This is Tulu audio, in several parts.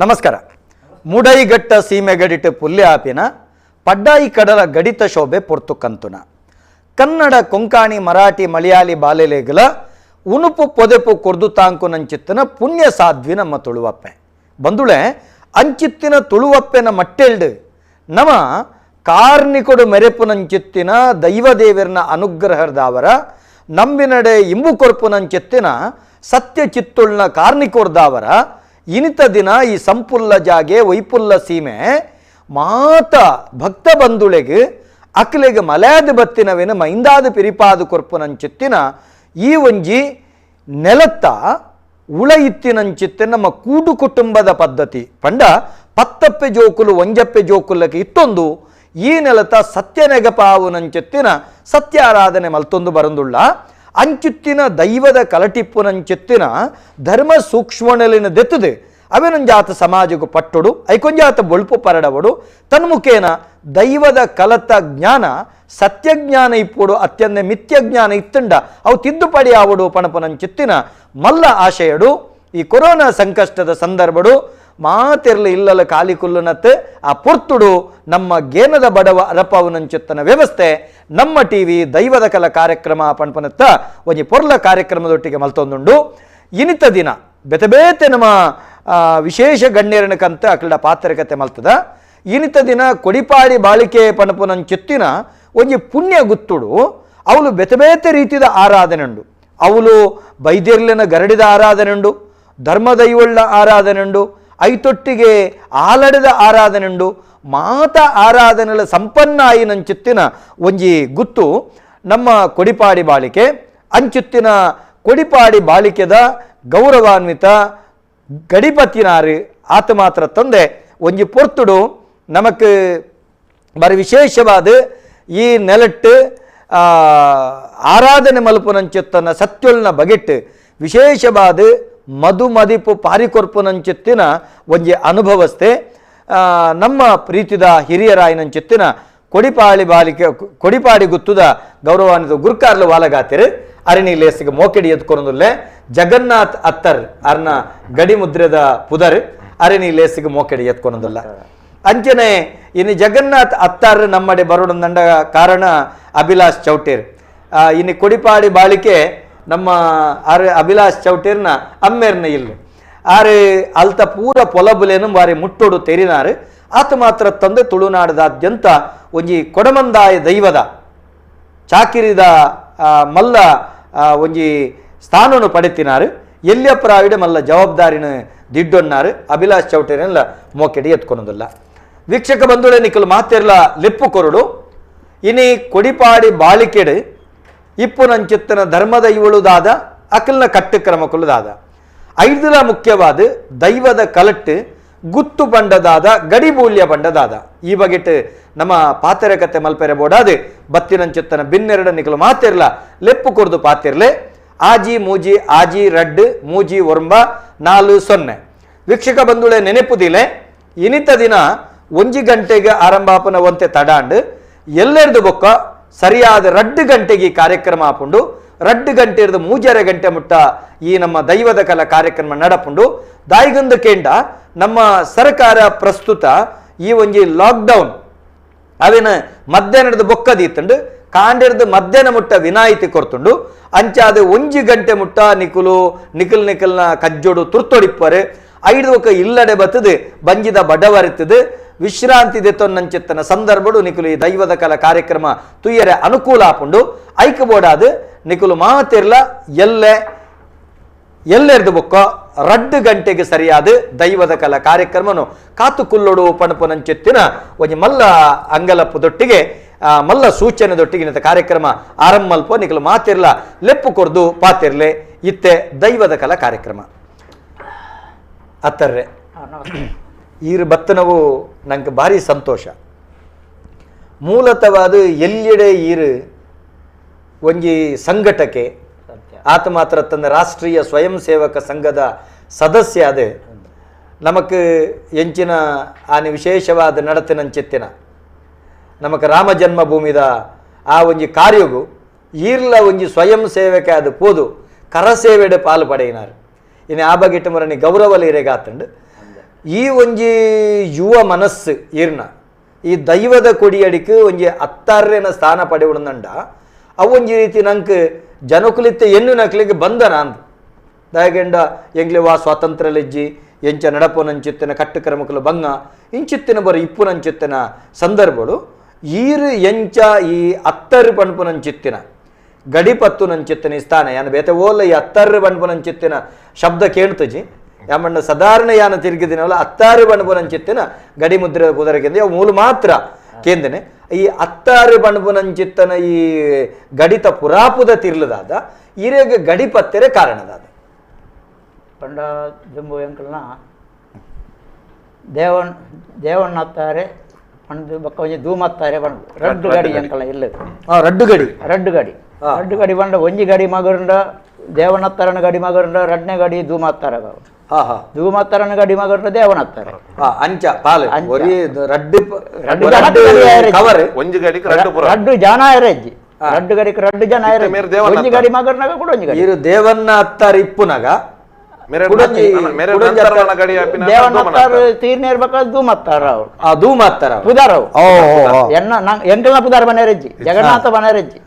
ನಮಸ್ಕಾರ. ಮುಡೈಗಟ್ಟ ಸೀಮೆ ಗಡಿಟ ಪುಲ್ಯಾಪಿನ ಪಡ್ಡಾಯಿ ಕಡಲ ಗಡಿತ ಶೋಭೆ ಪೊರ್ತು ಕಂತುನ ಕನ್ನಡ ಕೊಂಕಾಣಿ ಮರಾಠಿ ಮಲಯಾಳಿ ಬಾಲೆಲೆಗಲ ಉನುಪು ಪೊದೆಪು ಕೊರ್ದು ತಾಂಕು ನಂಚಿತ್ತನ ಪುಣ್ಯ ಸಾಧ್ವಿ ನಮ್ಮ ತುಳುವಪ್ಪೆ ಬಂದುಳೆ ಅಂಚಿತ್ತಿನ ತುಳುವಪ್ಪೆನ ಮಟ್ಟೆಲ್ಡು ನಮ ಕಾರ್ನಿಕೊಡು ಮೆರೆಪು ನಂಚಿತ್ತಿನ ದೈವದೇವರನ ಅನುಗ್ರಹದಾವರ ನಂಬಿನಡೆ ಇಂಬು ಕೊರ್ಪು ನಂಚಿತ್ತಿನ ಸತ್ಯ ಚಿತ್ತುಳ್ನ ಕಾರ್ನಿಕೋರ್ದಾವರ ಇನಿತ ದಿನ ಈ ಸಂಪುಲ್ಲ ಜಾಗೆ ವೈಪುಲ್ಲ ಸೀಮೆ ಮಾತ ಭಕ್ತ ಬಂಧುಳೆಗೆ ಅಕ್ಲೆಗೆ ಮಲಯಾದ ಬತ್ತಿನವೇನು ಮೈಂದಾದ ಪಿರಿಪಾದ ಕೊರ್ಪುನಂಚಿತ್ತಿನ ಈ ಒಂಜಿ ನೆಲತ್ತ ಉಳ ಇತ್ತಿನಂಚಿತ್ತಿನ ನಮ್ಮ ಕೂಡು ಕುಟುಂಬದ ಪದ್ಧತಿ ಪಂಡ ಪತ್ತಪ್ಪೆ ಜೋಕುಲು ಒಂಜಪ್ಪೆ ಜೋಕುಲಕ್ಕೆ ಇತ್ತೊಂದು ಈ ನೆಲತ ಸತ್ಯನೆಗಪಾವುನಂಚಿತ್ತಿನ ಸತ್ಯಾರಾಧನೆ ಮಲ್ತೊಂದು ಬರಂದುಳ್ಳ ಅಂಚುತ್ತಿನ ದೈವದ ಕಲಟಿಪ್ಪುನಂಚಿತ್ತಿನ ಧರ್ಮ ಸೂಕ್ಷ್ಮಣಲಿನ ದೆತ್ತದೆ ಅವೇನೊಂಜಾತ ಸಮಾಜಕ್ಕೂ ಪಟ್ಟೊಡು ಐಕೊಂಜಾತ ಬೊಳ್ಪು ಪರಡವಡು ತನ್ಮುಖೇನ ದೈವದ ಕಲತ ಜ್ಞಾನ ಸತ್ಯಜ್ಞಾನ ಇಪ್ಪುಡು ಅತ್ಯಂತ ಮಿಥ್ಯಜ್ಞಾನ ಇತ್ತಂಡ ಅವು ತಿದ್ದುಪಡಿ ಆವಡು ಪಣಪನಂಚಿತ್ತಿನ ಮಲ್ಲ ಆಶಯಡು ಈ ಕೊರೋನಾ ಸಂಕಷ್ಟದ ಸಂದರ್ಭಡು ಮಾತಿರ್ಲಿ ಇಲ್ಲಲ ಕಾಲಿಕುಲ್ಲನತ್ತೆ ಆ ಪೊರ್ತುಡು ನಮ್ಮ ಗೇನದ ಬಡವ ಅರಪವನಂಚಿತ್ತನ ವ್ಯವಸ್ಥೆ ನಮ್ಮ ಟಿ ವಿ ದೈವದ ಕಲ ಕಾರ್ಯಕ್ರಮ ಪಣಪನತ್ತ ಒಂಜಿ ಪೊರ್ಲ ಕಾರ್ಯಕ್ರಮದೊಟ್ಟಿಗೆ ಮಲ್ತೊಂದುಂಡು. ಇನಿತ ದಿನ ಬೇತೆ ಬೇತೆ ನಮ್ಮ ವಿಶೇಷ ಗಣ್ಯರನಕಂತ ಅಕಲ್ಡ ಪಾತ್ರಕತೆ ಮಲ್ತದ. ಇನಿತ ದಿನ ಕೊಡಿಪಾಡಿ ಬಾಳಿಕೆ ಪಣಪುನಂಚಿತ್ತಿನ ಒಂಜಿ ಪುಣ್ಯ ಗುತ್ತುಡು ಅವಳು ಬೇತೆ ಬೇತೆ ರೀತಿಯ ಆರಾಧನೆ ಉಂಡು. ಅವಳು ಬೈದಿರ್ಲಿನ ಗರಡಿದ ಆರಾಧನೆ ಉಂಡು, ಧರ್ಮದೈವಳ್ಳ ಆರಾಧನೆ ಉಂಡು, ಐತೊಟ್ಟಿಗೆ ಆಲಡದ ಆರಾಧನೆ ಉಂಡು. ಮಾತ ಆರಾಧನೆಲ ಸಂಪನ್ನ ಆಯಿನಂಚಿತ್ತಿನ ಒಂಜಿ ಗುತ್ತು ನಮ್ಮ ಕೊಡಿಪಾಡಿ ಬಾಳಿಕೆ. ಅಂಚುತ್ತಿನ ಕೊಡಿಪಾಡಿ ಬಾಳಿಕೆದ ಗೌರವಾನ್ವಿತ ಗಡಿಪತಿನಾರು ಆತ ಮಾತ್ರ ತಂದೆ ಒಂಜಿ ಪೊರ್ತುಡು ನಮಕ್ ಬಾರಿ ವಿಶೇಷವಾದ ಈ ನೆಲಟ್ಟು ಆರಾಧನೆ ಮಲ್ಪುನಂಚಿತ್ತನ ಸತ್ಯೊಲ್ನ ಬಗೆಟ್ಟು ವಿಶೇಷವಾದ ಮಧು ಮದಿಪು ಪಾರಿಕೊರ್ಪುನಂಚಿತ್ತಿನ ಒಂಜಿ ಅನುಭವಸ್ಥೆ ನಮ್ಮ ಪ್ರೀತಿದ ಹಿರಿಯರಾಯಿನಂಚಿತ್ತಿನ ಕೊಡಿಪಾಳಿ ಬಾಲಿಕೆ ಕೊಡಿಪಾಡಿ ಗುತ್ತುದ ಗೌರವಾನ್ವಿತ ಗುರ್ಕಾರ್ಲು ವಾಲಗಾತಿರು ಅರಣಿ ಲೇಸಿಗೆ ಮೋಕೆಡಿ ಎದ್ಕೊರೊಂದುಲ್ಲೆ ಜಗನ್ನಾಥ್ ಅತ್ತರ್ ಅರ್ನ ಗಡಿ ಮುದ್ರೆದ ಪುದರ್ ಅರಣಿ ಲೇಸಿಗೆ ಮೋಕೆಡಿ ಎತ್ಕೊರೊಂದುಲ್ಲ. ಅಂಚನೆ ಇನ್ನು ಜಗನ್ನಾಥ್ ಅತ್ತಾರ್ ನಮ್ಮಡೆ ಬರೋಡಂದಂಡ ಕಾರಣ ಅಭಿಲಾಷ್ ಚೌಟೇರ್. ಇನ್ನು ಕೊಡಿಪಾಡಿ ಬಾಳಿಕೆ ನಮ್ಮ ಆರ್ ಅಭಿಲಾಷ್ ಚೌಟೇರ್ನ ಅಮ್ಮೇರ್ನ ಇಲ್ಲಿ ಆರೆ ಅಲ್ತ ಪೂರ ಪೊಲಬುಲೇನು ಬಾರಿ ಮುಟ್ಟೋಡು ತೆರಿನಾರು. ಆತ ಮಾತ್ರ ತಂದೆ ತುಳುನಾಡದಾದ್ಯಂತ ಒಂಜಿ ಕೊಡಮಂದಾಯ ದೈವದ ಚಾಕಿರಿದ ಮಲ್ಲ ಒಂಜಿ ಸ್ಥಾನನು ಪಡೆತಿನಾರು. ಎಲ್ಲಿಯಪ್ರಾವಿಡೆ ಮಲ್ಲ ಜವಾಬ್ದಾರಿನ ದಿಡ್ಡೊನ್ನಾರು ಅಭಿಲಾಷ್ ಚೌಟೇರೆಲ್ಲ ಮೋಕೆಡಿ ಎತ್ಕೊನೋದಿಲ್ಲ. ವೀಕ್ಷಕ ಬಂಧುಳೆ ನಿಕ್ಕಲು ಮಾತಿರ್ಲ ಲೆಪ್ಪು ಕೊರಡು. ಇನಿ ಕೊಡಿಪಾಡಿ ಬಾಳಿಕೆಡು ಇಪ್ಪು ನಂಚಿತ್ತನ ಧರ್ಮದ ಇವಳುದಾದ ಅಕಲ್ನ ಕಟ್ಟುಕ್ರಮಕ್ಕುಳ್ಳದಾದ ಐದಲ ಮುಖ್ಯವಾದ ದೈವದ ಕಲಟ್ಟು ಗುತ್ತು ಬಂಡದಾದ ಗಡಿಬೂಲ್ಯ ಬಂಡದಾದ ಈ ಬಗೆಟ್ ನಮ್ಮ ಪಾತೆರೆ ಕತೆ ಮಲ್ಪೆರೆ ಬೋಡಾದು ಬತ್ತಿನಂಚಿತ್ತನ ಬಿನ್ನೆರಡ ನಿಕಲು ಮಾತಿರ್ಲ ಲೆಪ್ಪು ಕೊರ್ದು ಪಾತಿರ್ಲೆ ಆಜಿ ಮೂಜಿ ಆಜಿ ರಡ್ಡು ಮೂಜಿ ಒರ್ಂಬ 4 0. ವೀಕ್ಷಕ ಬಂಧುಳೆ ನೆನೆಪುದಿಲೆ ಇನಿತ ದಿನ 1 ಗಂಟೆಗೆ ಆರಂಭಾಪನ ಒಂತೆ ತಡಾಂಡು ಎಲ್ಲೆರ್ದು ಬೊಕ್ಕ ಸರಿಯಾದ 2 ಗಂಟೆಗೆ ಈ ಕಾರ್ಯಕ್ರಮ ಆಪುಂಡು. 2 ಗಂಟೆ ಇರ್ದು 3.5 ಗಂಟೆ ಮುಟ್ಟ ಈ ನಮ್ಮ ದೈವದ ಕಲ ಕಾರ್ಯಕ್ರಮ ನಡಪುಂಡು. ದಾಯಿಗಂದು ಕೇಂಡ ನಮ್ಮ ಸರ್ಕಾರ ಪ್ರಸ್ತುತ ಈ ಒಂಜಿ ಲಾಕ್ಡೌನ್ ಅವೇನ ಮಧ್ಯಾಹ್ನದ ಬೊಕ್ಕದೀತಂಡು ಕಾಂಡಿರ್ದು ಮಧ್ಯಾಹ್ನ ಮುಟ್ಟ ವಿನಾಯಿತಿ ಕೊರ್ತುಂಡು. ಅಂಚಾದ 1 ಗಂಟೆ ಮುಟ್ಟ ನಿಕುಲು ನಿಕಲ್ ನಿಕಲ್ನ ಕಜ್ಜೋಡು ತುರ್ತೊಡಿಪ್ಪರೆ ಐದು ಒಕ್ಕ ಇಲ್ಲಡೆ ಬತ್ತದು ಬಂಜಿದ ಬಡವರಿತದು ವಿಶ್ರಾಂತಿ ದೆತ್ತೊನ್ನಂಚಿತ್ತನ ಸಂದರ್ಭಡು ನಿಕುಲು ಈ ದೈವದ ಕಲ ಕಾರ್ಯಕ್ರಮ ತುಯ್ಯರೆ ಅನುಕೂಲ ಆಪುಂಡು. ಐಕ ಬೋಡಾದು ನಿಕುಲು ಮಾತಿರ್ಲ ಎಲ್ಲೆ ಎಲ್ಲೆರ್ದು ಬೊಕ್ಕ 2 ಗಂಟೆಗೆ ಸರಿಯಾದ ದೈವದ ಕಲ ಕಾರ್ಯಕ್ರಮನು ಕಾತು ಕುಲ್ಲೊಡು ಪಣಪುನಂಚಿತ್ತಿನ ಒಂಜಿ ಮಲ್ಲ ಅಂಗಲಪ್ಪುದೊಟ್ಟಿಗೆ ಮಲ್ಲ ಸೂಚನೆದೊಟ್ಟಿಗೆ ನಿಂತ ಕಾರ್ಯಕ್ರಮ ಆರಂಭ ಮಲ್ಪ ನಿಕಲು ಮಾತಿರ್ಲ ಲೆಪ್ಪು ಕೊರ್ದು ಪಾತಿರ್ಲೆ ಇತ್ತೆ ದೈವದ ಕಲ ಕಾರ್ಯಕ್ರಮ. ಅತ್ತರ್ರೆ ಈರು ಬತ್ತನವು ನಂಗೆ ಭಾರಿ ಸಂತೋಷ. ಮೂಲತವಾದ ಎಲ್ಲೆಡೆ ಈರು ಒಂಜಿ ಸಂಘಟಕೆ ಆತ ಮಾತ್ರ ತಂದ ರಾಷ್ಟ್ರೀಯ ಸ್ವಯಂ ಸೇವಕ ಸಂಘದ ಸದಸ್ಯ ಅದೇ ನಮಕ್ ಎಂಚಿನ ಆನೆ ವಿಶೇಷವಾದ ನಡತಿನಂಚಿತ್ತಿನ ನಮಕ್ ರಾಮ ಜನ್ಮಭೂಮಿದ ಆ ಒಂಜಿ ಕಾರ್ಯಗು ಈರ್ಲ ಒಂಜಿ ಸ್ವಯಂ ಸೇವಕ ಅದು ಪೋದು ಕರಸೇವೆಡೆ ಪಾಲು ಪಡೆಯಿನಾರು. ಇನ್ನು ಆ ಬಗೆಟ್ ಮರನಿ ಗೌರವಲಿ ಇರೆಗಾತಂಡು. ಈ ಒಂಜಿ ಯುವ ಮನಸ್ಸು ಈರ್ನ ಈ ದೈವದ ಕೊಡಿಯಡಿಕ್ ಒಂಜಿ ಅತ್ತಾರ್ಯನ ಸ್ಥಾನ ಪಡೆಯುವುದಂಡ ಅವೊಂಜಿ ರೀತಿ ನಂಗೆ ಜನಕುಲಿತ್ತ ಎನ್ನು ನಕ್ಲಿಗೆ ಬಂಧನ ಅಂದ್ ದಾಯಗೆಂಡ ಎಂಗ್ಲೆ ವಾ ಸ್ವಾತಂತ್ರ್ಯ ಲೆಜ್ಜಿ ಎಂಚ ನಡಪುನಂಚಿತ್ತಿನ ಕಟ್ಟುಕ್ರಮಕಲು ಬಂಗ ಇಂಚಿತ್ತಿನ ಬರ ಇಪ್ಪುನಂಚಿತ್ತಿನ ಸಂದರ್ಭಗಳು ಈರು ಎಂಚ ಈ ಅತ್ತರು ಪಣ್ಪುನಂಚಿತ್ತಿನ ಗಡಿಪತ್ತು ನಂಚಿತ್ತಿನ ಈ ಸ್ಥಾನ ಯಾನ ಬೇತೆ ಓಲ ಈ ಅತ್ತರು ಪಣ್ಪುನಂಚಿತ್ತಿನ ಶಬ್ದ ಕೇಳ್ತಜಿ ಯಾಮಣ್ಣ ಸಾಧಾರಣ ಯಾನ ತಿರುಗಿದಿನವಲ್ಲ ಅತ್ತಾರು ಪಣ್ಪುನಂಚಿತ್ತಿನ ಗಡಿ ಮುದ್ರೆ ಕುದರಕೆಂದು ಯಾವ ಮೂಲ ಮಾತ್ರ ಕೇಂದ್ರನೆ ಈ ಅತ್ತಾರು ಪಣ್ಪುನಂಚಿತ್ತನ ಈ ಗಡಿತ ಪುರಾಪುದ ತಿರ್ಲದಾದ ಈರೆಗೆ ಗಡಿ ಪತ್ತೆರೆ ಕಾರಣದಾದ ಪಂಡ ದುಂಬು ಎಂಕಲ್ನ ದೇವಣ್ಣ ಅತ್ತಾರೆ ಪಂಡು ಬೊಕ್ಕ ಒಂಜಿ ಧೂಮತ್ತಾರೆ ಪಂಡು ರಡ್ಡು ಗಡಿ ಎಂಕಲ್ನ ಇಲ್ಲ ರಡ್ಡು ಗಡಿ ರಡ್ಡು ಗಡಿ ರಡ್ಡು ಗಡಿ ಪಂಡ ಒಂಜಿ ಗಡಿ ಮಗರುಂಡ ದೇವನತ್ತರನ ಗಡಿ ಮಗರುಂಡ ರಡ್ನೇ ಗಡಿ ಧೂಮತ್ತಾರ ಧೂಮತ್ತರನ ಗಡಿ ಮಗರುಂಡ ದೇವನತ್ತಾರೆ ಅಂಚ ಪಾಲು ಒರಿ ರಡ್ಡು ರಡ್ಡು ಕವರ್ ಒಂಜಿ ಗಡಿಗೆ ರಡ್ಡು ಪುರ ರಡ್ಡು ಜನ ಇರಜ್ಜಿ ರಡ್ಡು ಗಡಿಗೆ ರಡ್ಡು ಜನ ಇರಜ್ಜಿ ಒಂಜಿ ಗಡಿ ಮಗರ್ನಾಗ ಕೂಡ ಒಂಜಿ ಗಡಿ ಇರು ದೇವನ್ನ ಅತ್ತಾರ ಇಪ್ಪುನಗ ದೇವನತ್ತಾರ ತೀರ್ನೇ ಇರ್ಬೇಕಾದ್ರೆ ಧೂಮತ್ತಾರ ಅವ್ರು ಧೂಮತ್ತಾರ ಪುದಾರ ಎಂಕಲ್ನ ಪುದಾರ ಬನೇರಜ್ಜಿ ಜಗನ್ನಾಥ ಬನೇರಜ್ಜಿ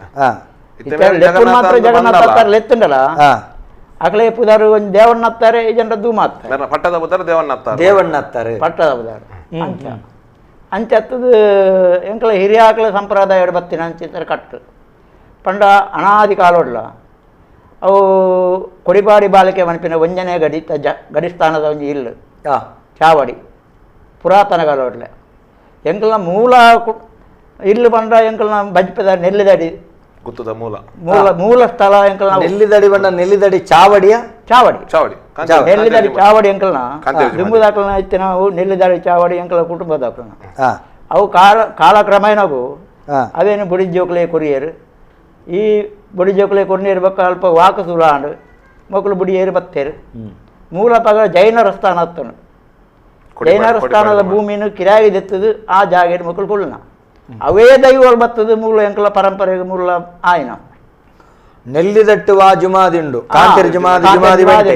ಮಾತ್ರ ಜಗನ್ನಾಥ ಅತ್ತಾರ ಲೆತ್ತುಂಡಲ್ಲ ಅಕಲೆ ಪುದಾರು ಒಂಜಿ ದೇವಣ್ಣತ್ತಾರೆ ಈ ಜನರ ಧೂಮತ್ತಾರೆ ಪಟ್ಟದ ಪುದಾರ ದೇವಣ್ಣತ್ತಾರೆ ದೇವಣ್ಣತ್ತಾರೆ ಪಟ್ಟದ ಪುದಾರ ಅಂಚ ಅಂಚ ಹತ್ತದು ಎಂಕಲ ಹಿರಿಯಾಕಲ ಸಂಪ್ರದಾಯ ಬತ್ತಿನ ಅಂಚಿತ್ತರ ಕಟ್ಟು ಪಂಡ ಅನಾದಿ ಕಾಲೋಡ್ಲ ಅವು ಕೊಡಿಪಾಡಿ ಬಾಲಿಕೆ ಮನಪಿನ ಒಂಜನೇ ಗಡಿ ಗಡಿಸ್ಥಾನದ ಒಂಜಿ ಇಲ್ಲು ಚಾವಡಿ ಪುರಾತನ ಕಾಲೋಡ್ಲೆ ಎಂಕಲ್ನ ಮೂಲ ಇಲ್ಲು ಪಂಡ ಎಂಕಲ್ನ ಬಜ್ಪದ ನೆಲ್ಲಿದಡಿ ಗುತ್ತದ ಮೂಲ ಮೂಲ ಮೂಲ ಸ್ಥಳ ಎಂಕಲ್ನ ನೆಲ್ಲಿದಡಿ ಬಣ್ಣ ನೆಲ್ಲಿದಡಿ ಚಾವಡಿಯ ಚಾವಡಿ ಚಾವಡಿ ನೆಲ್ಲಿದಡಿ ಚಾವಡಿ ಎಂಕಲ್ನ ದುಂಬುದಾಕಲ್ನ ಇತ್ತು ನಾವು ನೆಲ್ಲಿದಡಿ ಚಾವಡಿ ಎಂಕಲ ಕುಟುಂಬದಾಕಲ್ನ ಅವು ಕಾಲಕ್ರಮೇಣವು ಅವೇನು ಬುಡಿ ಜೋಕ್ಲೆ ಕೊರಿಯರು ಈ ಬುಡಿ ಜೋಕ್ಲೆ ಕೊರಿಯರ್ ಅಲ್ಪ ವಾಕ ಸುಲಾಂಡು ಮಕ್ಕಳು ಬುಡಿಯೇರು ಬತ್ತೇರು ಮೂಲ ಪಗ ಜೈನರ ಸ್ಥಾನ ಹತ್ತನು ಜೈನರ ಸ್ಥಾನದ ಭೂಮಿಯನ್ನು ಕಿರಾಯಿ ದೆತ್ತದು ಆ ಜಾಗ ಮಕ್ಕಳು ಕೊಲ್ಲನ ಅವೇ ದೈವಗಳು ಬತ್ತದು ಮೂಲ ಎಂಕಲ ಪರಂಪರೆಗೆ ಮೂಲ ಆಯ್ನ ನೆಲ್ಲಿದಟ್ಟು ವಾ ಜುಮಾದಿಂಡು ಕಾಂತಿರ ಜುಮಾದಿ ಜುಮಾದಿ ಬಂಟೆ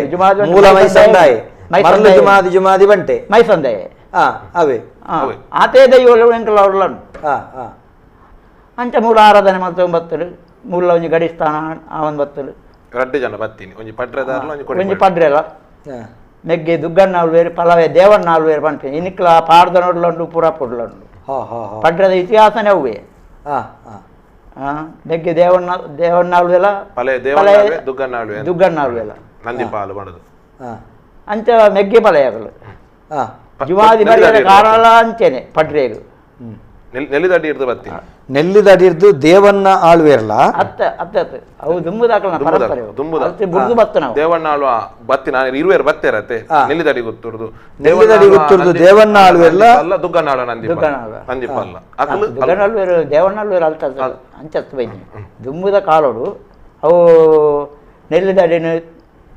ಮೂಲ ಮೈಸಂದಾಯ ಮರಳು ಜುಮಾದಿ ಜುಮಾದಿ ಬಂಟೆ ಮೈಸಂದಾಯ ಅವೇ ಆತೇ ದೈವಗಳು ಎಂಕಲ ಅವ್ರಲ್ಲನು ಅಂಚ ಮೂಲ ಆರಾಧನೆ ಮಾಡ್ತವೆ ಬತ್ತಲು ಮೂಲ ಒಂಜಿ ಗಡಿಸ್ಥಾನ ಆ ಒಂದು ಬತ್ತಲು ರಡ್ಡು ಜನ ಬತ್ತೀನಿ ಒಂಜಿ ಪಡ್ರೆದಾರ್ಲ ಒಂಜಿ ಪಡ್ರೆಲ ಮೆಗ್ಗೆ ದುಗ್ಗಣ್ಣ ಆಳ್ವೇರು ಪಲವೆ ದೇವಣ್ಣ ಆಳ್ವೇರು ಪನ್ಪಿ ಇನಿಕ್ಲ ಪಾಡ್ದನೊಡ್ಲುಂಡು ಪೂರ ಪೊಡ್ಲುಂಡು ಪಡ್ರೆದ ಇತಿಹಾಸನೇ ಅವೇ ಮೆಗ್ಗೆ ದೇವಣ್ಣ ದೇವಣ್ಣ ಆಳ್ವೆಲ ಪಲೆ ದೇವಣ್ಣ ದುಗ್ಗಣ್ಣ ಆಳ್ವೆ ದುಗ್ಗಣ್ಣ ಆಳ್ವೆಲ ನಂದಿಪಾಲು ಬಣದು ಅಂಚ ಮೆಗ್ಗೆ ಪಲೆಯಗಳು ಜುಮಾದಿ ಬರೆಯರ ಕಾರಣ ಅಂಚೆನೆ ಪಡ್ರೇಗು ನೆಲ್ಲಿದಡಿ ಇರ್ದು ಬತ್ತಿ ನೆಲ್ಲಿದಡಿ ಇರ್ದು ದೇವಣ್ಣ ಆಳ್ವೇರ್ಲ ಅತ್ತ ಅತ್ತ ಅತ್ತ ಅವು ದುಂಬುದಾಕಲ ಪರಂಪರೆ ದುಂಬುದ ಬುಡ್ದು ಬತ್ತ ನಾವು ದೇವಣ್ಣ ಆಳ್ವ ಬತ್ತಿ ನಾನು ಇರುವೇರು ಬತ್ತೇರತ್ತೆ ನೆಲ್ಲಿದಡಿ ಗೊತ್ತುರ್ದು ನೆಲ್ಲಿದಡಿ ಗೊತ್ತುರ್ದು ದೇವಣ್ಣ ಆಳ್ವೇರ್ಲ ಅಲ್ಲ ದುಗ್ಗಣ್ಣ ಆಳ್ವ ನಂದಿಪಾಲ ನಂದಿಪಾಲ ಅಕಲು ದುಗ್ಗಣ್ಣ ಆಳ್ವೇರು ದೇವಣ್ಣ ಆಳ್ವೇರು ಅಲ್ತ ಅಂಚತ್ತು ಬೈನಿ ದುಂಬುದ ಕಾಲೋಡು ಅವು ನೆಲ್ಲಿದಡಿನ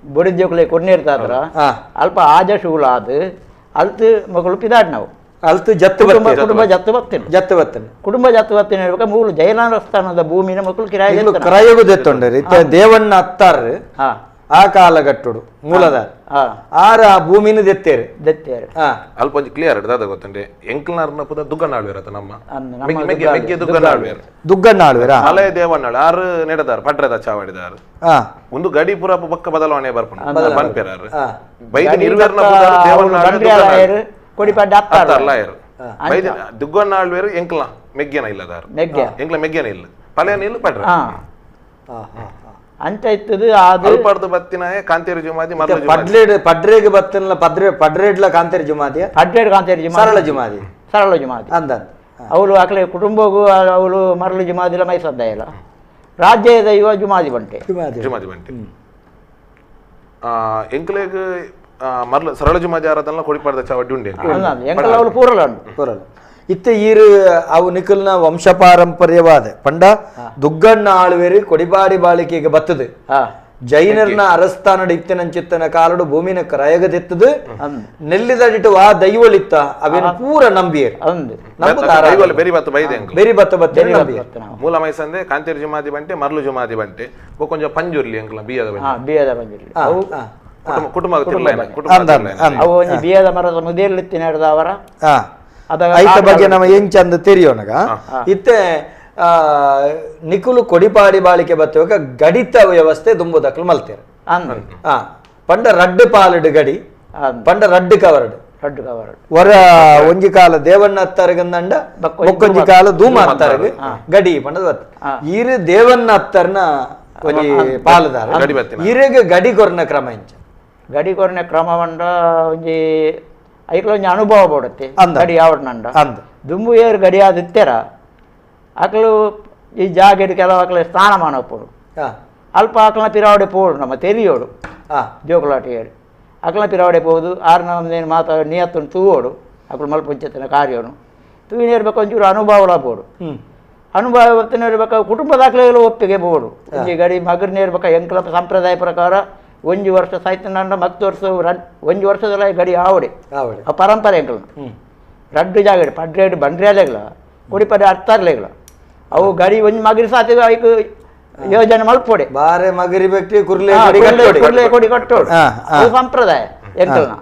ಬುಡಿದ್ಯೋಕ್ಲೆ ಕೊನ್ನಿರ್ತಾದ್ರ ಅಲ್ಪ ಆಜ ಶೂಲ ಅದು ಅಲ್ತು ಮಗಳು ಪಿದಾಡ್ ನಾವು ಅಲ್ತು ಜತ್ತು ಕುಟುಂಬ ಜತ್ತು ಬತ್ತೇನೆ ಜತ್ತು ಬತ್ತೇನೆ ಕುಟುಂಬ ಜತ್ತು ಬತ್ತೇನೆ ಹೇಳ್ಬೇಕು ಮೂಲ ಜೈಲಾನಸ್ಥಾನದ ಭೂಮಿನ ಮಕ್ಕಳು ಕಿರಾಯ ಕ್ರಯಗು ದೆತ್ತೊಂಡರಿ ದೇವಣ್ಣ ಅತ್ತಾರ ಆ ಕಾಲಗಟ್ಟುಡು ಮೂಲದ ಆರ ಆ ಭೂಮಿನ ದೆತ್ತೇರು ದೆತ್ತೇರು ಅಲ್ಪ ಒಂಜಿ ಕ್ಲಿಯರ್ ದಾದ ಗೊತ್ತಂಡೆ ಎಂಕ್ಲನಾರ್ನ ಪುದ ದುಗ್ಗಣ್ಣ ಆಳ್ವೇರತ್ತ ನಮ್ಮ ಮೆಗ್ಗೆ ಮೆಗ್ಗೆ ದುಗ್ಗಣ್ಣ ಆಳ್ವೇರು ದುಗ್ಗಣ್ಣ ಆಳ್ವೇರ ಹಳೆ ದೇವಣ್ಣಾಳು ಆರು ನೆಡದಾರ ಪಡ್ರೆದ ಚಾವಡಿದಾರ ಒಂದು ಗಡಿ ಪುರ ಬೊಕ್ಕ ಬದಲಾವಣೆ ಬರ್ಪುಂಡು ಪನ್ಪೇರಾರು ಬೈದಿನ ಇರುವೇರ್ನ ಪುದಾರ್ ದೇವಣ್ಣ ಆಳ್ವೆ ಕೊಡಿಪಾಡ ಅತ್ತಾರ್ಲಾಯರು ಬೈದಿನ ದುಗ್ಗಣ್ಣ ಆಳ್ವೇರು ಎಂಕ್ಲ ಮೆಗ್ಗೆನ ಇಲ್ಲದಾರು ಎಂಕ್ಲ ಮೆಗ್ಗೆನ ಇಲ್ಲ ಪಲೇನ ಇಲ್ಲ ಪಡ್ರೆ ಅಂಚ ಇತ್ತದು ಅದು ಅಲ್ಪಾರ್ದು ಬತ್ತಿನಾಯ ಕಾಂತೇರಿ ಜುಮಾದಿ ಮರಳು ಪಡ್ಲೇಡ್ ಪಡ್ರೇಗ್ ಬತ್ತಿನ ಪಡ್ರೆ ಪಡ್ರೇಡ್ಲ ಕಾಂತೇರಿ ಜುಮಾದಿಯ ಪಡ್ರೇಡ್ ಕಾಂತೇರಿ ಜುಮಾದಿ ಸರಳ ಜುಮಾದಿ ಸರಳ ಜುಮಾದಿ ಅಂದ ಅವಳು ಆಕಲೆ ಕುಟುಂಬಗೂ ಅವಳು ಮರಳು ಜುಮಾದಿಲ ಮೈಸದ್ದಾಯಲ್ಲ ರಾಜ್ಯದ ಇವ ಜುಮಾದಿ ಬಂಟೆ ಜುಮಾದಿ ಬಂಟೆ ಎಂಕ್ಲೆಗ್ ಮರಳು ಸರಳ ಜುಮಾದಿ ಆರಾಧನ ಕೊಡಿಪಾಡ್ದ ಚಾವಡಿ ಉಂಡೆ ಎಂಕಲ ಅವಳು ಪೂರಲ ಪೂರಲ ಇತ್ತ ಈರು ಅವು ನಿಖಲ್ನ ವಂಶ ಪಾರಂಪರ್ಯವಾದ ಪಂಡ ದುಗ್ಗಣ್ಣ ಆಳ್ವೇರಿ ಕೊಡಿಪಾಡಿ ಬಾಳಿಕೆಗೆ ಬತ್ತದು ಜೈನರ್ನ ಅರಸ್ತಾನಡು ಇತ್ತಿನಂಚಿತ್ತನ ಕಾಲಡು ಭೂಮಿನ ಕ್ರಯಗದೆತ್ತದು ನೆಲ್ಲಿದಡಿಟ್ಟು ಆ ದೈವಳಿತ್ತ ಅವೇನು ಪೂರ ನಂಬಿಯರು ಬೆರಿ ಬತ್ತ ಬೈದೆ ಬೆರಿ ಬತ್ತ ಬತ್ತ ನಂಬಿಯರು ಮೂಲ ಮೈಸಂದೆ ಕಾಂತೇರಿ ಜುಮಾದಿ ಬಂಟೆ ಮರಳು ಜುಮಾದಿ ಬಂಟೆ ಕೊಂಚ ಪಂಜುರ್ಲಿ ಅಂಕಲ ಬಿಯದ ಬಿಯದ ಪಂಜುರ್ಲಿ ಕುಟುಂಬ ಅವು ಒಂಜಿ ಬಿಯದ ಮರದ ಮುದೇಲಿತ್ತಿನ ಅವರ ಐತ ಬಗ್ಗೆ ನಮ್ಮ ಏನ್ ಚಂದ ತೆರಿಯೋನಗ ಇತ್ತೆ ನಿಕುಲು ಕೊಡಿಪಾಡಿ ಬಾಳಿಕೆ ಬತ್ತುವಾಗ ಗಡಿತ ವ್ಯವಸ್ಥೆ ದುಂಬುದಕ್ಲು ಮಲ್ತೇರು ಪಂಡ ರಡ್ಡು ಪಾಲಡು ಗಡಿ ಪಂಡ ರಡ್ಡು ಕವರಡು ರಡ್ಡು ಕವರಡು ವರ ಒಂಜಿ ಕಾಲ ದೇವಣ್ಣ ಅತ್ತರ್ಗಂದಂಡ ಬೊಕ್ಕೊಂಜಿ ಕಾಲ ಧೂಮ ಅತ್ತರ್ಗ ಗಡಿ ಪಂಡದ ಬತ್ತ ಈರು ದೇವಣ್ಣ ಅತ್ತರ್ನ ಒಂಜಿ ಪಾಲುದಾರ ಈರೆಗ್ ಗಡಿ ಕೊರ್ನ ಕ್ರಮ ಇಂಚ ಗಡಿ ಕೊರ್ನ ಕ್ರಮ ಪಂಡ ಒಂಜಿ ಐಕ್ಲ ಒಂಜಿ ಅನುಭವ ಬೋಡತ್ತೆ ಗಡಿ ಯಾವಡ್ನಂಡ ಅಂದ ದುಂಬು ಏರು ಗಡಿ ಆದಿತ್ತೆರ ಅಕ್ಲು ಈ ಜಾಗೆಡ್ ಕೆಲವು ಅಕ್ಲೆ ಸ್ಥಾನಮಾನ ಪೋಡು ಅಲ್ಪ ಅಕ್ಲನ ಪಿರಾವಡೆ ಪೋಡು ನಮ್ಮ ತೆರಿಯೋಡು ಜೋಕುಲಾಟ ಏಳು ಅಕ್ಲನ ಪಿರಾವಡೆ ಪೋದು ಆರು ನಮ್ದೇನು ಮಾತಾ ನಿಯತ್ತನ್ನು ತೂವೋಡು ಅಕ್ಲು ಮಲ್ಪುಂಚತ್ತಿನ ಕಾರ್ಯೋನು ತೂವಿನೇರ್ಬೇಕು ಒಂಚೂರು ಅನುಭವಲ ಬೋಡು ಅನುಭವ ಇರ್ಬೇಕು ಕುಟುಂಬದ ಅಕ್ಲೆಲ್ಲ ಒಪ್ಪಿಗೆ ಬೋಡು ಒಂಜಿ ಗಡಿ ಮಗರ್ನೇರ್ಬೇಕು ಎಂಕ್ಲ ಸಂಪ್ರದಾಯ ಪ್ರಕಾರ ಒಂಜಿ ವರ್ಷ ಸಾಯ್ತು ನನ್ನ ಮತ್ತು ವರ್ಷ ಒಂಜಿ ವರ್ಷದಲ್ಲ ಗಡಿ ಆವಡೆ ಆ ಪರಂಪರೆ ಎಂಕ್ಲನ ರಡ್ಡು ಜಾಗಡೆ ಪಡ್ರೇಡು ಬಂಡ್ರೇಲೆಗ್ಲ ಕೊಡಿಪಡೆ ಅರ್ಥಾರ್ಲೆಗ್ಲ ಅವು ಗಡಿ ಒಂಜಿ ಮಗರಿ ಸಾತಿ ಐಕ್ ಯೋಜನೆ ಮಲ್ಪೊಡೆ ಬಾರೆ ಮಗರಿ ಬೆಟ್ಟಿ ಕುರ್ಲೆ ಕುರ್ಲೆ ಕೊಡಿ ಕಟ್ಟೋಡು ಅವು ಸಂಪ್ರದಾಯ ಎಂಕಲ್ನ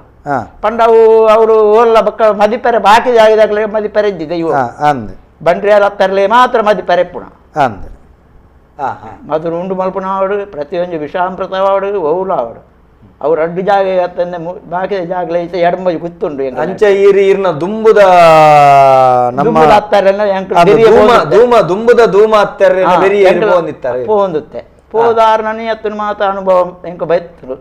ಪಂಡ ಅವು ಅವರು ಓಲ್ಲ ಬಕ್ಕ ಮದಿಪೆರೆ ಬಾಕಿ ಜಾಗದಾಗಲೇ ಮದಿಪೆರೆ ಇದ್ದಿದೆ ಇವು ಬಂಡ್ರಿಯಾಲ ಹತ್ತರ್ಲೆ ಮಾತ್ರ ಮದಿಪೆರೆ ಪುಣ ಮಧುರು ಉಂಡು ಮಲ್ಪುಣ ಆವಡು ಪ್ರತಿಯೊಂದು ವಿಷಾಮೃತ ಆವಡು ಓಲು ಆವಡು ಅವ್ರು ಅಡ್ಡು ಜಾಗ ಅತ್ತಂದೆ ಬಾಕಿ ಜಾಗಲೆ ಇತ್ತ ಎಡಂಬಜಿ ಗುತ್ತುಂಡು ಅಂಚೆ ಈರಿ ಈರ್ನ ದುಂಬುದ ನಮ್ಮ ಧೂಮ ದುಂಬುದ ಧೂಮ ಅತ್ತರ್ರೆ ಪೋಂದುತ್ತೆ ಪೋದಾರ ನನ್ನ ಎತ್ತನ ಮಾತ ಅನುಭವ ಎಂಕ ಬೈತರು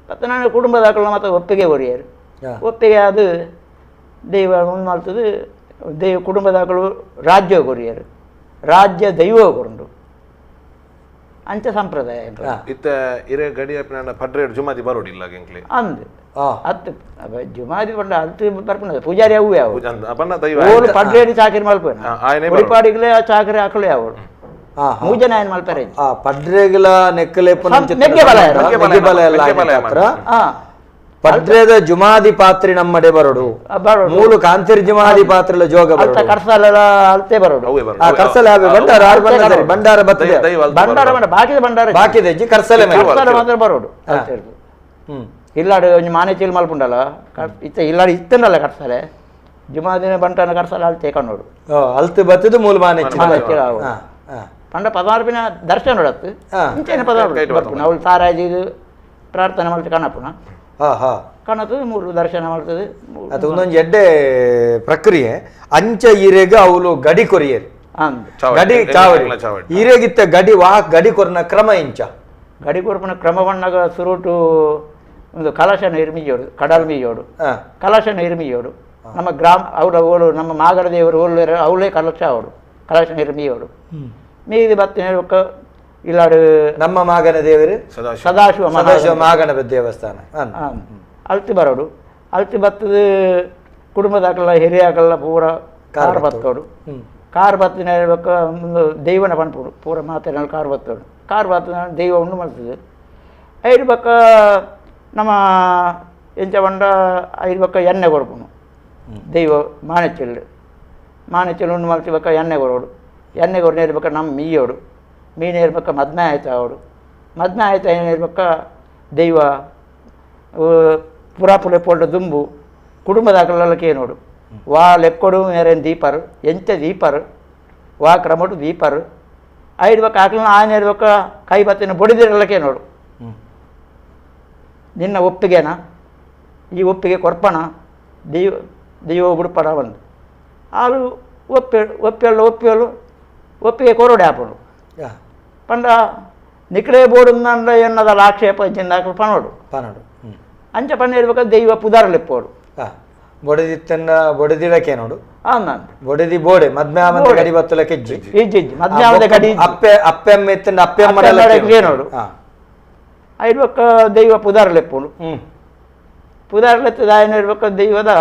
ಮತ್ತು ನನ್ನ ಕುಟುಂಬದ ಮಾತ ಒಪ್ಪಿಗೆ ಒರಿಯರು ಒಪ್ಪಿಗೆ ಅದು ದೈವ ಒಂದು ಮಾಡ್ತದೆ ದೈವ ಕುಟುಂಬದಾಕಲು ರಾಜ್ಯ ಕೊರಿಯರು ರಾಜ್ಯ ದೈವ ಕೊರುಂಡು ಅಂಚ ಸಂಪ್ರದಾಯ ಇತ್ತ ಇರೆ ಗಡಿ ಪಡ್ರೇಡ್ ಜುಮಾದಿ ಬರೋಡಿಲ್ಲ ಎಂಕ್ಲೆ ಅಂದ್ ಅತ್ತು ಜುಮಾದಿ ಪಂಡ ಅತ್ತು ಬರ್ಪುನ ಪೂಜಾರಿ ಅವು ಯಾವ ಓಲು ಪಡ್ರೇಡ್ ಚಾಕರಿ ಮಲ್ಪೇನ ಕೊಡಿಪಾಡಿಗ್ಲೇ ಆ ಚಾಕರಿ ಹಾಕಲೇ ಅವಳು ಮೂಜನ ಏನ್ ಮಲ್ಪರೆ ಪಡ್ರೆಗ್ಲ ನೆಕ್ಕಲೆ ನೆಗ್ಗೆ ಬಲ ಬಲ ಎಲ್ಲ ಪಡ್ರೆದ ಜುಮಾದಿ ಪಾತ್ರಿ ನಮ್ಮಡೆ ಬರೋಡು ಮೂಲು ಕಾಂತಿರ್ ಜುಮಾದಿ ಪಾತ್ರೆಲ ಜೋಗ ಬರೋಡು ಕರ್ಸಲ ಅಲ್ತೆ ಬರೋಡು ಆ ಕರ್ಸಲ ಭಂಡಾರ ಭಂಡಾರ ಬರ್ತದೆ ಭಂಡಾರ ಬಾಕಿದ ಭಂಡಾರ ಬಾಕಿದ ಹೆಜ್ಜೆ ಕರ್ಸಲೆ ಕರ್ಸಲ ಮಾತ್ರ ಬರೋಡು ಇಲ್ಲಾಡು ಒಂಜಿ ಮಾನೆ ಚೀಲ ಮಲ್ಪುಂಡಲ್ಲ ಇತ್ತ ಇಲ್ಲಾಡು ಇತ್ತನಲ್ಲ ಕರ್ಸಲೆ ಜುಮಾದಿನ ಬಂಟನ ಕರ್ಸಲ ಅಲ್ತೆ ಕಣ್ಣೋಡು ಅಲ್ತೆ ಬರ್ತದೆ ಮೂಲ ಮಾನೆ ಚೀಲ ಪಂಡ ಪದಾರ್ಪಿನ ದರ್ಶನ ನೋಡತ್ತು ಇಂಚೇನೆ ಪದಾರ್ಥ ಬರ್ಪುನ ಅವಳು ಸಾರಾಜಿ ಪ್ರಾರ್ಥನೆ ಮಾಡ್ತು ಕಣಪುನ ಕಾಣತದೆ ಮೂರು ದರ್ಶನ ಮಾಡ್ತದೆ ಅದು ಒಂದೊಂದು ಎಡ್ಡೆ ಪ್ರಕ್ರಿಯೆ ಅಂಚ ಈರೆಗ ಅವಳು ಗಡಿ ಕೊರಿಯರು ಗಡಿ ಚಾವಡಿ ಈರೆಗಿತ್ತ ಗಡಿ ವಾ ಗಡಿ ಕೊರ್ನ ಕ್ರಮ ಇಂಚ ಗಡಿ ಕೊರ್ಪನ ಕ್ರಮ ಬಣ್ಣಗ ಸುರುಟು ಒಂದು ಕಲಶ ನಿರ್ಮಿಯೋಡು ಕಡಲ್ ಮೀಯೋಡು ಕಲಶ ನಿರ್ಮಿಯೋಡು ನಮ್ಮ ಗ್ರಾಮ ಅವರ ಓಳು ನಮ್ಮ ಮಾಗರ ದೇವರು ಓಳು ಅವಳೇ ಕಲಶ ಅವರು ಕಲಶ ನಿರ್ಮಿಯೋಡು ಮೀದಿ ಬತ್ತಿನ ಇಲ್ಲಾಡು ನಮ್ಮ ಮಾಗನ ದೇವರು ಸದಾಶಿವ ಸದಾಶಿವ ಮಾಗನ ದೇವಸ್ಥಾನ ಅಲ್ತಿ ಬರೋಡು ಅಲ್ತಿ ಬತ್ತದ ಕುಟುಂಬದಾಕಲ್ಲ ಹಿರಿಯಾಕಲ್ಲ ಪೂರ ಕಾರ್ ಬತ್ತೋಡು ಕಾರ್ ಬತ್ತಿನ ಹೇಳ್ಬೇಕು ಒಂದು ದೈವನ ಪನ್ಪುಡು ಪೂರ ಮಾತಿನ ಕಾರ್ ಬತ್ತೋಡು ಕಾರ್ ಬತ್ತದ ದೈವ ಉಂಡು ಮಾಡ್ತದೆ ಐದು ಪಕ್ಕ ನಮ್ಮ ಎಂಚ ಬಂಡ ಐದು ಪಕ್ಕ ಎಣ್ಣೆ ಕೊಡ್ಪುನು ದೈವ ಮಾನೆచెಲ್ಲು ಮಾನೆచెಲ್ಲು ಉಂಡು ಮಾಡ್ತಿ ಪಕ್ಕ ಎಣ್ಣೆ ಕೊರೋಡು ಎಣ್ಣೆ ಕೊರನೇ ಇರ್ಬೇಕ ನಮ್ಮ ಮೀಯೋಡು ಮೀನು ಇರ್ಬೇಕ ಮದ್ಮೆ ಆಯ್ತು ಅವಳು ಮದ್ಮೆ ಆಯ್ತು ಏನಿರ್ಬೇಕ ದೈವ ಪುರಾಪುಲೆ ಪೋಲ್ಡ ದುಂಬು ಕುಟುಂಬದಾಕಲಕ್ಕೆ ನೋಡು ವಾ ಲೆಕ್ಕೊಡು ಮೇರೇನು ದೀಪರು ಎಂಚ ದೀಪರು ವಾ ಕ್ರಮಟು ದೀಪರು ಐಡ್ಬೇಕು ಆಕಲನ್ನ ಆನೆ ಇರ್ಬೇಕ ಕೈ ಬತ್ತಿನ ಬೊಡಿದಿರಲಕ್ಕೆ ನೋಡು ನಿನ್ನ ಒಪ್ಪಿಗೆನಾ ಈ ಒಪ್ಪಿಗೆ ಕೊರ್ಪಣ ದೈವ ದೈವ ಬುಡ್ಪಣ ಬಂದು ಆಳು ಒಪ್ಪೆ ಒಪ್ಪೆಳು ಒಪ್ಪೆಳು ಒಪ್ಪಿಗೆ ಕೊರೋಡೆ ಆಪಡು ಪಂಡ ನಿಕ್ಲೆ ಬೋಡು ಎನ್ನದಲ್ಲ ಆಕ್ಷೇಪ ಚಿಂದಾಕಲು ಪನೋಡು ಪನೋಡು ಅಂಚ ಪಣ್ಣ ಇರ್ಬೇಕಾದ್ರೆ ದೈವ ಪುದಾರ್ಲಿಪ್ಪೋಡು ಬೊಡೆದಿತ್ತನ್ನ ಬೊಡೆದಿಡಕ್ಕೆ ನೋಡು ನಾನು ಬೊಡೆದಿ ಬೋಡೆ ಮದ್ಮೆ ಆಮಂದ ಗಡಿ ಬತ್ತಲ ಕೆಜ್ಜಿ ಇಜ್ಜಿ ಮದ್ಮೆ ಆಮಂದ ಗಡಿ ಅಪ್ಪೆ ಅಪ್ಪೆ ಅಮ್ಮ ಇತ್ತನ್ನ ಅಪ್ಪೆ ಅಮ್ಮ ನೋಡು ಇರ್ಬೇಕ ದೈವ ಪುದಾರ್ಲೆಪ್ಪೋಡು ಪುದಾರ್ಲೆತ್ತದ ಏನು ಇರ್ಬೇಕು ದೈವದ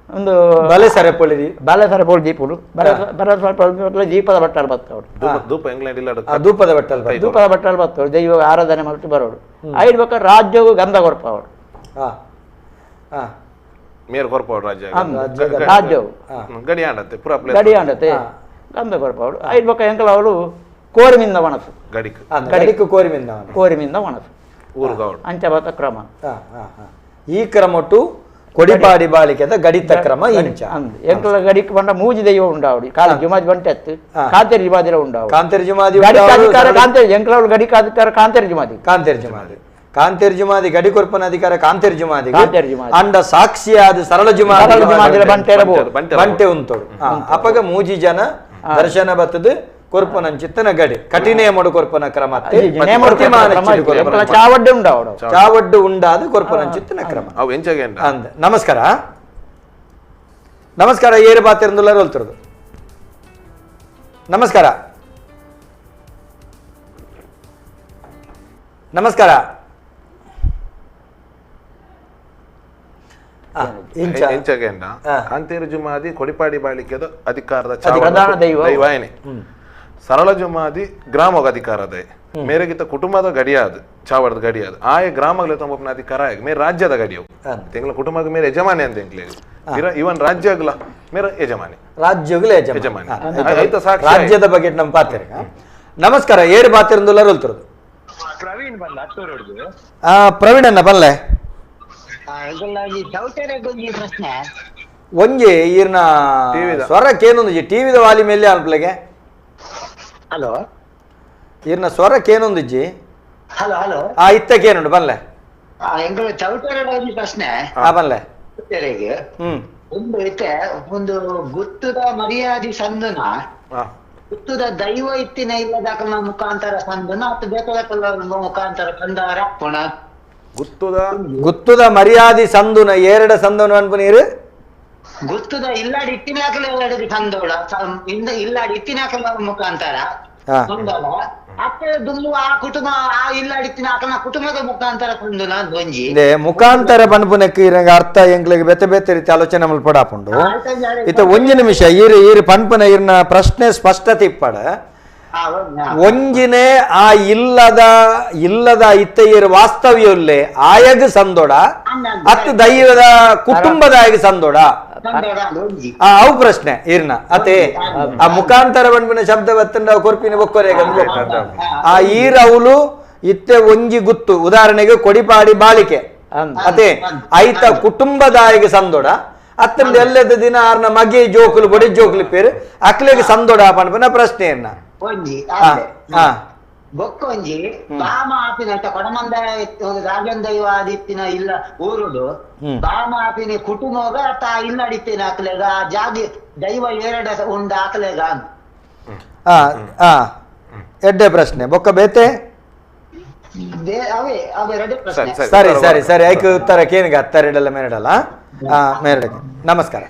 ಒಂದು ಬಲೆ ಸರಪೊಳಿ ಬಲೆ ಸರಪೊಳಿ ದೀಪುಡು ಬಲೆ ಬಲೆ ಸರಪೊಳಿ ದೀಪದ ಬಟ್ಟಲು ಬತ್ತವಡು ಧೂಪ ಇಂಗ್ಲೆಂಡ್ ಇಲ್ಲ ಧೂಪದ ಬಟ್ಟಲು ಧೂಪದ ಬಟ್ಟಲು ಬತ್ತವಡು ದೈವ ಆರಾಧನೆ ಮಾಡ್ತು ಬರೋಡು ಐಡ್ಬೇಕ ರಾಜ್ಯಗೂ ಗಂಧ ಕೊರ್ಪವಡು ಮೇರ್ ಕೊರ್ಪವಡು ರಾಜ್ಯ ರಾಜ್ಯವು ಗಡಿ ಆಂಡತೆ ಪೂರಾ ಗಡಿ ಆಂಡತೆ ಗಂಧ ಕೊರ್ಪವಡು ಐಡ್ಬೇಕ ಎಂಕಲ ಅವಳು ಕೋರಿಮಿಂದ ಒಣಸು ಗಡಿಕ್ ಗಡಿಕ್ ಕೋರಿಮಿಂದ ಕೋರಿಮಿಂದ ಒಣಸು ಊರುಗಾವಡು ಅಂಚ ಬತ್ತ ಕ್ರಮ. ಈ ಕ್ರಮಟು ಕೊಡಿಪಾಡಿ ಬಾಳಿಕೆದ ಗಡಿತ ಕ್ರಮ ಇಂಚ ಎಂಕಲ ಗಡಿಕ್ ಬಂಡ ಮೂಜಿ ದೈವ ಉಂಡಾವಡಿ ಕಾಲ ಜುಮಾದಿ ಬಂಟೆತ್ತು ಕಾಂತೇರಿ ಜುಮಾದಿರ ಉಂಡಾವು. ಕಾಂತೇರಿ ಜುಮಾದಿ ಅಧಿಕಾರ ಕಾಂತೇರಿ ಎಂಕಲ ಗಡಿಕ ಅಧಿಕಾರ ಕಾಂತೇರಿ ಜುಮಾದಿ. ಕಾಂತೇರಿ ಜುಮಾದಿ ಕಾಂತೇರಿ ಜುಮಾದಿ ಗಡಿ ಕೊರ್ಪನ ಅಧಿಕಾರ ಕಾಂತೇರಿ ಜುಮಾದಿ. ಕಾಂತೇರಿ ಜುಮಾದಿ ಅಂಡ ಸಾಕ್ಷಿಯಾದ ಸರಳ ಜುಮಾದಿ ಜುಮಾದಿರ ಬಂಟೆ ಬಂಟೆ ಉಂತೋಡು. ಅಪಗ ಮೂಜಿ ಜನ ದರ್ಶನ ಬತ್ತದು ಕೊರ್ಪನಂಚಿತ್ತನ ಗಡಿ ಕಠಿಣ ಮಡು ಕೊರ್ಪನ ಕ್ರಮ ಚಾವಡ್ಡು ಉಂಡಾವಡು ಚಾವಡ್ಡು ಉಂಡಾದ ಕೊರ್ಪನಂಚಿತ್ತನ ಕ್ರಮ. ಅಂದ ನಮಸ್ಕಾರ ನಮಸ್ಕಾರ ಏರು ಬಾತಿರಂದುಲ್ಲಾರು ಹೊಲ್ತಿರೋದು. ನಮಸ್ಕಾರ ನಮಸ್ಕಾರ. ಕಾಂತೇರಿ ಜುಮಾದಿ ಕೊಡಿಪಾಡಿ ಬಾಳಿಕೆದ ಅಧಿಕಾರದ ದೈವಾಯನೆ. ಸರಳ ಜುಮಾದಿ ಗ್ರಾಮದ ಅಧಿಕಾರದ ಮೇರೆಗಿತ್ತ ಕುಟುಂಬದ ಗಡಿಯಾದ ಚಾವಡದ ಗಡಿಯಾದ ಆಯ ಗ್ರಾಮಗಳ ತಮ್ಮ ಅಧಿಕಾರ ಮೇರೆ ರಾಜ್ಯದ ಗಡಿಯವು ತಿಂಗಳ ಕುಟುಂಬದ ಮೇರೆ ಯಜಮಾನಿ ಅಂತ ಎಂಕ್ಲೆ ಇವನ್ ರಾಜ್ಯಗಳ ಮೇರೆ ಯಜಮಾನಿ ರಾಜ್ಯಗಳ ಯಜಮಾನಿ ರಾಜ್ಯದ ಬಗ್ಗೆ ನಮ್ಮ ಪಾತ್ರ. ನಮಸ್ಕಾರ ಏರು ಬಾತಿರಂದುಲ್ಲಾರು ಹೊಲ್ತಿರೋದು. ಪ್ರವೀಣ್ ಬಂದ ಪ್ರವೀಣ್ ಅನ್ನ ಬಲ್ಲೆ ಪ್ರಶ್ನೆ ಒಂಜಿ ಈರ್ನ ಸ್ವರಕ್ಕೇನೊಂದು ಟಿವಿದ ವಾಲಿ ಮೇಲೆ ಅನ್ಪ್ಲೆಗೆ. ಹಲೋ ಈರ್ನ ಸ್ವರಕ್ಕೇನೊಂದಿಜ್ಜಿ. ಹಲೋ ಹಲೋ ಆ ಇತ್ತಕ್ಕೇನುಂಟು ಬಲ್ಲೆ ಚೌಟೆರೆ ಪ್ರಶ್ನೆ. ಆ ಬಲ್ಲೆ ಒಂದು ಇತ್ತೆ ಒಂದು ಗುತ್ತದ ಮರ್ಯಾದೆ ಸಂದನ ಗುತ್ತದ ದೈವ ಇತ್ತಿನ ಇಲ್ಲದಾಕಲ ಮುಖಾಂತರ ಸಂದನ ಅಥವಾ ಬೇಕಾದ ಮುಖಾಂತರ ಸಂದಾರ ಪುಣ ಗುತ್ತದ ಗುತ್ತದ ಮರ್ಯಾದೆ ಸಂದುನ ಏರಡ ಸಂದನು ಅನ್ಪು ನೀರು ಗುತ್ತದ ಇಲ್ಲಾಡಿ ಇತ್ತಿನಾಕಲ ಎರಡು ಸಂದೋಳ ಇಲ್ಲಾಡಿ ಇತ್ತಿನಾಕಲ ಮುಖಾಂತರ ಸಂದೋಳ ಅತ್ತೆ ದುಮ್ಮು ಆ ಕುಟುಂಬ ಆ ಇಲ್ಲಾಡಿ ಇತ್ತಿನಾಕಲ ಕುಟುಂಬದ ಮುಖಾಂತರ ಸಂದುನ ಒಂಜಿ ಮುಖಾಂತರ ಪನ್ಪುನಕ್ಕೆ ಇರಂಗ ಅರ್ಥ ಎಂಗ್ಲಿಗೆ ಬೆತ್ತೆ ಬೆತ್ತೆ ರೀತಿ ಆಲೋಚನೆ ಮಲ್ಪಡಾಪುಂಡು. ಇತ್ತ ಒಂಜಿ ನಿಮಿಷ ಈರು ಈರು ಪನ್ಪುನ ಈರ್ನ ಪ್ರಶ್ನೆ ಸ್ಪಷ್ಟತೆ ಇಪ್ಪಡ. ಒಂಜಿನೇ ಆ ಇಲ್ಲದ ಇಲ್ಲದ ಇತ್ತಯ್ಯರ ವಾಸ್ತವ್ಯ ಆಯಗ ಸಂದೋಡ ಅತ್ತು ದೈವದ ಕುಟುಂಬದ ಆಯಗ ಸಂದೋಡ ಆ ಅವು ಪ್ರಶ್ನೆ ಈರ್ನ ಅತೆ ಆ ಮುಖಾಂತರ ಬಂಡ್ಬಿನ ಶಬ್ದ ಬತ್ತಂಡ ಕೊರ್ಪಿನ ಬೊಕ್ಕೊರೆ ಆ ಈರವುಲು ಇತ್ತೆ ಒಂಜಿ ಗುತ್ತು ಉದಾಹರಣೆಗೆ ಕೊಡಿಪಾಡಿ ಬಾಳಿಕೆ ಅತೆ ಐತ ಕುಟುಂಬದಾಯಿಗೆ ಸಂದೋಡ ಅತ್ತಂದ ಎಲ್ಲದ ದಿನ ಆರ್ನ ಮಗೆ ಜೋಕುಲು ಬೊಡಿ ಜೋಕುಲು ಪೇರು ಅಕ್ಲೆಗೆ ಸಂದೋಡ ಪನ್ಪಿನ ಪ್ರಶ್ನೆ ಇರ್ನ. ಬೊಕ್ಕೊಂಜಿ ಬಾಮ ಆಪಿನ ಕೊಡಮಂದ ರಾಜನ್ ದೈವ ಆದಿತ್ತಿನ ಇಲ್ಲ ಊರುಡು ಬಾಮ ಆಪಿನ ಕುಟುಂಬ ತಾ ಇಲ್ಲ ಅಡಿತ್ತಿನ ಆಕ್ಲೆಗ ಆ ಜಾಗಿ ದೈವ ಎರಡ ಉಂಡ ಆಕ್ಲೆಗ. ಎಡ್ಡೆ ಪ್ರಶ್ನೆ ಬೊಕ್ಕ ಬೇತೆ ಸರಿ ಸರಿ ಸರಿ ಐಕೆ ಉತ್ತರ ಕೇನಿಗೆ ಹತ್ತರೆಡಲ್ಲ ಮೇರಡಲ್ಲ ಮೇರಡಕ್ಕೆ. ನಮಸ್ಕಾರ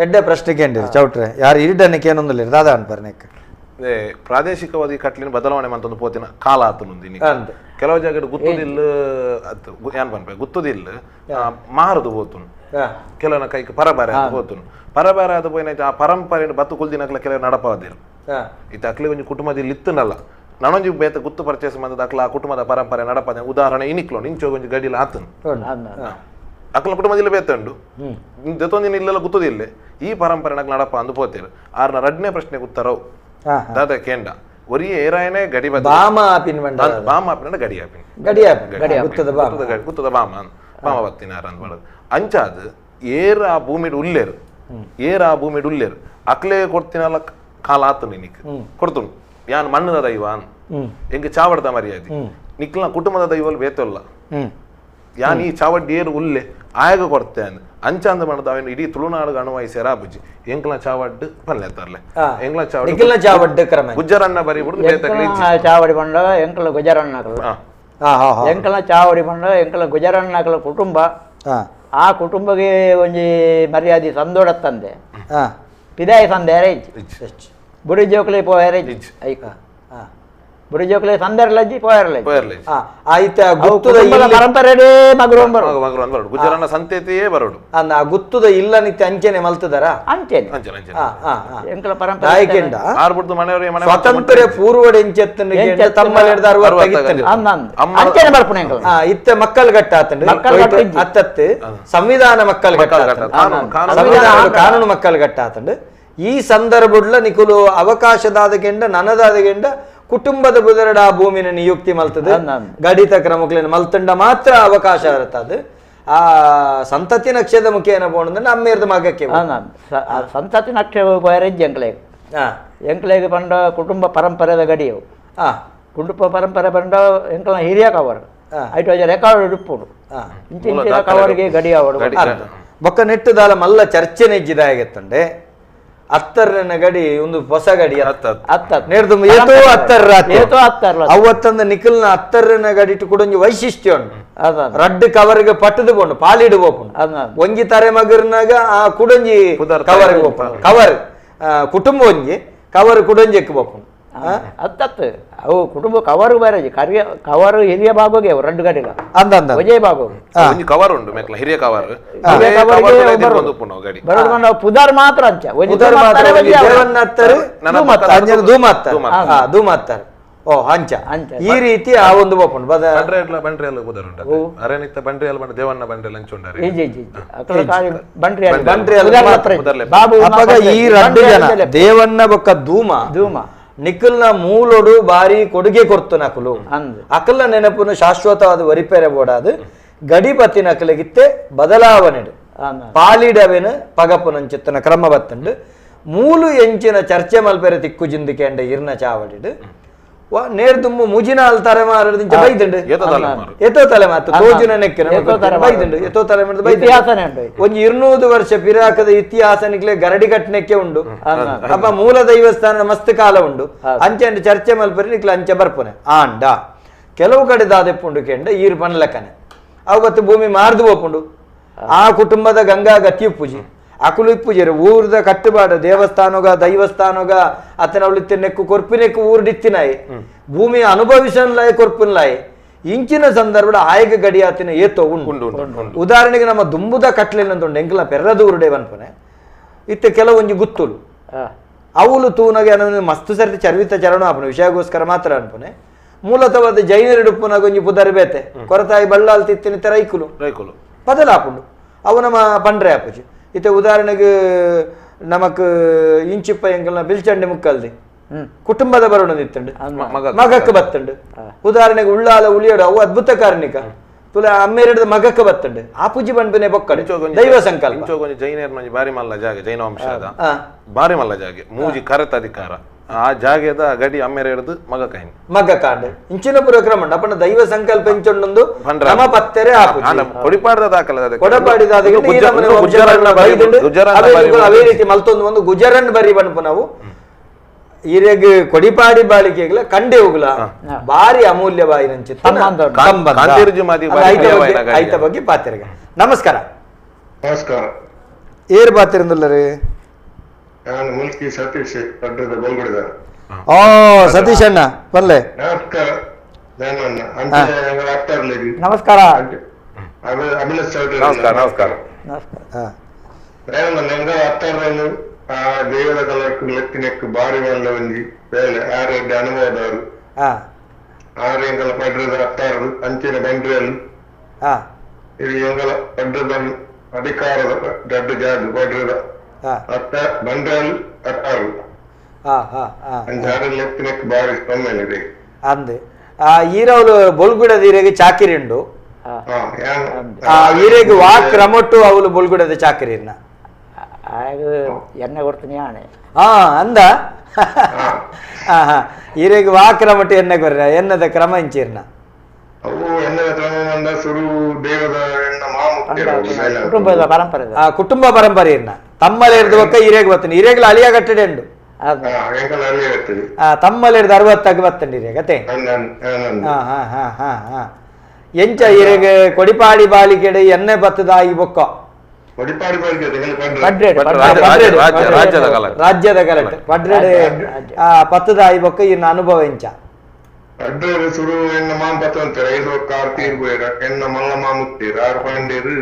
ಎಡ್ಡೆ ಪ್ರಶ್ನೆ ಕೇಂದ್ರ ಚೌಟ್ರೆ ಯಾರು ಇರಿಡನ್ನಕ್ಕೆ ಏನೊಂದಿಲ್ಲ ದಾದಾ ಅನ್ಪರ್ನೆಕ್ ಪ್ರಾದೇಶಿಕವಾಗಿ ಕಟ್ಲಿನ ಬದಲಾವಣೆ ಮಂತೊಂದು ಪೋತಿನ ಕಾಲ ಆತುಂದು ಕೆಲವು ಜಾಗ ಗುತ್ತದಿಲ್ಲ ಏನ್ ಪನ್ಪೆ ಗುತ್ತದಿಲ್ಲ ಮಾರದು ಪೋತುನು ಕೆಲವನ ಕೈಗೆ ಪರಬಾರೆ ಆದ ಪೋತುನು ಪರಬಾರೆ ಆದ ಪೋಯಿನ ಆ ಪರಂಪರೆ ಬತ್ತು ಕುಲ್ದಿನಕ್ಲ ಕೆಲವು ನಡಪಾದಿರು ಇತ್ತ ಅಕ್ಲೆ ಒಂಜಿ ಕುಟುಂಬದಲ್ಲಿ ಇತ್ತನಲ್ಲ ನಾನೊಂಜಿ ಬೇತ ಗುತ್ತು ಪರ್ಚೇಸ್ ಮಂದದ ಅಕ್ಲ ಆ ಕುಟುಂಬದ ಪರಂಪರೆ ನಡಪಾದ ಉದಾಹರಣೆ ಇನಿಕ್ಲೋ ನಿಂಚೋ ಒಂಜಿ ಗಡಿಲ ಆತನು ಅಕ್ಲ ಕುಟುಂಬದಲ್ಲಿ ಬೇತಂಡು ಜೊತೊಂದಿನ ಇಲ್ಲೆಲ್ಲ ಗುತ್ತದಿಲ್ಲ ಈ ಪರಂಪರೆ ನಕ್ಲ ನಡಪ ಅಂದು ಪೋತೇರು ಆರ್ನ ರಡ್ನೇ ಪ್ರಶ್ನೆಗೆ ಉತ್ತರವು ದಾದ ಕೇಂಡ ಒರಿಯ ಏರಾಯನೇ ಗಡಿ ಬಾಮ ಆಪಿನ ಬಾಮ ಆಪಿನ ಗಡಿ ಆಪಿನ ಗಡಿ ಆಪಿನ ಗುತ್ತದ ಬಾಮ ಗುತ್ತದ ಬಾಮ ಬಾಮ ಬತ್ತಿನಾರ ಅಂದ್ ಮಾಡೋದು ಅಂಚಾದ ಏರ ಆ ಭೂಮಿಡ್ ಉಲ್ಲೇರು ಏರ ಆ ಭೂಮಿಡ್ ಉಲ್ಲೇರು ಅಕ್ಲೇ ಕೊಡ್ತಿನಲ್ಲ ಕಾಲ ಆತು ನಿನಕ್ ಕೊಡ್ತುನು ಯಾನ್ ಮಣ್ಣದ ದೈವ ಎಂಗ ಚಾವಡ್ದ ಮರ್ಯಾದೆ ನಿಕ್ಲ ಕುಟುಂಬದ ದೈವಲ್ ಬೇತಲ್ಲ ಯಾನ್ ಈ ಚಾವಡ್ಡಿ ಏರು ಉಲ್ಲೆ ಆಯಗ ಕೊಡ್ತೆ ಅಂದ್ ಅಂಚ ಅಂದ ಮಾಡದ ಅವನು ಇಡೀ ತುಳುನಾಡು ಅಣುವೈಸೇರ ಬುಜ್ಜಿ ಎಂಕ್ಲ ಚಾವಡ್ಡು ಪಲ್ಲೆತ್ತಾರ್ಲೆ ಎಂಕ್ಲ ಚಾವಡ್ಡು ಚಾವಡ್ಡು ಕ್ರಮ ಗುಜ್ಜರನ್ನ ಬರಿ ಬಿಡುದು ಬೇತಕ್ಲೆ ಚಾವಡಿ ಬಂಡ ಎಂಕ್ಲ ಗುಜರನ್ನಕಲ ಎಂಕ್ಲ ಚಾವಡಿ ಬಂಡ ಎಂಕ್ಲ ಗುಜರನ್ನಕಲ ಕುಟುಂಬ ಆ ಕುಟುಂಬಗೆ ಒಂಜಿ ಮರ್ಯಾದೆ ಸಂದೋಡತ್ತಂದೆ ಪಿದಾಯ ಸಂದೇರ ಇಜ್ಜಿ ಬುಡಿ ಜೋಕ್ಲೆ ಪೋಯರೆ ಐಕ ಬುಡಿ ಜೋಕ್ಲೆ ಸಂದೇರ್ಲಜ್ಜಿ ಪೋಯರ್ಲಜ್ಜಿ ಆಯ್ತ ಗುತ್ತದ ಪರಂಪರೆ ಮಗರು ಬರೋಡು ಗುಜರನ್ನ ಸಂತತಿಯೇ ಬರೋಡು ಆ ಗುತ್ತದ ಇಲ್ಲ ನಿತ್ಯ ಅಂಚೆನೆ ಮಲ್ತದಾರ ಅಂಚೆನೆ ಎಂಕಲ ಪರಂಪರೆ ಆಯ್ಕೆಂಡ ಆರ್ಬಿಡ್ದು ಮನೆಯವರೇ ಮನೆ ಸ್ವಾತಂತ್ರ್ಯ ಪೂರ್ವಡೆ ಇಂಚೆತ್ತನ ತಮ್ಮಲೆಡ್ದ ಅಂಚೆನೆ ಬರ್ಪುಣ ಎಂಕಲ ಇತ್ತೆ ಮಕ್ಕಳ ಗಟ್ಟ ಆತಂಡ್ರಿ ಅತ್ತತ್ತು ಸಂವಿಧಾನ ಮಕ್ಕಳ ಗಟ್ಟ ಸಂವಿಧಾನ ಕಾನೂನು ಮಕ್ಕಳ ಗಟ್ಟ ಆತಂಡ್ರಿ ಈ ಸಂದರ್ಭಡ್ಲ ನಿಕುಲು ಅವಕಾಶದಾದ ಗೆಂಡ ನನದಾದ ಗೆಂಡ ಕುಟುಂಬದ ಬುದರಡ ಆ ಭೂಮಿನ ನಿಯುಕ್ತಿ ಮಲ್ತದೆ ಗಡಿತ ಕ್ರಮಕ್ಲೇನ ಮಲ್ತಂಡ ಮಾತ್ರ ಅವಕಾಶ ಇರ್ತದೆ. ಆ ಸಂತತಿ ನಕ್ಷದ ಮುಖೇನ ಪೋಣಂದ್ರೆ ಅಮ್ಮೇರ್ದ ಮಗಕ್ಕೆ ಸಂತತಿ ನಕ್ಷೆ ಎಂಕ್ಲೇಗ್ ಎಂಕ್ಲೇಗ್ ಪಂಡ ಕುಟುಂಬ ಪರಂಪರೆದ ಗಡಿಯವು. ಕುಟುಂಬ ಪರಂಪರೆ ಪಂಡ ಎಂಕ್ಲ ಹಿರಿಯ ಕವರ್ ಐಟು ರೆಕಾರ್ಡ್ ಇಪ್ಪುಡು ಇಂಚಿನ ಕವರ್ಗೆ ಗಡಿ ಅವಡು ಬೊಕ್ಕ ನೆಟ್ಟುದಾಲ ಮಲ್ಲ ಚರ್ಚೆ ನೆಜ್ಜಿದಾಗತ್ತಂಡೆ ಅತ್ತರ್ನ ಗಡಿ ಒಂದು ಹೊಸ ಗಡಿ ನೇರ್ದು ಏತೋ ಅತ್ತರ್ರ ಅವತ್ತಂದ ನಿಖಲ್ನ ಅತ್ತರ್ನ ಗಡಿಟ್ಟು ಕೂಡ ಒಂಜಿ ವೈಶಿಷ್ಟ್ಯ ಉಂಟು. ರಡ್ಡು ಕವರ್ಗೆ ಪಟ್ಟದು ಪೋಂಡು ಪಾಲಿಡು ಪೋಪುಂಡು ಒಂಜಿ ತರೆ ಮಗರ್ನಾಗ ಆ ಕುಡೊಂಜಿ ಕವರ್ಗೆ ಪೋಪುಂಡು ಕವರ್ ಕುಟುಂಬ ಒಂಜಿ ಕವರ್ ಕುಡೊಂಜೆಕ್ ಪೋಪುಂಡು ಅತ್ತತ್ತು ಅವು ಕುಟುಂಬ ಕವರು ಬೇರೆ ಕರಿಯ ಕವರು ಹಿರಿಯ ಭಾಗಗೆ ರಡ್ಡು ಗಡಿಲ ಅಂದ ಒಂಜೇ ಭಾಗ ಒಂಜಿ ಕವರ್ ಉಂಡು ಮೆಕ್ಲ ಹಿರಿಯ ಕವರ್ ಬರೋದು ಪುದಾರ್ ಮಾತ್ರ ಅಂಚ ಪುದಾರ್ ಮಾತ್ರ ದೇವನ್ನತ್ತರು ಧೂಮತ್ತರು ಧೂಮತ್ತರು ಓ ಅಂಚ ಈ ರೀತಿ ಆ ಒಂದು ಬೋಪುಂಡು ಬಂಡ್ರಿ ಅಲ್ಲ ಪುದರ್ ಉಂಟು ಅರೇನಿತ್ತ ಬಂಡ್ರಿ ಅಲ್ಲ ದೇವನ್ನ ಬಂಡ್ರಿ ಅಂಚ ಉಂಡಾರೆ ಬಂಡ್ರಿ ಬಂಡ್ರಿ ಬಾಬು. ಅಪಗ ಈ ರಡ್ಡು ಜನ ದೇವನ್ನ ಬೊಕ್ಕ ಧೂಮ ಧೂಮ ನಿಖಲ್ನ ಮೂಲೊಡು ಬಾರಿ ಕೊಡುಗೆ ಕೊರ್ತು ನಕಲು ಅಕಲ್ನ ನೆನಪುನು ಶಾಶ್ವತವಾದ ವರಿಪೇರೆ ಬೋಡಾದು ಗಡಿಪತಿ ನಕಲಿಗಿತ್ತೆ ಬದಲಾವಣೆ ಪಾಲಿಡವೆನು ಪಗಪುನಂಚಿತ್ತನ ಕ್ರಮ ಬತ್ತಂಡು ಮೂಲು ಎಂಚಿನ ಚರ್ಚೆ ಮಲ್ಪೆರೆ ತಿಕ್ಕು ಜಿಂದಿಕೆಂಡ ಇರ್ನ ಚಾವಡಿಡು ನೇರ್ದುಂಬು ಮುಜಿನಾಲ್ ತಲೆಮಾರದಿಂಚ ಬೈದುಂಡು ಎತೋ ತಲೆಮಾತು ತೋಜುನ ನೆಕ್ಕಿನ ಬೈದುಂಡು ಎತೋ ತಲೆಮಾರು ಬೈದುಂಡು ಒಂಜಿ 200 ವರ್ಷ ಪಿರಾಕದ ಇತಿಹಾಸ ನಿಕ್ಲೆ ಗರಡಿ ಕಟ್ಟನೆಕ್ಕೆ ಉಂಡು. ಅಪ್ಪ ಮೂಲ ದೈವಸ್ಥಾನ ಮಸ್ತ್ ಕಾಲ ಉಂಡು ಅಂಚೆ ಚರ್ಚೆ ಮಲ್ಪರಿ ನಿಕ್ಲೆ ಅಂಚೆ ಬರ್ಪುನೆ ಆಂಡ ಕೆಲವು ಕಡೆ ದಾದೆಪ್ಪುಂಡು ಕೆಂಡ ಈರು ಪನ್ಲಕ್ಕನೆ ಅವತ್ತು ಭೂಮಿ ಮಾರ್ದು ಹೋಪುಂಡು ಆ ಕುಟುಂಬದ ಗಂಗಾ ಗತಿ ಪೂಜೆ ಅಕುಲು ಇಪ್ಪುಜೆರು ಊರ್ದ ಕಟ್ಟುಬಾಡ ದೇವಸ್ಥಾನಗ ದೈವಸ್ಥಾನಗ ಅತನ ಅವಳಿತ್ತೆ ನೆಕ್ಕು ಕೊರ್ಪಿನೆಕ್ಕು ಊರ್ಡಿತ್ತಿನಾಯಿ ಭೂಮಿ ಅನುಭವಿಸನ್ಲಾಯ್ ಕೊರ್ಪಿನ್ಲಾಯ್ ಇಂಚಿನ ಸಂದರ್ಭದ ಆಯಗ ಗಡಿಯಾತಿನ ಏತೋ ಉಂಟು. ಉದಾಹರಣೆಗೆ ನಮ್ಮ ದುಂಬುದ ಕಟ್ಲೆನಂದುಂಡು ಎಂಕಲ ಪೆರ್ರದ ಊರುಡೆ ಬನ್ಪನೆ ಇತ್ತೆ ಕೆಲವೊಂಜಿ ಗುತ್ತುಲು ಅವಳು ತೂನಗೆ ಅನ್ನೋ ಮಸ್ತ್ ಸರ್ತಿ ಚರ್ವಿತ ಚರಣ ಆಪುನ ವಿಷಯಗೋಸ್ಕರ ಮಾತ್ರ ಅನ್ಪನೆ ಮೂಲತವಾದ ಜೈನರಿಡುಪ್ಪುನಾಗ ಒಂಜಿ ಪುದರ್ ಬೇತೆ ಕೊರತಾಯಿ ಬಳ್ಳಾಲ್ ತಿತ್ತಿನ ರೈಕುಲು ರೈಕುಲು ಬದಲಾಪುಂಡು ಅವು ನಮ್ಮ ಪಂಡ್ರೆ ಆಪುಜಿ. ಇತ್ತೆ ಉದಾಹರಣೆಗೆ ನಮಕ್ ಇಂಚಿಪ್ಪ ಎಂಕಲ್ನ ಬಿಲ್ಚಂಡಿ ಮುಕ್ಕಲ್ದಿ ಕುಟುಂಬದ ಬರೋಣ ಇತ್ತಂಡು ಮಗಕ್ಕೆ ಬತ್ತಂಡು. ಉದಾಹರಣೆಗೆ ಉಳ್ಳಾಲ ಉಳಿಯೋಡು ಅವು ಅದ್ಭುತ ಕಾರಣಿಕ ತುಲ ಅಮ್ಮೇರಡ ಮಗಕ್ಕೆ ಬತ್ತಂಡು ಆ ಪೂಜೆ ಬಂಡ್ಬಿನೆ ಬೊಕ್ಕಡು ದೈವ ಸಂಕಲ್ಪ. ಜೈನರ್ನ ಬಾರಿ ಮಲ್ಲ ಜಾಗೆ ಜೈನ ವಂಶದ ಬಾರಿ ಮಲ್ಲ ಜಾಗೆ ಮೂಜಿ ಕರೆತ ಅಧಿಕಾರ ಆ ಜಾಗೆದ ಗಡಿ ಅಮ್ಮೇರ ಹಿಡಿದು ಮಗ ಕಾಯಿನ ಮಗ ಕಾಂಡೆ ಇಂಚಿನ ಪುರ ಕ್ರಮ ಅಪ್ಪನ ದೈವ ಸಂಕಲ್ಪ ಇಂಚೊಂಡೊಂದು ನಮ ಪತ್ತೆರೆ ಕೊಡಿಪಾಡದ ದಾಖಲೆ ಕೊಡಪಾಡಿದ ಅವೇ ರೀತಿ ಮಲ್ತೊಂದು ಒಂದು ಗುಜರನ್ ಬರಿ ಬನ್ಪು ನಾವು ಈರೆಗ್ ಕೊಡಿಪಾಡಿ ಬಾಳಿಕೆಗಳ ಕಂಡೆ ಹೋಗ್ಲ ಬಾರಿ ಅಮೂಲ್ಯ ಬಾಯಿ ಐತ ಬಗ್ಗೆ ಪಾತಿರಗ. ನಮಸ್ಕಾರ. ನಮಸ್ಕಾರ. ಏರ್ ಪಾತಿರಂದುಲ್ಲರಿ? ನಾನು ಮುಲ್ಕಿ ಸತೀಶ್ ಪಡ್ರದ ಬೋಲ್ಗುಡಿದ. ಓ ಸತೀಶ್ ಅಣ್ಣ ಪಲ್ಲೆ ನಮಸ್ಕಾರ. ನಮಸ್ಕಾರ. ನಮಸ್ಕಾರ. ನಮಸ್ಕಾರ. ಆ ದೇವರ ಕಲಕ್ಕೆ ಲೆಕ್ಕಿನೆಕ್ಕು ಬಾರಿ ಮಲ್ಲ ಒಂಜಿ ಬೇಲೆ ಆರೆಡ್ಡೆ ಅನುಭವದವರು ಆರು ಎಂಗಲ ಪಡ್ರದ ಅತ್ತಾರು ಅಂಚಿನ ಬಂಡ್ರಿಯಲ್ಲಿ ಇದು ಎಂಗಲ ಪಡ್ರದ ಅಧಿಕಾರದ ದೊಡ್ಡ ಜಾಗ ಪಡ್ರದ ಅತ್ತ ಬಂಡ್ರಲ್ ಅತ್ತಾರು ಅಂಚಾರು ಲೆಕ್ಕಿನೆಕ್ಕು ಬಾರಿ ಸ್ಪಂದನೆ ಅಂದೆ. ಆ ಈರವಳು ಬೊಲ್ಗುಡದ ಈರೆಗೆ ಚಾಕಿರಿ ಉಂಡು. ಆ ಈರೆಗೆ ವಾ ಕ್ರಮೊಟ್ಟು ಅವಳು ಬೊಲ್ಗುಡದ ಚಾಕಿರಿನ ಎಣ್ಣೆ ಕೊಡ್ತೀನಿ ಆಣೆ ಅಂದ ಈರೆಗೆ ವಾ ಕ್ರಮಟ್ಟು ಎಣ್ಣೆ ಕೊರ್ರ ಎನ್ನದ ಕ್ರಮ ಇಂಚಿರ್ನ ಕುಟುಂಬದ ಪರಂಪರೆ ಆ ಕುಟುಂಬ ಪರಂಪರೆ ಇರ್ನ ತಮ್ಮಲೆ ಇರ್ದು ಒಕ್ಕ ಈರೆಗೆ ಬರ್ತೇನೆ ಈರೆಗ್ಲ ಅಳಿಯ ಕಟ್ಟಡೆ ಉಂಡು ತಮ್ಮಲೆ ಇರ್ದು 60 ಬತ್ತಂಡಿ ಈರೆಗತೆ. ಹಾ ಹಾ ಹಾ ಹಾ ಹಾ ಎಂಚ ಈರೆಗೆ ಕೊಡಿಪಾಡಿ ಬಾಲಿಕೆಡೆ ಎಣ್ಣೆ ಬತ್ತದ ಈ ಬೊಕ್ಕ ರಾಜ್ಯದ ಗಲಾಟೆ ಪಡ್ರೆಡೆ ಪತ್ತದ ಈ ಬೊಕ್ಕ ಇನ್ನ ಅನುಭವ ಎಂಚ ಪಡ್ರೆಡ್ ಸುರು ಎನ್ನ ಮಾಮ ಪತ್ತಂತಾರೆ ಐದು ಒಕ್ಕ ಆರು ತೀರ್ ಬೋಯರ ಎನ್ನ ಮಲ್ಲ ಮಾಮುತ್ತೀರ್ ಆರು ಪಾಂಡೇರು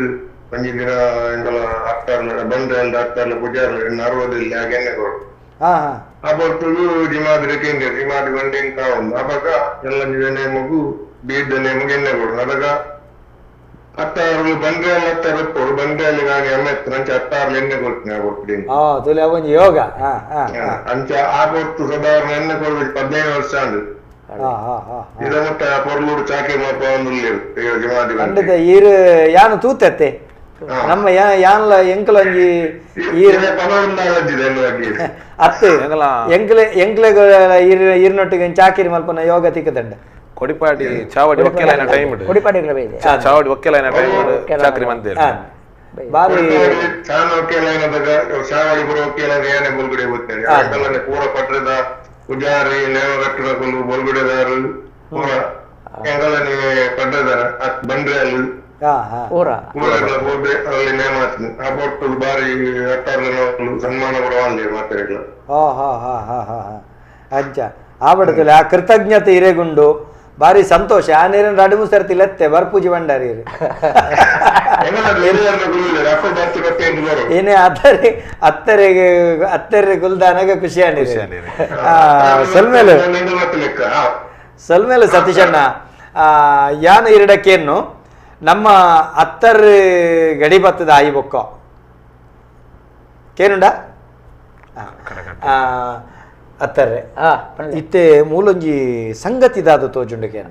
ಒಂಜಿ ದಿನ ಎಂಗಲ ಅತ್ತಾರ್ಲ ಬಂಡ್ರಲ್ದ ಅತ್ತಾರ್ಲ ಪೂಜಾರ್ಲ ಎನ್ನ 60 ಹಾಗೆ ಎಣ್ಣೆ ಕೊಡು ಆ ಬರ್ತುದು ಜಿಮಾದ್ರಿ ಕೇಂದ್ರ ಜಿಮಾದಿ ಬಂಡೆ ಕಾವುಂಡು ಅಪಗ ಎಲ್ಲ ನೇಮಗು ಬೀಡ್ದ ನೇಮಗು ಎಣ್ಣೆ ಕೊಡು ಅದಾಗ ಅತ್ತಾರು ಬಂಡ್ರೆಲ್ಲ ಅತ್ತಾರು ಬಂಡ್ರೆಯಲ್ಲಿ ನಾನು ಎಮ್ಮೆತ್ತು ನಂಚ ಅತ್ತಾರು ಎಣ್ಣೆ ಕೊಡ್ತೀನಿ ಆ ಕೊಡ್ತೀನಿ. ತುಲೆ ಅವೊಂಜಿ ಯೋಗ. ಅಂಚ ಆ ಕೊಡ್ತು ಸಾಧಾರಣ ಎಣ್ಣೆ ಕೊಡ್ಬೇಕು 15 ವರ್ಷ ಅಂದು. ಇದ ಮಟ್ಟ ಪೊರ್ಲೂರು ಚಾಕಿ ಮಾಪ ಒಂದು ಖಂಡಿತ ಈರು ಯಾನು ತೂತತ್ತೆ ನಮ್ಮ ಯಾನ್ಲ ಎಂಕಲ ಒಂಜಿ ಈರು ಅತ್ತೆ ಎಂಕ್ಲೆ ಎಂಕ್ಲೆ ಈರು ಈರಿನೊಟ್ಟಿಗೆ ಚಾಕಿರಿ ಮಲ್ಪನ ಯೋಗ ತಿಕ್ಕದಂಡ. ಕೊಡಿಪಾಡಿ ಚಾವಡಿ ಒಕ್ಕೆಲೈನ ಟೈಮ್ ಕೊಡಿಪಾಡಿ ಚಾವಡಿ ಒಕ್ಕೆಲೈನ ಟೈಮ್ ಚಾಕ್ರಿ ಮಂದಿರ ಬಾರಿ ಚಾನ ಒಕ್ಕೆಲೈನದಾಗ ಚಾವಡಿ ಪೂರ ಒಕ್ಕೆಲೈನ ಏನೇ ಬೊಲ್ಗುಡೆ ಹೋಗ್ತಾರೆ ಎಂಕಲನೆ ಪೂರ ಪಟ್ರದ ಪೂಜಾರಿ ನೇಮಗಟ್ಟುನಕುಲು ಬೊಲ್ಗುಡೆದಾರು ಪೂರ ಎಂಕಲನೆ ಪಡ್ರದಾರ ಬಂಡ್ರೆ ಅಲ್ಲಿ ಪೂರ ಪೂರ ಅಲ್ಲಿ ನೇಮ ಆ ಪೊಟ್ಟು ಬಾರಿ ಅತ್ತಾರ್ಲ ಸನ್ಮಾನ ಕೂಡ ಅಲ್ಲಿ ಮಾತಾಡಿಲ್ಲ. ಹಾ ಹಾ ಹಾ ಹಾ ಹಾ ಅಂಚ ಆ ಬಡತಲೆ ಆ ಕೃತಜ್ಞತೆ ಇರೆಗುಂಡು ಬಾರಿ ಸಂತೋಷ. ಆ ನೀರಿನ ರಡು ಮುಸರ್ತಿ ಲತ್ತೆ ಬರ್ಪೂಜಿ ಭಂಡಾರಿ ಏನೇ ಅತ್ತರೆ ಅತ್ತರೆಗೆ ಅತ್ತರೆ ಗುಲ್ದಾನಾಗ ಖುಷಿ ಆಂಡಿರಿ. ಸೊಲ್ಮೇಲೆ ಸೊಲ್ಮೇಲೆ ಸತೀಶಣ್ಣ ಯಾನ ಇರಡಕ್ಕೇನು ನಮ್ಮ ಅತ್ತರ್ ಗಡಿ ಬತ್ತದ ಆಯಿ ಬೊಕ್ಕ ಕೇನುಂಡ ಅತ್ತರ್ರೆ ಇತ್ತೆ ಮೂಲೊಂಜಿ ಸಂಗತಿದಾದ ತೋಜುಂಡಕ್ಕೆ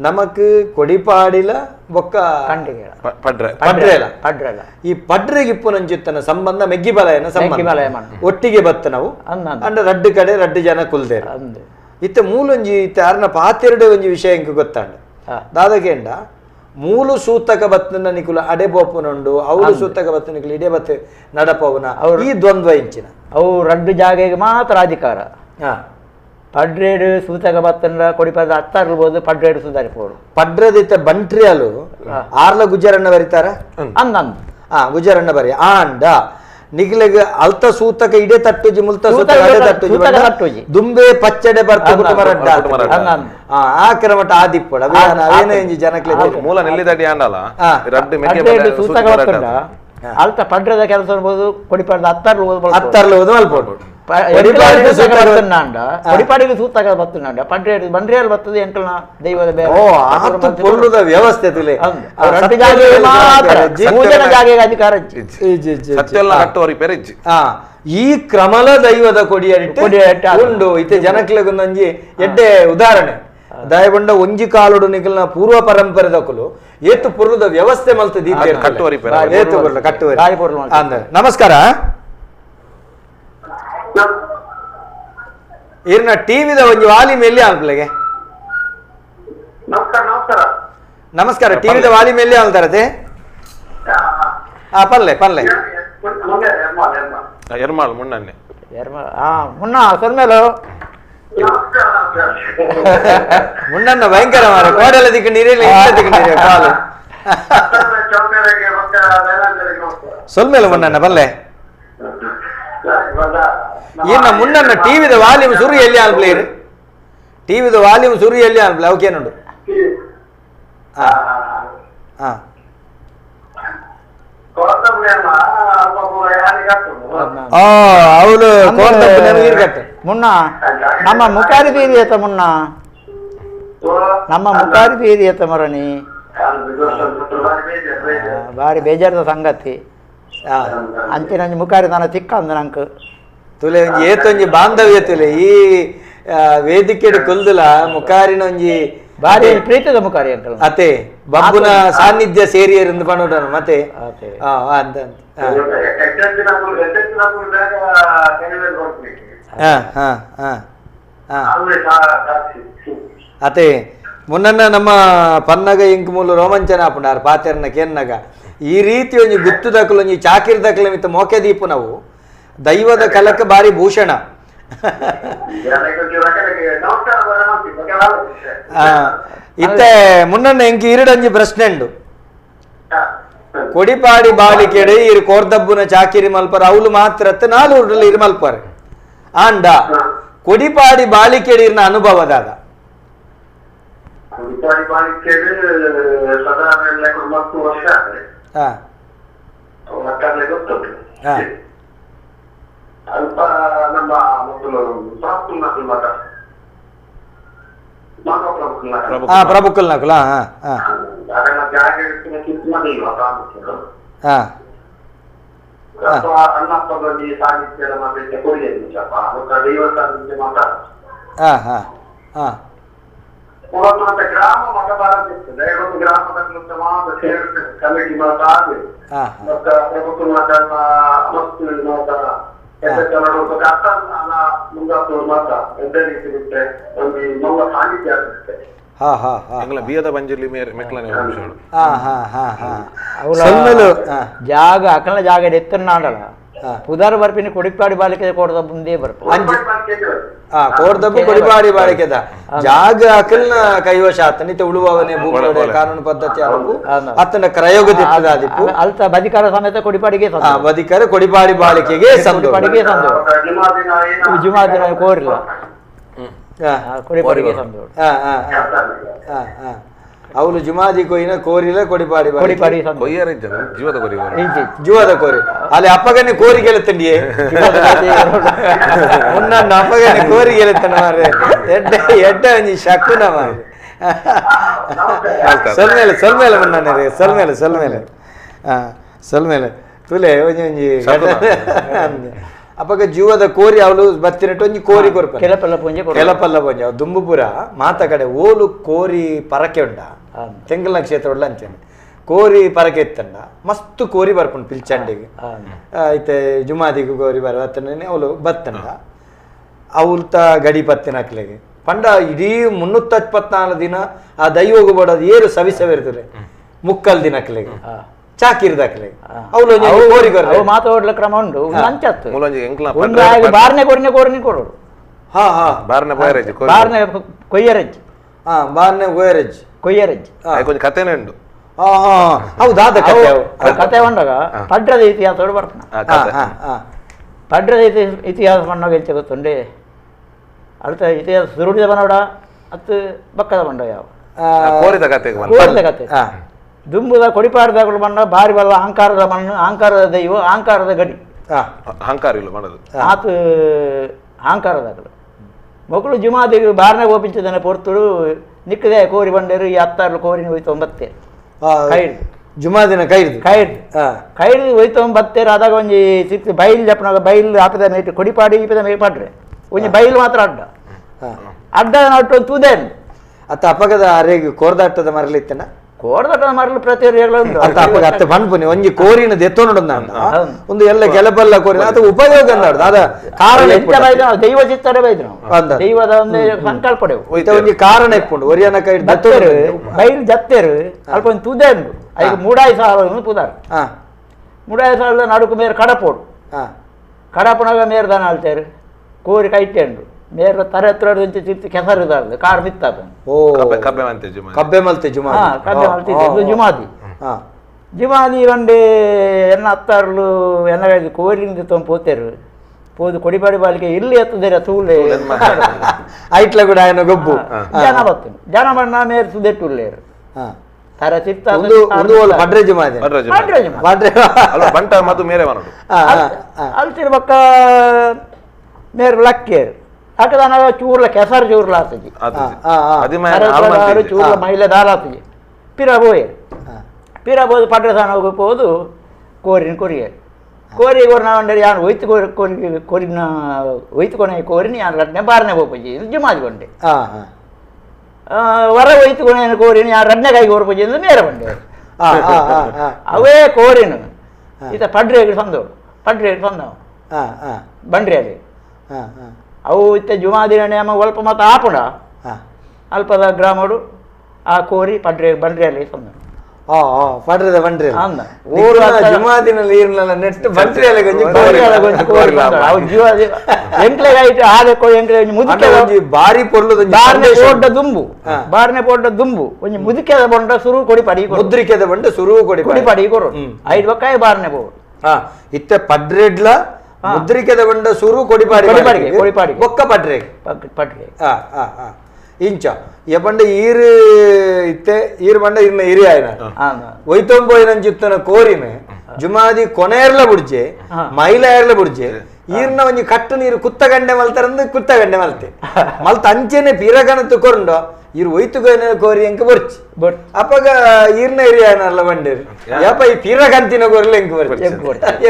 ನಮಕ್ ಕೊಡಿಪಾಡಿಲ ಬೊಕ್ಕ ಪಡ್ರೆ ಪಡ್ರೆಲ ಪಡ್ರೆಲ ಈ ಪಡ್ರೆಗೆ ಇಪ್ಪುನಂಚಿತ್ತನ ಸಂಬಂಧ ಮೆಗ್ಗಿಬಲಯನ ಸಂಬಂಧ ಒಟ್ಟಿಗೆ ಬತ್ತ ನಾವು ಅಂಡ ರಡ್ಡು ಕಡೆ ರಡ್ಡು ಜನ ಕುಲ್ದೇರು. ಇತ್ತೆ ಮೂಲೊಂಜಿ ಇತ್ತೆ ಅರ್ನ ಪಾತೆರಡೆ ಒಂಜಿ ವಿಷಯ ಇಂಕ ಗೊತ್ತಾಂಡ ದಾದಕೇಂಡ ಮೂಲು ಸೂತಕ ಬತ್ತನ ನಿಕುಲ ಅಡೆ ಬೋಪುನುಂಡು ಅವಳು ಸೂತಕ ಬತ್ತ ನಿಕುಲು ಇಡೆ ಬತ್ತ ನಡಪವನ ಈ ದ್ವಂದ್ವ ಇಂಚಿನ ಅವು ರಡ್ಡು ಜಾಗೆಗೆ ಮಾತ್ರ ಅಧಿಕಾರ. ಪಡ್ರೇಡು ಸೂತಕ ಬತ್ತನ ಕೊಡಿಪದ ಅತ್ತಾರ್ಬೋದು ಪಡ್ರೇಡು ಸುಧಾರಿಪೋಡು ಪಡ್ರದಿತ್ತ ಬಂಟ್ರಿಯಲು ಆರ್ಲ ಗುಜರಣ್ಣ ಬರೀತಾರ ಅಂದ ಗುಜರಣ್ಣ ಬರಿ ಆಂಡ ನಿಗ್ಲೆಗ್ ಅಲ್ತ ಸೂತಕ ಇಡೆ ತಟ್ಟುಜಿ ಮುಲ್ತ ಸೂತಕ ಅಡೆ ತಟ್ಟುಜಿ ದುಂಬೆ ಪಚ್ಚಡೆ ಬರ್ತ ಕುಟುಂಬ ರಡ್ಡ ಆ ಕ್ರಮಟ ಆದಿಪ್ಪಡ ಅವೇನೇ ಜನಕ್ಲೆ ಮೂಲ ನೆಲ್ಲಿದಡಿ ಆಂಡಲ ರಡ್ಡು ಮೆಕ್ಕೆ ಸೂತಕ ಬತ್ತಂಡ ಅಲ್ತ ಪಡ್ರದ ಕೆಲಸ ಅನ್ಬೋದು ಕೊಡಿಪಾಡದ ಅತ್ತರ್ಲು ಅತ್ತರ್ಲು ಮಲ್ಪೋಡು ಕೊಡಿಪಾಡಿಗೆ ಸೂತಕ ಬತ್ತುಂಡ ಪಡ್ರೇಡು ಬಂಡ್ರಿಯಲ್ಲಿ ಬರ್ತದೆ ಎಂಕಲ್ನ ದೈವದ ಬೇರೆ ಪೊರ್ಲುದ ವ್ಯವಸ್ಥೆ ಜಾಗೆಗೆ ಅಧಿಕಾರ ಈ ಕ್ರಮಲ ದೈವದ ಕೊಡಿಯಟ್ಟು ಉಂಡು ಇತ್ತೆ ಜನಕ್ಲೆಗೊಂದೊಂಜಿ ಎಡ್ಡೆ ಉದಾಹರಣೆ ದಯಬಂಡ ಒಂಜಿ ಕಾಲುಡು ನಿಕಲ್ನ ಪೂರ್ವ ಪರಂಪರೆ ದಕುಲು ಏತು ಪೊರ್ಲುದ ವ್ಯವಸ್ಥೆ ಮಲ್ತು ಕಟ್ಟುವರಿ. ನಮಸ್ಕಾರ. ಇರ್ನ ಟಿವಿದ ಒಂಜಿ ವಾಲ್ಯೂಮ್ ಎಲ್ಲಿ ಅನ್ಪ್ಲೆಗೆ? ನಮಸ್ಕಾರ. ಟಿವಿದ ವಾಲ್ಯೂಮ್ ಎಲ್ಲಿ ಅನ್ತಾರತೆ? ಪಲ್ಲೆ ಪಲ್ಲೆ ಎರ್ಮಾಳ್ ಮುಣ್ಣನ್ನೇ ಮುನ್ನ ಸೊನ್ಮೇಲು ಮುಣ್ಣನ್ನ ಭಯಂಕರ ಮಾರ ಕೋಡಲ ದಿಕ್ಕ ನೀರಿಲ್ಲ ದಿಕ್ಕ ನೀರು ಕಾಲು ಸೊಲ್ಮೇಲೆ ಮುನ್ನಣ್ಣ ಬಲ್ಲೆ. ಇನ್ನ ಮುನ್ನಣ್ಣ ಟಿವಿದ ವಾಲ್ಯೂಮ್ ಸುರು ಎಲ್ಲಿ ಅನ್ಪ್ಲೇರು? ಟಿವಿದ ವಾಲ್ಯೂಮ್ ಸುರು ಎಲ್ಲಿ ಅನ್ಪ್ಲೆ ಅವಕೇನುಂಡು? ಹಾ ಅವಳು ಮುನ್ನ ನಮ್ಮ ಮುಖಾರಿ ಬೀದಿ ಆತ ಮುನ್ನ ನಮ್ಮ ಮುಖಾರಿ ಬೀದಿ ಆತ ಮರಣಿ ಬಾರಿ ಬೇಜಾರದ ಸಂಗತಿ. ಅಂಚಿನ ಮುಖಾರಿ ತನ ತಿಕ್ಕ ಅಂದ ನಂಗೆ ತುಲೆ ಒಂಜಿ ಏತೊಂಜಿ ಬಾಂಧವ್ಯ ತುಲೆ ಈ ವೇದಿಕೆ ಕುಲ್ದುಲ ಮುಖಾರಿನ ಒಂಜಿ ಬಾರಿ ಪ್ರೀತಿದ ಮುಖಾರಿ ಅಂಕಲ್ ಅತೆ ಬಬ್ಬುನ ಸಾನ್ನಿಧ್ಯ ಸೇರಿಯರಿಂದ ಪಣೋಡನ ಮತ್ತೆ ಅಂತ ಅತೆ ಮುನ್ನನ್ನ ನಮ್ಮ ಪನ್ನಗ ಇಂಕ್ ಮೂಲು ರೋಮಾಂಚನ ಆಪುಂಡಾರ್ ಪಾತೆರ್ನ ಕೆನ್ನಗ ಈ ರೀತಿ ಒಂಜಿ ಗುತ್ತು ದಕಲು ಒಂಜಿ ಚಾಕಿರ್ ದಕಲು ಮಿತ್ತ ಮೋಕೆ ದೀಪು ನಾವು ದೈವದ ಕಲಕ ಬಾರಿ ಭೂಷಣ. ಇತ್ತೆ ಮುನ್ನನ್ನ ಎಂಕ್ ಇರಡಂಜಿ ಪ್ರಶ್ನೆ ಉಂಡು. ಕೊಡಿಪಾಡಿ ಬಾಳಿಕೆಡೆ ಇರು ಕೋರ್ದಬ್ಬುನ ಚಾಕಿರಿ ಮಲ್ಪರ ಅವಳು ಮಾತ್ರ ನಾಲ್ ಊರಲ್ಲಿ ಇರು ಮಲ್ಪರ ಆಂಡ ಕೊಡಿಪಾಡಿ ಬಾಳಿಕೆಡೆ ಇರ್ನ ಅನುಭವದಾದ ಅಲ್ಪ ನಮ್ಮ ಪ್ರಭುಕುಲ್ ನಕುಲ. ಗ್ರಾಮ ಮಠ ಇರ್ತದೆ ಗ್ರಾಮದ ಕಮಿಟಿ ಮಾತ ಜಾಗ ಅಕಲ ಜಾಗ ಎತ್ತನಾಡಲ್ಲ ಪುದಾರ ಬರ್ಪಿನಿ ಕೊಡಿಪಾಡಿ ಬಾಲಿಕೆ ಕೋಡದ ಮುಂದೆ ಬರ್ಪ ಕೋಡ್ದಬ್ಬು ಕೊಡಿಪಾಡಿ ಬಾಳಿಕೆದ ಜಾಗ ಅಕಲ್ನ ಕೈವಶ ಆತನಿತ ಉಳುವವನೇ ಭೂಮಿ ಕಾನೂನು ಪದ್ಧತಿ ಆದವು ಆತನ ಕ್ರಯೋಗ ದಿಪ್ಪು ಅಲ್ತ ಬದಿಕಾರ ಸಮೇತ ಕೊಡಿಪಾಡಿಗೆ ಬದಿಕಾರ ಕೊಡಿಪಾಡಿ ಬಾಳಿಕೆಗೆ ಕೊಡಿಪಾಡಿಗೆ ಸಂದು ಜುಮಾದಿನ ಕೋರಿಲ್ಲ ಕೊಡಿಪಾಡಿಗೆ ಸಂದು ಅವಳು ಜುಮಾದಿ ಕೊಯ್ಯಿನ ಕೋರಿಲ್ಲ ಕೊಡಿಪಾಡಿ ಕೊಡಿಪಾಡಿ ಜೀವದ ಕೋರಿ ಜೀವದ ಕೋರಿ ಅಲ್ಲಿ ಅಪ್ಪಗನೆ ಕೋರಿ ಗೆಲುತ್ತಂಡಿಯೇ ಮುನ್ನ ಅಪ್ಪಗನೆ ಕೋರಿ ಗೆಲುತ್ತಣ್ಣ ಮಾರ್ರೆ ಎಡ್ಡೆ ಎಡ್ಡೆ ಒಂಜಿ ಶಕುನ ಮಾರ್ರೆ ಸೊಲ್ಮೇಲೆ ಸೊಲ್ಮೇಲೆ ಮುನ್ನ ಸೊಲ್ಮೇಲೆ ಸೊಲ್ಮೇಲೆ ಸೊಲ್ಮೇಲೆ ತುಲೆ ಒಂಜಿ ಒಂಜಿ ಅಪ್ಪಗ ಜೀವದ ಕೋರಿ ಅವಳು ಬತ್ತಿನಟ್ಟು ಒಂಜಿ ಕೋರಿ ಕೊರ್ಪ ಕೆಲಪಲ್ಲ ಪೂಂಜೆ ಕೆಲಪಲ್ಲ ಪೂಂಜೆ ಅವು ದುಂಬುಪುರ ಮಾತ ಕಡೆ ಓಲು ಕೋರಿ ಪರಕೆ ಉಂಡ ತೆಂಗಲ್ನ ಕ್ಷೇತ್ರ ಉಳ್ಳ ಅಂಚನೆ ಕೋರಿ ಪರಕೆ ಇತ್ತಂಡ ಮಸ್ತ್ ಕೋರಿ ಬರ್ಪುಂಡು ಪಿಲ್ಚಂಡಿಗೆ ಐತೆ ಜುಮಾದಿಗೂ ಕೋರಿ ಬರ ಬತ್ತನೇ ಅವಳು ಬತ್ತಂಡ ಅವಳ್ತ ಗಡಿ ಪತ್ತಿನ ಅಕ್ಲೆಗೆ ಪಂಡ ಇಡೀ 324 ದಿನ ಆ ದೈವಗು ಬಡೋದು ಏರು ಸವಿ ಸವಿರ್ತದೆ ಮುಕ್ಕಲ್ ದಿನಕ್ಲೆಗೆ ಚಾಕಿರ್ದಾಕ್ಲೆ ಅವಳು ಕೋರಿ ಕೊರ್ರೆ ಮಾತಾಡ್ಲ ಕ್ರಮ ಉಂಟು ಅಂಚತ್ತು ಬಾರ್ನೆ ಕೋರಿನ ಕೋರಿನ ಕೊಡೋಡು ಹಾ ಹಾ ಬಾರ್ನೆ ಕೊಯ್ಯರಜ್ಜಿ ಬಾರ್ನೆ ಕೊಯ್ಯರಜ್ಜಿ ಹಾ ಬಾರ್ನೆ ಕೊಯ್ಯರಜ್ಜಿ ಕೊಯ್ಯರಜ್ಜಿ ಕೊಂಚ ಕಥೆನೇ ಉಂಟು ಹಾ ಹಾ ಹೌದು ಆದ ಕಥೆ ಕಥೆ ಉಂಡಾಗ ಪಡ್ರದ ಇತಿಹಾಸ ಬರ್ತಾನೆ ಪಡ್ರದ ಇತಿಹಾಸ ಮಣ್ಣಾಗ ಎಂಚ ಗೊತ್ತುಂಡೆ അടുത്ത ಇತಿಹಾಸ ಸುರುಡಿದ ಬನೋಡ ಅತ್ತು ಬಕ್ಕದ ಬಂಡ ಯಾವ ಕೋರಿದ ಕತೆ ಕೋರಿದ ಕತೆ ದುಂಬುದ ಕೊಡಿಪಾಡದಾಗಲು ಮಣ್ಣ ಬಾರಿ ಬಲ್ಲ ಅಹಂಕಾರದ ಮಣ್ಣು ಅಹಂಕಾರದ ದೈವ ಅಹಂಕಾರದ ಗಡಿ ಅಹಂಕಾರ ಇಲ್ಲ ಮಾಡೋದು ಆತು ಅಹಂಕಾರದಾಗಲು ಮಕ್ಕಳು ಜುಮಾದಿಗೆ ಬಾರ್ನಾಗ ಓಪಿಂಚದನೆ ಪೊರ್ತುಡು ನಿಕ್ಕದೆ ಕೋರಿ ಬಂಡೇರು ಈ ಹತ್ತಾರು ಕೋರಿನ ಹೋಯ್ತು ಕೈ ಹಿಡ್ದು ಜುಮಾದಿನ ಕೈ ಹಿಡ್ದು ಕೈ ಹಿಡ್ದು ಕೈ ಹಿಡ್ದು ಹೋಯ್ತು ಆದಾಗ ಒಂಜಿ ಸಿಕ್ತು ಬೈಲ್ ಜಪ್ಪನಾಗ ಬೈಲ್ ಆಪದ ಮೇಟ್ ಕೊಡಿಪಾಡಿ ಈಪದ ಮೇಟ್ ಪಾಡ್ರೆ ಒಂಜಿ ಬೈಲ್ ಮಾತ್ರ ಅಡ್ಡ ಅಡ್ಡ ನಟ್ಟು ಒಂದು ತೂದೆ ಅತ್ತ ಅಪ್ಪಗದ ಅರೆಗೆ ಕೋರ್ದಾಟದ ಮರಲಿತ್ತನ ಕೋರ್ದಾಟದ ಮರಲು ಪ್ರತಿ ಅತ್ತ ಅಪ್ಪಗ ಅತ್ತ ಪನ್ಪುನಿ ಒಂಜಿ ಕೋರಿನ ದೆತ್ತೊಂಡು ಒಂದು ಎಲ್ಲ ಕೆಲಬಲ್ಲ ಕೋರಿ ಅದು ಉಪಯೋಗ ಅನ್ನಾಡ್ದು ಅದ ಕಾರಣ ದೈವ ಚಿತ್ತಾರೆ ಬೈದ್ರು ದೈವದ ಒಂದು ಸಂಕಲ್ಪ ಒಂಜಿ ಕಾರಣ ಇಪ್ಪುಂಡು ಒರಿಯನ ಕೈ ದತ್ತೇರು ಬೈಲ್ ಜತ್ತೇರು ಅಲ್ಪ ಒಂದು ತೂದೆ ಉಂಡು ಐದು ಮೂಡಾಯಿ ಸಾಲ ಪುದಾರ್ ಮೂಡಾಯಿ ಸಾಲದ ನಡುಕು ಮೇರು ಕಡಪೋಡು ಕಡಪುಣಗ ಮೇರು ದಾನ ಆಳ್ತೇರು ಕೋರಿ ಕೈಟೆಂಡು ಮೇರು ತರೆ ಹತ್ರ ಕೆಸರು ಕಾರ್ ಮಿತ್ತ ಕಬ್ಬೆ ಮಲ್ತೆ ಜುಮಾದಿ ಕಬ್ಬೆ ಮಲ್ತಿ ಜುಮಾದಿ ಜುಮಾದಿ ಒಂಡೆ ಎನ್ನ ಹತ್ತಾರ್ಲು ಎನ್ನ ಕೋರಿಂದ ತೊಂಬ ಪೋತೇರು ಪೋದು ಕೊಡಿಪಾಡಿ ಬಾಲಿಗೆ ಇಲ್ಲಿ ಎತ್ತದೇರ ತೂಲೆ ಐಟ್ಲ ಕೂಡ ఆయన ಗೊಬ್ಬು ಜನ ಬತ್ತು ಜನ ಬಣ್ಣ ಮೇರು ಸುದೆಟ್ಟುಲ್ಲೇರು ತರೆ ಸಿತ್ತ ಪಡ್ರೆ ಜುಮಾದಿ ಬಂಟ ಮತ್ತು ಮೇರೆ ಮನಡು ಅಲ್ತಿರ ಬಕ್ಕ ಮೇರು ಲಕ್ಕೇರು ಅಕದಾನ ಚೂರ್ಲ ಕೆಸರು ಚೂರ್ಲ ಆತಜಿ ಚೂರ್ಲ ಮಹಿಳೆ ದಾಲ ಆತಜಿ ಪಿರ ಬೋಯರು ಪಿರ ಬೋದು ಪಡ್ರೆ ಸಾನ ಹೋಗಿ ಕೋರಿನ ಕೊರಿಯರು ಕೋರಿ ಕೋರಿನ వండరు ಯಾನು ಒಯ್ತು ಕೋರಿ ಕೋರಿ ಕೋರಿನ ಒಯ್ತುಕೊನೆ ಕೋರಿನ ಯಾನು ರಡ್ನೆ ಬಾರನೆ ಹೋಗ್ಪಜಿ ಜುಮಾದಿ ಕೊಂಡೆ ವರ ಒಯ್ತುಕೊನೆ ಕೋರಿನ ಯಾರು ರಡ್ನೆ ಕಾಯಿ ಕೋರ್ಪಜಿ ಅಂದ್ರೆ ನೇರ ಬಂಡೆ ಅವೇ ಕೋರಿನ ಈತ ಪಡ್ರೆ ಸಂದೋಡು ಪಡ್ರೆ ಸಂದವು ಬಂಡ್ರಿ ಅಲ್ಲಿ ಅವು ಇತ್ತ ಜುಮಾದಿನ ನೇಮ ಅಲ್ಪ ಮತ್ತು ಆಪುಣ ಅಲ್ಪದ ಗ್ರಾಮಡು ಆ ಕೋರಿ ಪಡ್ರೆ ಬಂಡ್ರಿಯಲ್ಲಿ ಸಂದವು ಪಡ್ರೆದ ಬಂಡ್ರಿ ಜುಮಾದಿನಲ್ಲಿ ನೆಟ್ ಬಂಡ್ರಿಯಲ್ಲಿ ಬಾರಿ ಪೊರ್ಲು ಬಾರ್ನೆ ಪೋಡ್ಡ ದುಂಬು ಬಾರ್ನೆ ಪೋಡ್ಡ ದುಂಬು ಒಂಜಿ ಮುದುಕೆದ ಬೊಂಡ ಸುರು ಕೊಡಿ ಪಡಿ ಮುದ್ರಿಕೆದ ಬಂಡ ಸುರು ಕೊಡಿ ಕೊಡಿ ಪಡಿ ಕೊರು ಐದು ಬಕ್ಕಾಯ ಬಾರ್ನೆ ಪೋ ಇತ್ತ ಪಡ್ರೆಡ್ಲ ಮುದ್ರಿಕೆದ ಬಂಡ ಸುರು ಕೊಡಿಪಾಡಿ ಕೊಡಿಪಾಡಿ ಬೊಕ್ಕ ಪಡ್ರೆ ಪಡ್ರೆ ಇಂಚ ಎಪಂಡ ಈರು ಇತ್ತೆ ಈರು ಬಂಡ ಇರ್ನ ಇರಿ ಆಯ್ನ ಒಯ್ತೊಂಬೋಯಿನ ಚಿತ್ತನ ಕೋರಿನ ಜುಮಾದಿ ಕೊನೆಯರ್ಲ ಬುಡ್ಜೆ ಮೈಲ ಏರ್ಲ ಬುಡ್ಜೆ ಈರ್ನ ಒಂಜಿ ಕಟ್ಟು ನೀರು ಕುತ್ತ ಗಂಡೆ ಮಲ್ತಾರಂದು ಕುತ್ತ ಗಂಡೆ ಮಲ್ತೆ ಮಲ್ತ ಅಂಚೆನೆ ಪಿರಗಣತು ಕೊಂಡು ಇರು ಒಯ್ತು ಕೋರಿ ಎಂಕ ಬರ್ಚಿ ಅಪ್ಪಗ ಈರ್ನ ಹಿರಿಯನಲ್ಲ ಬಂಡೇರು ಯಪ್ಪ ಈ ಪಿರಗಂತಿನ ಕೋರ್ಲ ಎಂಕ ಬರ್ಚಿ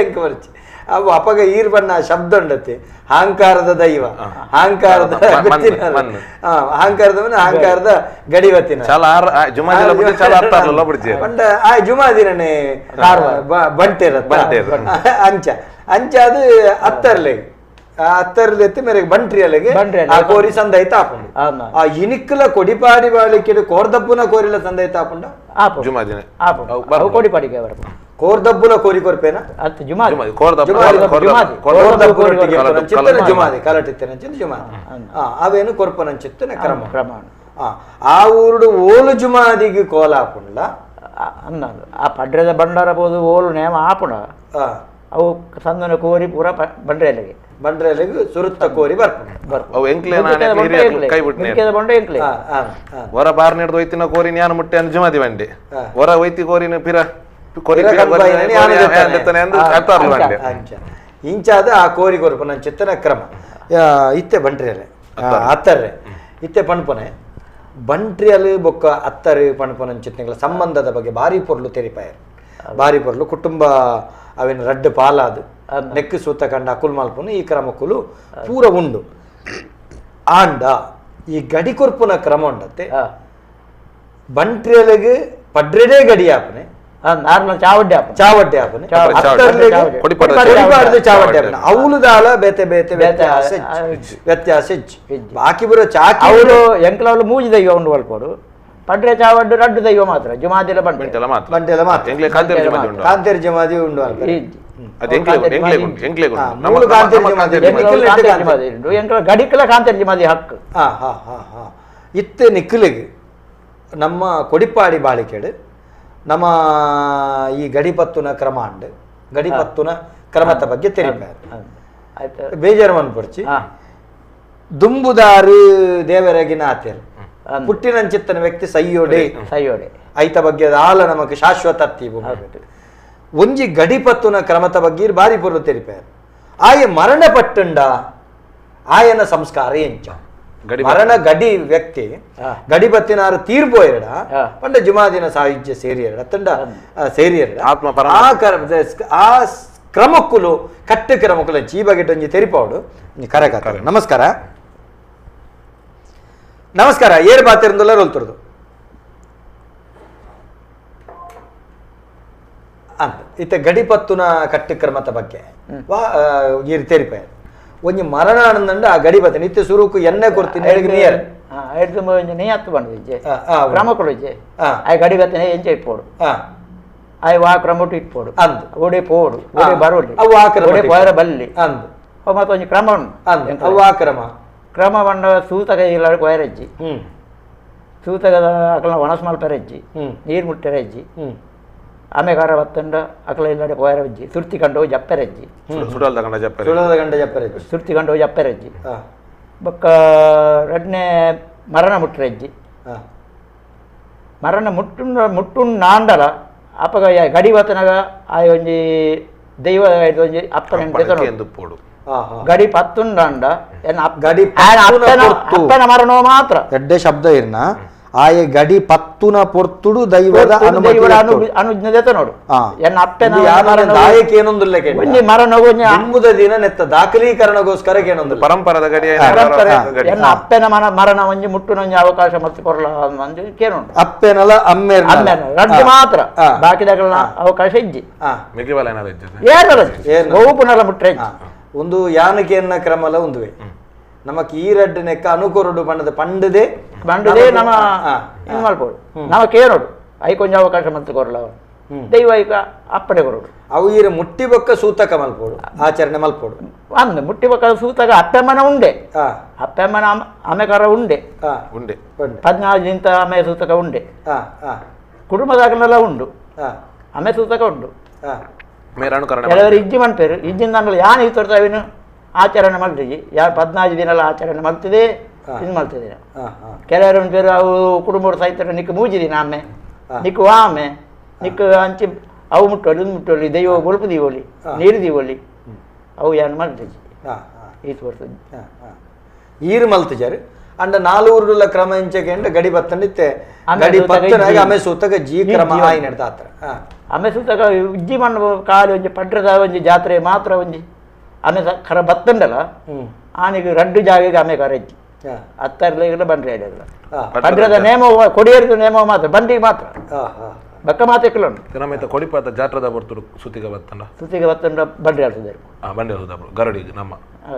ಎಂಕ ಬರ್ಚಿ ಅವು ಅಪ್ಪಗ ಈರ್ ಬಣ್ಣ ಶಬ್ದ ಉಂಡತ್ತೆ ಅಹಂಕಾರದ ದೈವ ಅಹಂಕಾರದ ಅಹಂಕಾರದ ಅಹಂಕಾರದ ಗಡಿವತ್ತಿನ ಬಂಡ ಆ ಜುಮಾದಿನೇ ಬಂಟೆರ ಅಂಚ ಅಂಚ ಅದು ಅತ್ತರ್ಲೆ ಅತ್ತರ್ಲೆ ಎತ್ತಿ ಮೇರೆಗೆ ಬಂಟ್ರಿ ಅಲೆಗೆ ಆ ಕೋರಿ ಸಂದೈತ ಆಪುಂಡು ಆ ಇನಿಕ್ಕಲ ಕೊಡಿಪಾಡಿ ಬಾಳಿಕೆ ಕೋರ್ದಬ್ಬುನ ಕೋರಿಲ ಸಂದೈತ ಆಪುಂಡ ಜುಮಾದಿನ ಕೊಡಿಪಾಡಿಗೆ ಕೋರ್ದಬ್ಬುಲ ಕೋರಿ ಕೊರ್ಪೇನ ಜುಮಾದಿ ಕಲಟಿತ್ತೇನ ಜುಮಾದಿ ಅವೇನು ಕೊರ್ಪನಂಚಿತ್ತನ ಕ್ರಮ ಕ್ರಮ ಆ ಊರುಡು ಓಲು ಜುಮಾದಿಗೆ ಕೋಲ ಆಪುಂಡ್ಲ ಅನ್ನ ಆ ಪಡ್ರದ ಬಂಡಾರ ಬೋದು ಓಲು ನೇಮ ಆಪುಣ ಅವು ಸಂದನ ಕೋರಿ ಪೂರ ಬಂಡ್ರೆಲೆಗೆ ಬಂಡ್ರೆಲೆಗೆ ಸುರುತ್ತ ಕೋರಿ ಬರ್ಪುಂಡು ಅವು ಎಂಕ್ಲೆ ಎಂಕ್ಲೆ ಹೊರ ಬಾರ್ ನೆಡ್ದು ಒಯ್ತಿನ ಕೋರಿ ನ್ಯಾನ ಮುಟ್ಟೆ ಅನ್ ಜುಮಾದಿ ಬಂಡೆ ಹೊರ ಒಯ್ತಿ ಕೋರಿನ ಪಿರ ಇಂಚಾದ ಆ ಕೋರಿ ಕೊರ್ಪು ನನ್ನ ಚಿತ್ತನ ಕ್ರಮ ಇತ್ತೆ ಬಂಟ್ರಿಯಲೆ ಅತ್ತರ್ರೆ ಇತ್ತೆ ಪಣ್ಪನೆ ಬಂಟ್ರಿಯಲ್ಲಿ ಬೊಕ್ಕ ಅತ್ತರು ಪಣ್ಪನ ಚಿತ್ತನೆಗಳ ಸಂಬಂಧದ ಬಗ್ಗೆ ಭಾರಿ ಪೊರ್ಲು ತೆರಿಪಾಯರು ಭಾರಿ ಪೊರ್ಲು ಕುಟುಂಬ ಅವಿನ ರಡ್ಡು ಪಾಲಾದು ನೆಕ್ಕು ಸೂತ ಕಂಡ ಅಕುಲ್ ಮಲ್ಪನು ಈ ಕ್ರಮಕ್ಕುಲು ಪೂರ ಉಂಡು ಆಂಡ ಈ ಗಡಿ ಕೊರ್ಪುನ ಕ್ರಮ ಉಂಡತ್ತೆ ಬಂಟ್ರಿಯಲಿಗೆ ಪಡ್ರೆಡೇ ಗಡಿ ಆಪನೆ ಚಾವಡ್ಡೆ ಆಪನೆ ಚಾವಡ್ಡೆ ಆಪನೆ ಅವಲುದಾಳ ಬೇತೆ ಬೇತೆ ವ್ಯತ್ಯಾಸ ವ್ಯತ್ಯಾಸ ಹೆಚ್ಚು ಬಾಕಿ ಬರೋ ಚಾಕಿ ಅವರು ಎಂಕ್ಲವಳು ಮೂಜಿ ದೈವ ಉಂಡು ಅಲ್ಪೋಡು ಪಡ್ರೆ ಚಾವಡ್ಡು ರಡ್ಡು ದೈವ ಮಾತ್ರ ಜುಮಾದಿಲ ಬಂಟೆಲ ಮಾತ್ರ ಬಂಟೆಲ ಮಾತ್ರ ಕಾಂತೇರಿ ಜಮಾದಿ ಉಂಡು ಗಡಿಕಲ ಕಾಂತೇರಿ ಜಮಾದಿ ಹಕ್ಕು. ಹಾ ಹಾ ಹಾ ಹಾ ಇತ್ತೆ ನಿಕ್ಕಲಿಗೆ ನಮ್ಮ ಕೊಡಿಪಾಡಿ ಬಾಳಿಕೆಡು ನಮ್ಮ ಈ ಗಡಿಪತ್ತುನ ಕ್ರಮ ಅಂಡು ಗಡಿಪತ್ತುನ ಕ್ರಮದ ಬಗ್ಗೆ ತೆರಿಪಾರು ಬೇಜಾರು ಮನ್ಪೊಡ್ಚಿ ದುಂಬುದಾರು ದೇವರಗಿನ ಆತೇರು ಪುಟ್ಟಿನಂಚಿತ್ತನ ವ್ಯಕ್ತಿ ಸೈಯೋಡೆ ಸೈಯೋಡೆ ಐತ ಬಗ್ಗೆ ಆಲ ನಮಕ್ ಶಾಶ್ವತ ಒಂಜಿ ಗಡಿಪತ್ತುನ ಕ್ರಮದ ಬಗ್ಗೆ ಬಾರಿ ಪೂರ್ವ ತೆರಿಪಾರು ಆಯ ಮರಣ ಪಟ್ಟಂಡ ಆಯನ ಸಂಸ್ಕಾರ ಎಂಚ ಮರಣ ಗಡಿ ವ್ಯಕ್ತಿ ಗಡಿಪತ್ತಿನಾರು ತೀರ್ಪೋಯರಡ ಪಂಡ ಜುಮಾದಿನ ಸಾಯುಜ್ಯ ಸೇರಿಯರಡ ತಂಡ ಸೇರಿಯರಡ ಆತ್ಮ ಆ ಕ್ರಮಕ್ಕುಲು ಕಟ್ಟು ಕ್ರಮಕ್ಕುಲು ಈ ಬಗ್ಗೆ ಒಂಜಿ ತೆರಿಪಾವಡು ಕರೆ. ನಮಸ್ಕಾರ ನಮಸ್ಕಾರ ಏರ್ ಬಾತಿರಂದಲ್ಲ ರೋಲ್ತುರ್ದು ಅಂತ ಇತ್ತ ಗಡಿಪತ್ತುನ ಕಟ್ಟು ಕ್ರಮದ ಬಗ್ಗೆ ವಾ ಈರು ತೆರಿಪಾಯ ಒಂಜಿ ಮರಣ ಆನಂದಂಡ ಆ ಗಡಿಪತ್ತ ನಿತ್ಯ ಸುರುಕು ಎಣ್ಣೆ ಕೊಡ್ತೀನಿ ನೀರು ನೀ ಬಂದಿಜ್ಜೆ ಕ್ರಮ ಕೊಡಿಜ್ಜೆ ಆ ಗಡಿಬತ್ತನೆ ಎಂಚೆ ಇಪ್ಪೋಡು ಆಯ್ ವಾ ಕ್ರಮಟು ಇಪ್ಪೋಡು ಅಂದ್ ಓಡೆ ಪೋಡು ಓಡೆ ಬರೋಲಿ ಅವು ಆ ಕ್ರಮ ಓಡೆ ಪೋಯರ ಬಲ್ಲಿ ಅಂದ್ ಅವು ಮತ್ತೊಂಜಿ ಕ್ರಮ ಉಂಡು ಅಂದ್ ಅವು ಆ ಕ್ರಮ ಕ್ರಮ ಬಂಡ ಸೂತಕ ಇಲ್ಲ ಕೊಯರಜ್ಜಿ ಸೂತಕದ ಅಕಲ ಒಣಸ್ ಮಲ್ಪೆರಜ್ಜಿ ನೀರು ಮುಟ್ಟೆರಜ್ಜಿ ಆಮೆಗಾರ ಬತ್ತಂಡ ಅಕಲ ಇಲ್ಲಡೆ ಪೋಯರಜ್ಜಿ ಸುರ್ತಿ ಕಂಡು ಜಪ್ಪೆರಜ್ಜಿ ಸುಡಲ್ದ ಗಂಡ ಜಪ್ಪೆರಜ್ಜಿ ಸುಡಲ್ದ ಗಂಡ ಜಪ್ಪೆರಜ್ಜಿ ಸುರ್ತಿ ಕಂಡು ಜಪ್ಪೆರಜ್ಜಿ ಬೊಕ್ಕ ರಡ್ನೆ ಮರಣ ಮುಟ್ಟರಜ್ಜಿ ಮರಣ ಮುಟ್ಟು ಮುಟ್ಟು ನಾಂಡಲ ಅಪಗ ಗಡಿ ಬತ್ತನಾಗ ಆ ಒಂಜಿ ದೈವ ಒಂಜಿ ಅಪ್ಪನ ಗಡಿ ಪತ್ತುಂಡಾಂಡ ಗಡಿ ಅಪ್ಪನ ಮರಣೋ ಮಾತ್ರ ಎಡ್ಡೆ ಶಬ್ದ ಇರ್ನ ಆಯ ಗಡಿ ಪತ್ತುನ ಪೊರ್ತುಡು ದೈವದ ಅನುಜ್ಞತೆ ನೋಡು ಎನ್ನ ಅಪ್ಪನ ದಾಯಕ್ಕೆ ಏನೊಂದಿಲ್ಲ ಒಂಜಿ ಮರಣ ಎಂಬುದ ದಿನ ನೆತ್ತ ದಾಖಲೀಕರಣಗೋಸ್ಕರ ಏನೊಂದು ಪರಂಪರದ ಗಡಿ ಎನ್ನ ಅಪ್ಪನ ಮರಣ ಒಂಜಿ ಮುಟ್ಟುನೊಂಜಿ ಅವಕಾಶ ಮತ್ತೆ ಕೊರಲ ಒಂಜಿ ಕೇನುಂಟು ಅಪ್ಪೆನಲ ಅಮ್ಮೇರ್ ಅಮ್ಮೇನ ರಡ್ಡು ಮಾತ್ರ ಬಾಕಿದಾಗಲ ಅವಕಾಶ ಇಜ್ಜಿ ಏನ ಮುಟ್ರೆ ಒಂದು ಯಾನಕೇನ ಕ್ರಮಲ ಒಂದುವೆ ನಮಕ್ ಈ ರಡ್ಡು ನೆಕ್ಕ ಅನುಕೊರಡು ಬಣ್ಣದ ಪಂಡದೆ ಪಂಡದೆ ನಮ್ಮ ಇದು ಮಲ್ಪೋಡು ನಮ ಕೇನೋಡು I ಕೊಂಚ ಅವಕಾಶ ಮತ್ತೆ ಕೊರಲ ದೈವ ಐಕ ಅಪ್ಪಣೆ ಕೊರಡು ಅವು ಈರ ಮುಟ್ಟಿ ಬೊಕ್ಕ ಸೂತಕ ಮಲ್ಪೋಡು ಆಚರಣೆ ಮಲ್ಪೋಡು ಅಂದ್ ಮುಟ್ಟಿ ಬೊಕ್ಕ ಸೂತಕ ಅಪ್ಪಮ್ಮನ ಉಂಡೆ ಅಪ್ಪಮ್ಮನ ಆಮೆಕಾರ ಉಂಡೆ ಉಂಡೆ 14 ದಿಂತ ಆಮೆ ಸೂತಕ ಉಂಡೆ ಕುಟುಂಬದಾಗಲೆಲ್ಲ ಉಂಡು ಆಮೆ ಸೂತಕ ಉಂಡು ಕೆಲವರು ಇಜ್ಜಿ ಮನ್ಪೇರು ಇಜ್ಜಿನ ಯಾನ್ ಈ ತೋರ್ತಾವಿನ ಆಚರಣೆ ಮಾಡ್ತೀವಿ ಯಾರು 14 ದಿನ ಆಚರಣೆ ಮಾಡ್ತಿದೆ ಇದು ಮಾಡ್ತಿದ್ದೀರ. ಕೆಲವರು ಬೇರೆ ಅವು ಕುಟುಂಬ ಸಾಯ್ತಾರೆ ನಿಕ್ಕ ಮೂಜಿ ದಿನ ಆಮೆ ನಿಕ್ಕ ಆಮೆ ನಿಕ್ಕ ಅಂಚಿ ಅವು ಮುಟ್ಟೋಲಿ ಇದು ಮುಟ್ಟೋಲಿ ದೈವ ಬೊಲ್ಪು ದೀವೊಲಿ ನೀರು ದೀವೊಲಿ ಅವು ಏನು ಮಾಡ್ತೀವಿ. ಈತ್ ವರ್ಷ ಈರು ಮಲ್ತಿಜಾರು ಅಂಡ ನಾಲೂರುಲ ಕ್ರಮ ಇಂಚೆಗೆ ಗಡಿ ಬತ್ತಂಡಿತ್ತೆ ಗಡಿ ಪತ್ತನಾಗ ಅಮೆ ಸೂತಕ ಜೀ ಕ್ರಮ ಆಯಿ ನಡ್ದ ಆತರ ಅಮೆ ಸೂತಕ ಉಜ್ಜಿ ಮಣ್ಣು ಕಾಲು ಒಂಜಿ ಪಡ್ರದ ಒಂಜಿ ಜಾತ್ರೆ ಮಾತ್ರ ಒಂಜಿ ಆಮೆ ಖರ ಬತ್ತಂಡಲ ಆನಿಗೆ ರಡ್ಡು ಜಾಗೆಗೆ ಆಮೆ ಕರೆಜ್ಜಿ ಅತ್ತರ್ಲಿಗೆಲ್ಲ ಬಂಡ್ರಿ ಆಡಿಲ್ಲ ಪಡ್ರದ ನೇಮ ಕೊಡಿಯರ್ದ ನೇಮ ಮಾತ್ರ ಬಂಡಿಗೆ ಮಾತ್ರ ಬಕ್ಕ ಮಾತೆ ಕಿಲೋಂಡು ನಮ್ಮ ಕೊಡಿಪಾತ ಜಾತ್ರದ ಬರ್ತರು ಸುತ್ತಿಗೆ ಬತ್ತಂಡ ಸುತ್ತಿಗೆ ಬತ್ತಂಡ ಬಂಡ್ರಿ ಆಡ್ತದೆ ಬಂಡಿ ಆಡ್ತದೆ ಗರಡಿಗೆ ನಮ್ಮ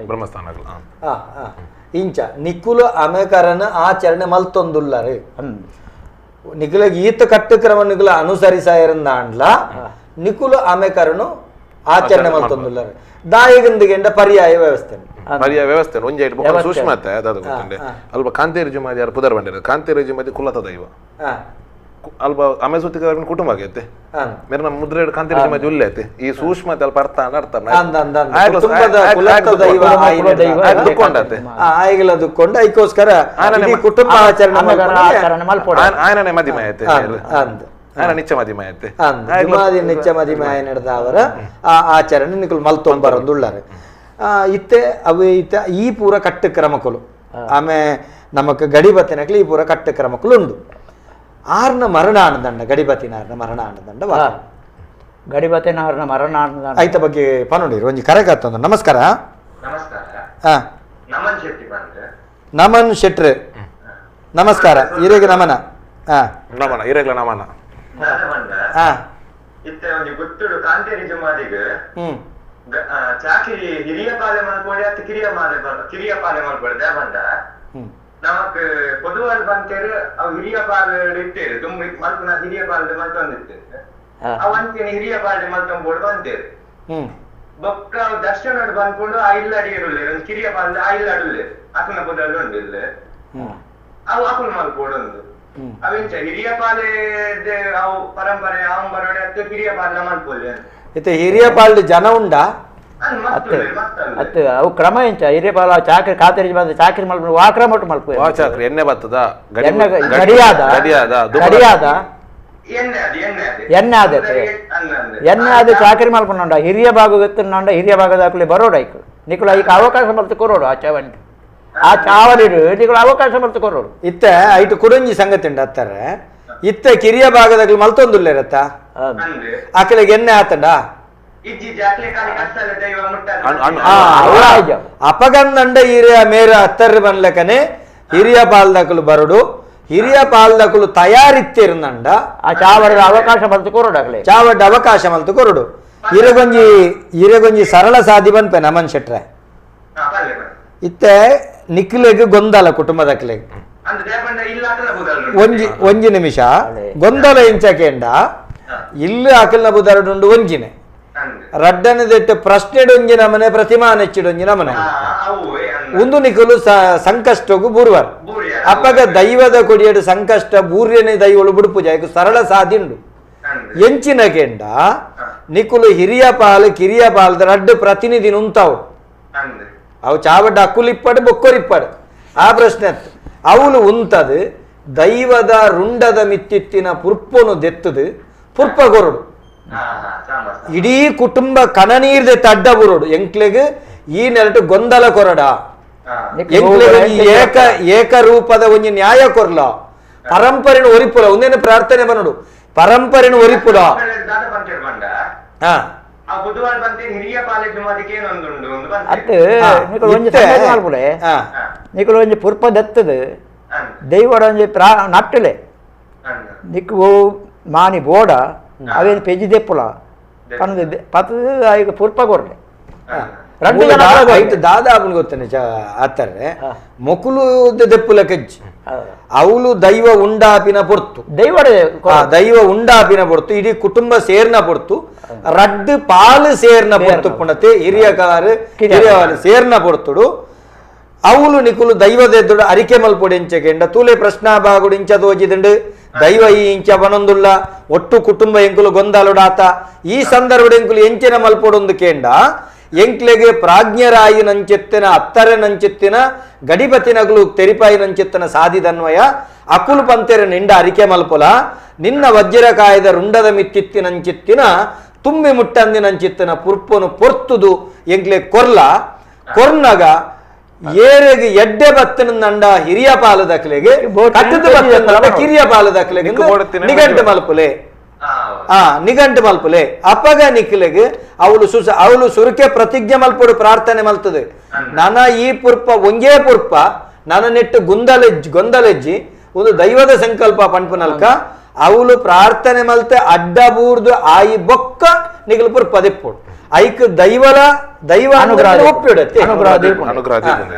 ಬ್ರಹ್ಮಸ್ಥಾನಗಳು ಇಂಚ ನಿಕುಲು ಅಮೆಕರನ ಆಚರಣೆ ಮಲ್ತೊಂದುಲ್ಲರು ನಿಕುಲಗೆ ಈತ ಕಟ್ಟುಕ್ರಮ ನಿಕುಲ ಅನುಸರಿಸಾಯರಂದಾಂಡ್ಲ ನಿಕುಲು ಅಮೆಕರನು ಆಚರಣೆ ಮಲ್ತೊಂದುಲ್ಲರು ದಾಯಿಗಂದಿಗೆಂಡ ಪರ್ಯಾಯ ವ್ಯವಸ್ಥೆ ಪರ್ಯಾಯ ವ್ಯವಸ್ಥೆ ಒಂಜಿ ಐಟ್ ಬೊಕ್ಕ ಸೂಕ್ಷ್ಮ ಅದ ಗೊತ್ತುಂಡೆ ಅಲ್ಪ ಕಾಂತೇರಿ ಜುಮಾದಿ ಯಾರು ಪುದರ್ ಬಂಡಿರ ಕಾಂತೇರಿ ಜುಮಾದಿ ಕುಲತ ದೈವ ಅಲ್ಪ ಅಮೆ ಸುತ್ತಿಗೆ ಕುಟುಂಬ ಆಗೈತೆ ಮೇರೆ ನಮ್ಮ ಮುದ್ರೆ ಕಾಂತೇರಿ ಜುಮಾದಿ ಉಲ್ಲೆ ಐತೆ ಈ ಸೂಕ್ಷ್ಮತೆ ಅಲ್ಪ ಅರ್ಥ ಅರ್ಥ ದುಕ್ಕೊಂಡತೆ ಆಯ್ಗಲ ದುಕ್ಕೊಂಡು ಐಕೋಸ್ಕರ ಕುಟುಂಬ ಆಚರಣೆ ಆಯನನೆ ಮದಿಮೆ ಐತೆ ನಿಚ್ಚ ಮದಿಮೆ ಐತೆ ನಿಚ್ಚ ಮದಿಮೆ ನಡೆದ ಅವರ ಆ ಆಚರಣೆ ನಿಕುಲು ಮಲ್ತೊಂಬರಂದುಳ್ಳಾರೆ ಇತ್ತೆ ಅವು ಇತ್ತ ಈ ಪೂರ ಕಟ್ಟು ಕ್ರಮಕುಲು ಆಮೆ ನಮಕ್ ಗಡಿಬತ್ತಿನಕ್ಲು ಈ ಪೂರ ಕಟ್ಟು ಕ್ರಮಕುಲು ಉಂಡು ಆರ್ನ ಮರಣ ಆನದಂಡ ಗಡಿಬತ್ತಿನಾರ್ನ ಮರಣ ಆನದಂಡ ಗಡಿಬತ್ತಿನಾರ್ನ ಮರಣ ಆನದಂಡ ಐತ ಬಗ್ಗೆ ಪನೋಡಿರು ಒಂಜಿ ಕರೆಗಾತೊಂದು. ನಮಸ್ಕಾರ. ನಮಸ್ಕಾರ. ನಮನ್ ಶೆಟ್ಟಿ ಬಂದ್ರೆ ನಮನ್ ಶೆಟ್ರು ನಮಸ್ಕಾರ. ಇರೆಗೆ ನಮನ. ನಮನ ಇರೆಗ್ಲ ನಮನ. ಇತ್ತೆ ಒಂಜಿ ಗುತ್ತುಡು ಕಾಂತೇರಿ ಜುಮಾದಿಗ್ ಚಾಕಿರಿ ಹಿರಿಯ ಪಾಲೆ ಮಲ್ಪೊಡೆ ಅತ್ತ ಕಿರಿಯ ಮಾಲೆ ಕಿರಿಯ ಪಾಲೆ ಮಲ್ಪೊಡೆ ದೇವಂಡ ನಮಕ್ ಪೊದುವಾಲ್ ಬಂತೇರು ಅವು ಹಿರಿಯ ಪಾಲ್ ಇತ್ತೇರು ದುಂಬು ಮಲ್ಪುನ ಹಿರಿಯ ಪಾಲ್ಡ್ ಮಲ್ತೊಂದಿತ್ತೇರು ಅವು ಅಂಚೆನೆ ಹಿರಿಯ ಪಾಲ್ಡ್ ಮಲ್ತೊಂಬೋಡು ಬಂತೇರು ಬೊಕ್ಕ ದರ್ಶನಡ್ ಬಂದ್ಕೊಂಡು ಆ ಇಲ್ಲಡಿ ಇರುಲ್ಲೇರು ಒಂದು ಕಿರಿಯ ಪಾಲ್ಡ್ ಆ ಇಲ್ಲಡುಲ್ಲೇರು ಅಕುನ ಪೊದಲ್ ಉಂಡಿಲ್ಲ ಅವು ಅಕುಲು ಮಲ್ಪೊಡೊಂದು ಅವೆಂಚ ಹಿರಿಯ ಪಾಲೆ ಅವು ಪರಂಪರೆ ಅವು ಬರೋಡೆ ಅತ್ತ ಕಿರಿಯ ಪಾಲ್ನ ಮಲ್ಪೊಲ್ಲೆ ಇತ್ತೆ ಹಿರಿಯ ಪಾಲ್ಡ್ ಜನ ಉಂಡಾ ಅತ್ತೆ ಅವು ಕ್ರಮ ಎಂಚ ಹಿರಿಯ ಪಾಲ ಚಾಕ್ರಿ ಕಾತೇರಿ ಬಂದ ಚಾಕ್ರಿ ಮಲ್ಪ ಆ ಕ್ರಮ ಒಟ್ಟು ಮಲ್ಪ ಚಾಕ್ರಿ ಎಣ್ಣೆ ಬತ್ತದ ಗಡಿಯಾದ ಗಡಿಯಾದ ಎಣ್ಣೆ ಆದ ಎಣ್ಣೆ ಆದ ಚಾಕ್ರಿ ಮಲ್ಪಂಡ ಹಿರಿಯ ಭಾಗ ಗೊತ್ತುಂಡ ಹಿರಿಯ ಭಾಗದ ಹಾಕಲಿ ಬರೋಡು ಐಕ್ ನಿಕುಲ ಐಕ್ ಅವಕಾಶ ಮಲ್ತು ಕೊರೋಡು ಆ ಚಾವಂಡಿ ಆ ಚಾವಡಿಡು ನಿಕುಲ ಅವಕಾಶ ಮಲ್ತು ಕೊರೋಡು ಇತ್ತೆ ಐಟು ಕುಡಂಜಿ ಸಂಗತಿ ಉಂಡು ಅತ್ತಾರೆ ಇತ್ತೆ ಕಿರಿಯ ಭಾಗದಾಗಲಿ ಮಲ್ತೊಂದುಲ್ಲೇರತ್ತ ಆಕಳಿಗೆ ಎಣ್ಣೆ ಆತಂಡ ಅಪಗಂದಂಡ ಹಿರಿಯ ಮೇರ ಅತ್ತರ್ರ ಬನ್ಲಕನೆ ಹಿರಿಯ ಪಾಲ್ದಕಲು ಬರಡು ಹಿರಿಯ ಪಾಲ್ದಕಲು ತಯಾರಿತ್ತಿರುಂಡ ಆ ಚಾವಡ ಅವಕಾಶ ಮಲ್ತು ಕೊರಡು ಆಗಲಿ ಚಾವಡ ಅವಕಾಶ ಮಲ್ತು ಕೊರಡು ಇರಗೊಂಜಿ ಇರಗೊಂಜಿ ಸರಳ ಸಾದಿ ಬನ್ಪೆ ನಮನ್ ಶೆಟ್ರೆ ಇತ್ತೆ ನಿಕ್ಲೆಗ್ ಗೊಂದಲ ಕುಟುಂಬದಕ್ಲೆಗ್ ಒಂಜಿ ಒಂಜಿ ನಿಮಿಷ ಗೊಂದಲ ಇಂಚಕೇಂಡ ಇಲ್ಲಿ ಅಕಲ್ನ ಬುದರಡುಂಡು ಒಂಜಿನೆ ರಡ್ಡನದೆಟ್ಟು ಪ್ರಶ್ನೆಡೊಂಜಿ ನಮನೆ ಪ್ರತಿಮಾ ನೆಚ್ಚಿಡೊಂಜಿ ನಮನೆ ಒಂದು ನಿಕುಲು ಸಂಕಷ್ಟಗೂ ಬೂರ್ವರ್ ಅಪ್ಪಗ ದೈವದ ಕೊಡಿಯಡು ಸಂಕಷ್ಟ ಬೂರ್ಯನೇ ದೈವಳು ಬುಡುಪುಜ ಸರಳ ಸಾದಿಂಡು ಎಂಚಿನ ಕೆಂಡ ನಿಕುಲು ಹಿರಿಯ ಪಾಲು ಕಿರಿಯ ಪಾಲ್ದ ರಡ್ಡು ಪ್ರತಿನಿಧಿ ನುಂತಾವು ಅವು ಚಾವಡ್ಡ ಅಕ್ಕುಲಿಪ್ಪಡು ಬೊಕ್ಕೊರಿಪ್ಪಡು ಆ ಪ್ರಶ್ನೆ ಅವನು ಉಂತದು ದೈವದ ರುಂಡದ ಮಿತ್ತಿತ್ತಿನ ಪುರ್ಪನು ದೆತ್ತದು ಪುರ್ಪ ಕೊರಡು ಇಡೀ ಕುಟುಂಬ ಕಣನೀರ್ದೆ ತಡ್ಡ ಬುರೋಡು ಎಂಕ್ಲೆಗ್ ಈ ನೆಲಟು ಗೊಂದಲ ಕೊರಡ ಎಂಕ್ಲೆಗ್ ಏಕ ಏಕರೂಪದ ಒಂಜಿ ನ್ಯಾಯ ಕೊರ್ಲ ಪರಂಪರೆನ ಒರಿಪುಲ ಒಂದೇನು ಪ್ರಾರ್ಥನೆ ಬನ್ನಡು ಪರಂಪರೆನ ಒರಿಪುಲ ನಿಕುಲು ಒಂಜಿ ಪುರ್ಪ ದತ್ತದು ದೈವಡ ಒಂಜಿ ಪ್ರಾ ನಟ್ಟಲೆ ನಿಕ್ಕು ಮಾನಿ ಬೋಡ ಅವೇನು ಪೆಜ್ಜಿ ದೆಪ್ಪುಲ ಪಂದ್ ಪತ್ತದ ಐಕ ಪುರ್ಪ ಕೊರ್ಲೆ ರಡ್ಡು ಐಟ್ ದಾದಾಪುನ್ ಗೊತ್ತನೆ ಆತರೆ ಮೊಕುಲು ದೆಪ್ಪುಲ ಕಜ್ಜಿ ಅವಳು ದೈವ ಉಂಡಾಪಿನ ಪೊರ್ತು ದೈವ ದೈವ ಉಂಡಾಪಿನ ಪೊರ್ತು ಇಡೀ ಕುಟುಂಬ ಸೇರ್ನ ಪೊರ್ತು ರಡ್ಡು ಪಾಲು ಸೇರ್ನ ಪೊರ್ತು ಪುಣತೆ ಹಿರಿಯ ಕಾರು ಹಿರಿಯ ಸೇರ್ನ ಪೊರ್ತುಡು ಅವಳು ನಿಕುಲು ದೈವದ ಅರಿಕೆ ಮಲ್ಪೊಡು ಎಂಚಕೆಂಡ ತೂಲೆ ಪ್ರಶ್ನಾ ಬಾಗುಡು ಇಂಚ ತೋಜಿದುಂಡು ದೈವ ಈ ಇಂಚ ಬನೊಂದುಲ್ಲ ಒಟ್ಟು ಕುಟುಂಬ ಎಂಕುಲು ಗೊಂದಲುಡಾತ ಈ ಸಂದರ್ಭದ ಎಂಕುಲು ಎಂಚಿನ ಮಲ್ಪೊಡೊಂದು ಕೇಂಡ ಎಂಕ್ಲೆಗೆ ಪ್ರಾಜ್ಞರಾಯಿ ನಂచెತ್ತಿನ ಅತ್ತರೆ ನಂచెತ್ತಿನ ಗಡಿಪತಿನಗುಲು ತೆರಿಪಾಯಿ ನಂచెತ್ತನ ಸಾಧಿದನ್ವಯ ಅಕುಲು ಪಂತೆರ ನಿಂಡ ಅರಿಕೆ ಮಲ್ಪೊಲ ನಿನ್ನ ವಜ್ರಕಾಯದ ರುಂಡದ ಮಿತ್ತಿತ್ತಿನಂಚಿತ್ತಿನ ತುಂಬಿ ಮುಟ್ಟಂದಿನಂಚಿತ್ತಿನ ಪುರ್ಪನು ಪೊರ್ತುದು ಎಂಕ್ಲೆ ಕೊರ್ಲ ಕೊರ್ನಗ ಏರೆಗೆ ಎಡ್ಡೆ ಬತ್ತನಂಡ ಹಿರಿಯ ಪಾಲದಕ್ಲೆಗೆ ಕಟ್ಟದ ಬತ್ತನಂಡ ಕಿರಿಯ ಪಾಲದಕ್ಲೆಗೆ ನಿಘಂಟು ಮಲ್ಪುಲೆ ಆ ನಿಘಂಟು ಮಲ್ಪುಲೆ ಅಪ್ಪಗ ನಿಕ್ಲೆಗೆ ಅವಳು ಅವಳು ಸುರುಕೆ ಪ್ರತಿಜ್ಞೆ ಮಲ್ಪಡು ಪ್ರಾರ್ಥನೆ ಮಲ್ತದೆ ನನ ಈ ಪುರ್ಪ ಒಂಜೇ ಪುರ್ಪ ನನ ನೆಟ್ಟು ಗೊಂದಲೆಜ್ಜಿ ಒಂದು ದೈವದ ಸಂಕಲ್ಪ ಪಂಪುನಲ್ಕ ಅವಳು ಪ್ರಾರ್ಥನೆ ಮಲ್ತೆ ಅಡ್ಡ ಬೂರ್ದು ಆಯಿ ಬೊಕ್ಕ ನಿಗಲು ಪುರ್ಪ ದಿಪ್ಪುಡು ಐಕ್ ದೈವಲ ದೈವ ಒಪ್ಪಿಡತ್ತೆ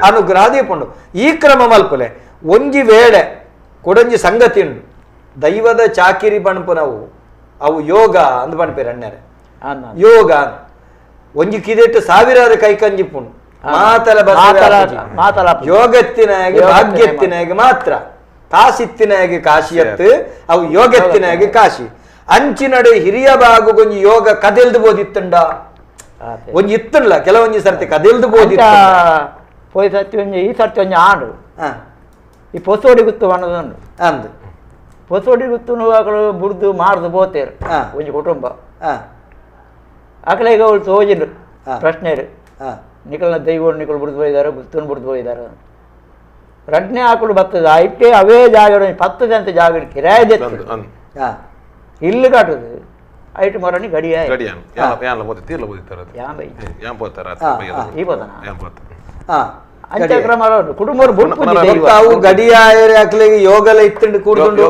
ಅನುಗ್ರಹ ದೀಪುಂಡು ಈ ಕ್ರಮ ಮಲ್ಪುಲೆ ಒಂಜಿ ವೇಳೆ ಕೊಡೊಂಜಿ ಸಂಗತಿ ಉಂಡು ದೈವದ ಚಾಕಿರಿ ಪಣಪುನವು ಅವು ಯೋಗ ಅಂದ್ ಪಣಪೇರು ಅಣ್ಣರೆ ಯೋಗ ಒಂಜಿ ಕಿದೆಟ್ಟು ಸಾವಿರಾರು ಕೈ ಕಂಜಿಪುಂಡು ಮಾತಲ ಮಾತಲ ಯೋಗತ್ತಿನಾಗಿ ಭಾಗ್ಯತ್ತಿನಾಗಿ ಮಾತ್ರ ಕಾಸಿತ್ತಿನಾಗಿ ಕಾಶಿಯತ್ತು ಅವು ಯೋಗತ್ತಿನಾಗಿ ಕಾಶಿ ಅಂಚಿನಡೆ ಹಿರಿಯ ಬಾಗುಗೊಂಜಿ ಯೋಗ ಕದೆಲ್ದು ಬೋದಿತ್ತಂಡ ಒಂಜಿ ಇತ್ತಲ್ಲ ಕೆಲವೊಂಜಿ ಸರ್ತಿ ಕದೆಲ್ದು ಬೋದಿತ್ತ ಪೋಯ್ ಸರ್ತಿ ಒಂಜಿ ಈ ಸರ್ತಿ ಒಂಜಿ ಆಂಡು ಈ ಪೊಸೋಡಿ ಗುತ್ತು ಅನ್ನೋದುಂಡು ಅಂದು ಪೊಸೋಡಿ ಗುತ್ತು ಅಕಳು ಬುಡ್ದು ಮಾರ್ದು ಬೋತೇರು ಒಂಜಿ ಕುಟುಂಬ ಅಕಳಿಗೆ ಅವಳು ತೋಜಿಲು ಪ್ರಶ್ನೆ ನಿಕಲ್ನ ದೈವ ನಿಕಲ್ ಬುಡ್ದು ಹೋಗಿದ್ದಾರೆ ಗುತ್ತನ್ನು ಬುಡ್ದು ಹೋಗಿದ್ದಾರೆ ರಡ್ನೇ ಆಕಳು ಬರ್ತದೆ ಐಟೆ ಅವೇ ಜಾಗ 10 ಜನ ಜಾಗ ಕಿರಾಯ ಇಲ್ಲಿ ಕಾಟುದು ಐಟು ಮರಣಿ ಗಡಿಯ ಗಡಿಯಾಯರಿಗೆ ಯೋಗಲ ಇತ್ತಂಡು ಕೂಡ್ಕೊಂಡು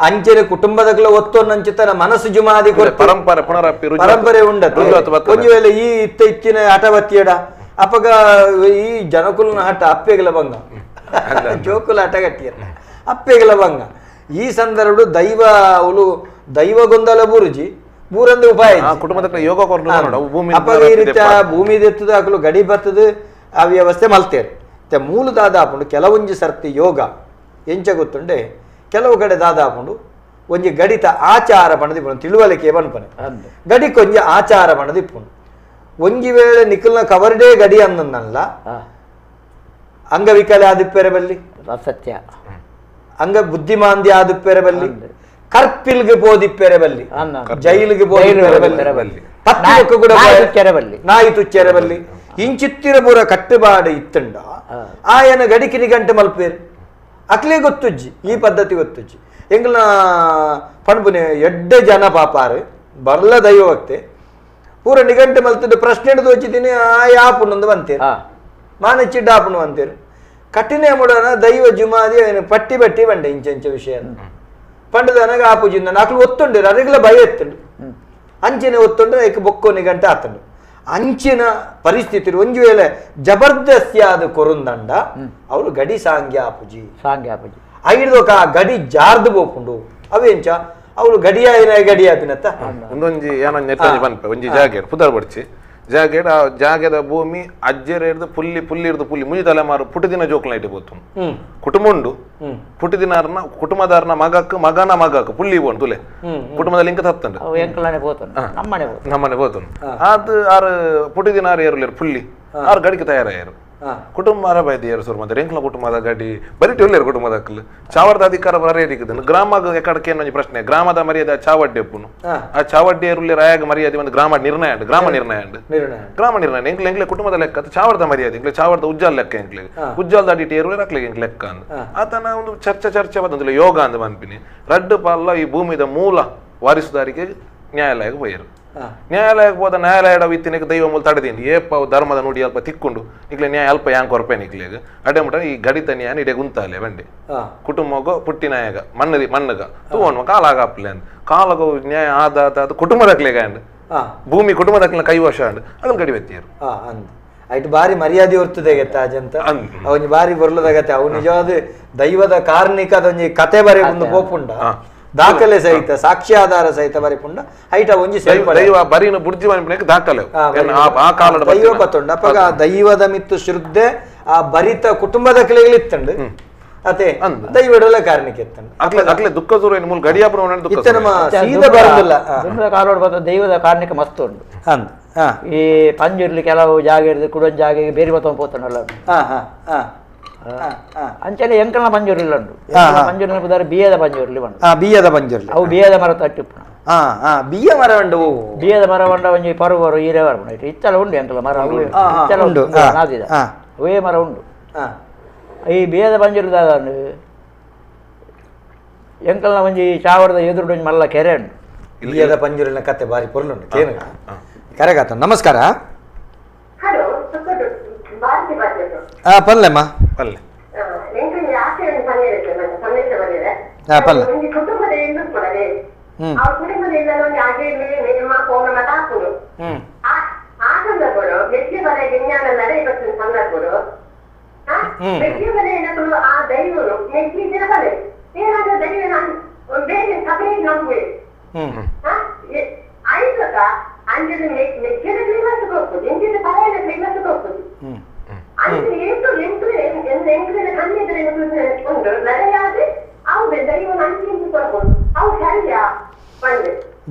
ಅಂಚನೆ ಕುಟುಂಬದಕ್ಲ ಒತ್ತೊಂದಂಚಿತನ ಮನಸ್ಸು ಜುಮಾದಿ ಪರಂಪರೆ ಪರಂಪರೆ ಉಂಡತ್ತು ಒಂಜಿ ವೇಳೆ ಈ ಇತ್ತ ಇತ್ತಿನ ಹಠವತ್ತಿಯಡ ಅಪ್ಪಗ ಈ ಜನಕುಲನ ಹಠ ಅಪ್ಪೆಗಲ ಬಂಗ ಜೋಕುಲ ಹಠ ಗಟ್ಟಿಯರ ಅಪ್ಪೆಗಲ ಬಂಗ ಈ ಸಂದರ್ಭ ದೈವ ಅವಳು ದೈವ ಗೊಂದಲ ಬುರುಜಿ ಬೂರಂದು ಉಪಾಯ ಕುಟುಂಬದ ಯೋಗ ಅಪ್ಪಗ ಈ ರೀತಿಯ ಭೂಮಿ ದೆತ್ತದ ಅಕಲು ಗಡಿ ಬರ್ತದೆ ಆ ವ್ಯವಸ್ಥೆ ಮಲ್ತೇರು ಮತ್ತೆ ಮೂಲ ದಾದಾಪುಂಡು ಕೆಲವೊಂಜಿ ಸರ್ತಿ ಯೋಗ ಎಂಚ ಗೊತ್ತುಂಡೆ ಕೆಲವು ಕಡೆ ದಾದಾಪುಂಡು ಒಂಜಿ ಗಡಿತ ಆಚಾರ ಪಣದಿಪ್ಪುಂಡು ತಿಳುವಳಿಕೆ ಪನ್ಪನೆ ಗಡಿಕೊಂಜಿ ಆಚಾರ ಪಣದಿಪ್ಪುಂಡು ಒಂಜಿ ವೇಳೆ ನಿಖಲ್ನ ಕವರ್ಡೇ ಗಡಿ ಅನ್ನಲ್ಲ ಅಂಗವಿಕಲ ಆದಿಪ್ಪೆರೆ ಬಲ್ಲಿ ಸತ್ಯ ಅಂಗ ಬುದ್ಧಿಮಾಂದ್ಯ ಆದಿಪ್ಪೆರೆ ಬಲ್ಲಿ ಕರ್ಪಿಲ್ಗೆ ಪೋದಿಪ್ಪೆರೆ ಬಲ್ಲಿ ಜೈಲಿಗೆ ಪೋದಿಪ್ಪೆರೆ ಬಲ್ಲಿ ಪತ್ತಿ ಕೂಡ ನಾಯಿ ತುಚ್ಚೆರೆ ಬಲ್ಲಿ ಇಂಚಿತ್ತಿರ ಪೂರ ಕಟ್ಟುಬಾಡು ಇತ್ತಂಡ ಆಯನ ಗಡಿಕಿನಿ ಗಂಟೆ ಮಲ್ಪೇರು ಅಕ್ಲೇ ಗೊತ್ತುಜ್ಜಿ ಈ ಪದ್ಧತಿ ಗೊತ್ತುಜ್ಜಿ ಎಂಗ್ಲ ಪಣಪುನೆ ಎಡ್ಡೆ ಜನ ಪಾಪಾರು ಬರ್ಲ ದೈವಕ್ತೆ ಪೂರ ನಿಗಂಟೆ ಮಲ್ತದ್ದು ಪ್ರಶ್ನೆ ದೋಚಿದ್ದೀನಿ ಆ ಯಾಪುನೊಂದು ಬಂತೇರು ಮಾನಚಿಡ್ಡ ಆಪುನು ಅಂತೀರು ಕಠಿಣ ಮುಡನ ದೈವ ಜುಮಾದಿ ಪಟ್ಟಿ ಬಟ್ಟಿ ಬಂಡೆ ಇಂಚಂಚ ವಿಷಯ ಪಂಡದನಗ ಆಪುಜಿಂದ ಅಕ್ಲು ಒತ್ತುಂಡು ಅರಿಗ್ಲ ಭಯ ಎತ್ತುಂಡು ಅಂಚಿನ ಒತ್ತುಂಡು ಏಕ ಬೊಕ್ಕೋ ನಿಗಂಟೆ ಆತಂಡು ಅಂಚಿನ ಪರಿಸ್ಥಿತಿ ಒಂಜಿ ವೇಳೆ ಜಬರ್ದಸ್ತಿ ಆದ ಕೊರುಂದಂಡ ಅವಳು ಗಡಿ ಸಾಂಗ್ಯ ಆಪುಜಿ ಸಾಂಗ್ಯ ಆಪುಜಿ ಐದೊಕ ಆ ಗಡಿ ಜಾರ್ದು ಬೋಪುಂಡು ಅವೇಂಚ ಅವಳು ಗಡಿಯಾಯಿನ ಗಡಿ ಆಪಿನತ್ತ ಒಂದೊಂಜಿ ಏನೊಂಜಿ ನೆಟ್ಟೊಂಜಿ ಪನ್ಪೆ ಒಂಜಿ ಜಾಗೆ ಪುದರ್ ಬಡ್ಚಿ ಜಾಗೆ ಆ ಜಾಗೆದ ಭೂಮಿ ಅಜ್ಜೆರ ಹಿಡ್ದು ಪುಲ್ಲಿ ಪುಲ್ಲಿ ಹಿಡ್ದು ಪುಲ್ಲಿ ಮುಂಜಿ ತಲೆಮಾರು ಪುಟಿದಿನ ಜೋಕ್ಲ ಇಟ್ಟು ಬೋತು ಕುಟುಂಬ ಉಂಡು ಪುಟಿದಿನಾರ್ನ ಕುಟುಂಬದಾರನ ಮಗಕ್ ಮಗನ ಮಗಕ್ ಪುಲ್ಲಿ ಬೋಣ್ ತುಲೆ ಕುಟುಂಬದಲ್ಲಿ ಇಂಕ ತತ್ತಂಡು ನಮ್ಮನೆ ನಮ್ಮನೆ ಬೋತು ಅದು ಆರು ಪುಟಿದಿನಾರು ಏರುಲೇರು ಪುಲ್ಲಿ ಆರು ಗಡಿಗೆ ತಯಾರಾಯರು ಕುಟುಂಬ ಅರಬೈದಿಯರು ಸುರು ಮತ್ತೆ ಎಂಕ್ಲ ಕುಟುಂಬದ ಗಡಿ ಬರೀ ಉಲ್ಲೇರು ಕುಟುಂಬದ ಅಕ್ಕಲು ಚಾವರದ ಅಧಿಕಾರ ಬರೇರಿಕ್ಕದನ್ನು ಗ್ರಾಮ ಎಕಡಕ್ಕೆ ಏನೊಂಜಿ ಪ್ರಶ್ನೆ ಗ್ರಾಮದ ಮರ್ಯಾದೆ ಆ ಚಾವಡ್ಡೆ ಎಪ್ಪುನು ಆ ಚಾವಡ್ಡೆ ಉಲ್ಲೇರು ಆಯಾಗ ಮರ್ಯಾದೆ ಒಂದು ಗ್ರಾಮ ನಿರ್ಣಯ ಉಂಟು ಗ್ರಾಮ ನಿರ್ಣಯ ಉಂಟು ಗ್ರಾಮ ನಿರ್ಣಯ ಎಂಕ್ಲೆ ಎಂಕ್ಲೆ ಕುಟುಂಬದ ಲೆಕ್ಕ ಅದು ಚಾವರದ ಮರ್ಯಾದೆ ಎಂಕ್ಲೆ ಚಾವರದ ಉಜ್ಜಾಲ್ ಲೆಕ್ಕ ಎಂಕ್ಲೆ ಉಜ್ಜಾಲ್ದ ಅಡಿಟ್ ಏರುಲೇರು ಅಕ್ಲೆಗೆ ಎಂಕ್ ಲೆಕ್ಕ ಅಂದ್ ಆತನ ಒಂದು ಚರ್ಚೆ ಚರ್ಚೆ ಬಂದಿಲ್ಲ ಯೋಗ ಅಂದ್ ಮನ್ಪಿನಿ ರಡ್ಡು ಪಾಲ್ಲ ಈ ಭೂಮಿದ ಮೂಲ ವಾರಿಸುದಾರಿಗೆ ನ್ಯಾಯಾಲಯಕ್ಕೆ ಪೋಯರು ನ್ಯಾಯಾಲಯಕ್ಕೆ ಹೋದ ನ್ಯಾಯಾಲಯದ ಇತ್ತಿನಕ್ಕೆ ದೈವ ಮೂಲ ತಡೆದೀನಿ ಏಪ ಧರ್ಮದ ನುಡಿ ಅಲ್ಪ ತಿಕ್ಕೊಂಡು ನಿಕ್ಲೆ ನ್ಯಾಯ ಅಲ್ಪ ಯಾಂಕ್ ಕೊರಪೆ ನಿಕ್ಲೆಗ್ ಅಡೆ ಮುಟ ಈ ಗಡಿತ ನ್ಯಾಯ ಇಡೆ ಗುಂತಾಲೆ ಬಂಡೆ ಕುಟುಂಬಗೋ ಪುಟ್ಟಿನಾಯಗ ಮಣ್ಣದಿ ಮಣ್ಣಗ ತೂವಣ್ಣ ಕಾಲಾಗ ಆಪ್ಲೆ ಅಂದ್ ಕಾಲಾಗ ನ್ಯಾಯ ಆದ ಆದ ಕುಟುಂಬದಕ್ಲೆಗ ಅಂಡ್ ಭೂಮಿ ಕುಟುಂಬದಕ್ಲ ಕೈವಶ ಅಂಡ್ ಅದನ್ನ ಗಡಿ ಬೆತ್ತಿಯರು ಐಟ್ ಬಾರಿ ಮರ್ಯಾದೆ ಹೊರ್ತದೆ ಅಜಂತ ಅವನ್ ಬಾರಿ ಬರ್ಲದಾಗತ್ತೆ ಅವು ನಿಜವಾದ ದೈವದ ಕಾರ್ಣಿಕ ಅದೊಂಜಿ ಕತೆ ಬರೆ ಒಂದು ಪೋಪುಂಡ ದಾಖಲೆ ಸಹಿತ ಸಾಕ್ಷ್ಯಾಧಾರ ಸಹಿತ ಬರಿಪುಂಡ ಐಟ ಒಂಜಿ ದೈವ ಬರಿನ ಬುರ್ಜಿ ದಾಖಲೆ ದೈವ ಬತ್ತುಂಡ ಅಪ್ಪಗ ಆ ದೈವದ ಮಿತ್ತು ಶ್ರದ್ಧೆ ಆ ಬರಿತ ಕುಟುಂಬದ ಕ್ಲೆಗಳಿತ್ತಂಡು ಅತೆ ದೈವಡಲ ಕಾರಣಕ್ಕೆ ಇತ್ತಂಡು ಅಕ್ಲೆ ಅಕ್ಲೆ ದುಃಖ ಸುರು ಮೂಲ ಗಡಿಯಾಪುರ ಇತ್ತ ನಮ್ಮ ಸೀದಾ ಬರೋದಿಲ್ಲ ಕಾಲೋಡ್ ಬತ್ತ ದೈವದ ಕಾರಣಕ್ಕೆ ಮಸ್ತ್ ಉಂಟು ಅಂದ್ ಈ ಪಂಜುರ್ಲಿ ಕೆಲವು ಜಾಗ ಹಿಡಿದು ಕುಡೊಂದು ಜಾಗ ಬೇರೆ ಬತ್ತ ಪೋತನಲ್ಲ ಅಂಚನೆ ಎಂಕಲ್ನ ಪಂಜುರ್ಲಿ ಉಂಟು ಪಂಜುರ್ಲಿ ಪುದಾರ ಬಿಯದ ಪಂಜುರ್ಲಿ ಉಂಟು ಬಿಯದ ಪಂಜುರ್ಲಿ ಅವು ಬಿಯದ ಮರ ತಟ್ಟಿಪ್ಪು ಹಾ ಹಾ ಬಿಯ್ಯ ಮರ ಉಂಡು ಬಿಯ್ಯದ ಮರ ಉಂಡ ಒಂಜಿ ಪರುವರು ಈರೆ ಮರ ಉಂಟು ಇತ್ತಲ ಉಂಡು ಎಂಕಲ ಮರ ಇತ್ತಲ ಉಂಡು ನಾದಿದ ಅವೇ ಮರ ಉಂಡು. ಈ ಬಿಯ್ಯದ ಪಂಜುರ್ಲಿ ದಾದ ಎಂಕಲ್ನ ಒಂಜಿ ಚಾವರದ ಎದುರು ಒಂಜಿ ಮಲ್ಲ ಕೆರೆ ಉಂಡು. ಬಿಯ್ಯದ ಪಂಜುರ್ಲಿನ ಕತೆ ಬಾರಿ ಪೊರ್ಲುಂಡು ಕೇನುಗ ಕರೆಗಾತ. ನಮಸ್ಕಾರ. ಪಲ್ಲೆಮ್ಮ ಪಲ್ಲೆ ಪಲ್ಲೆ.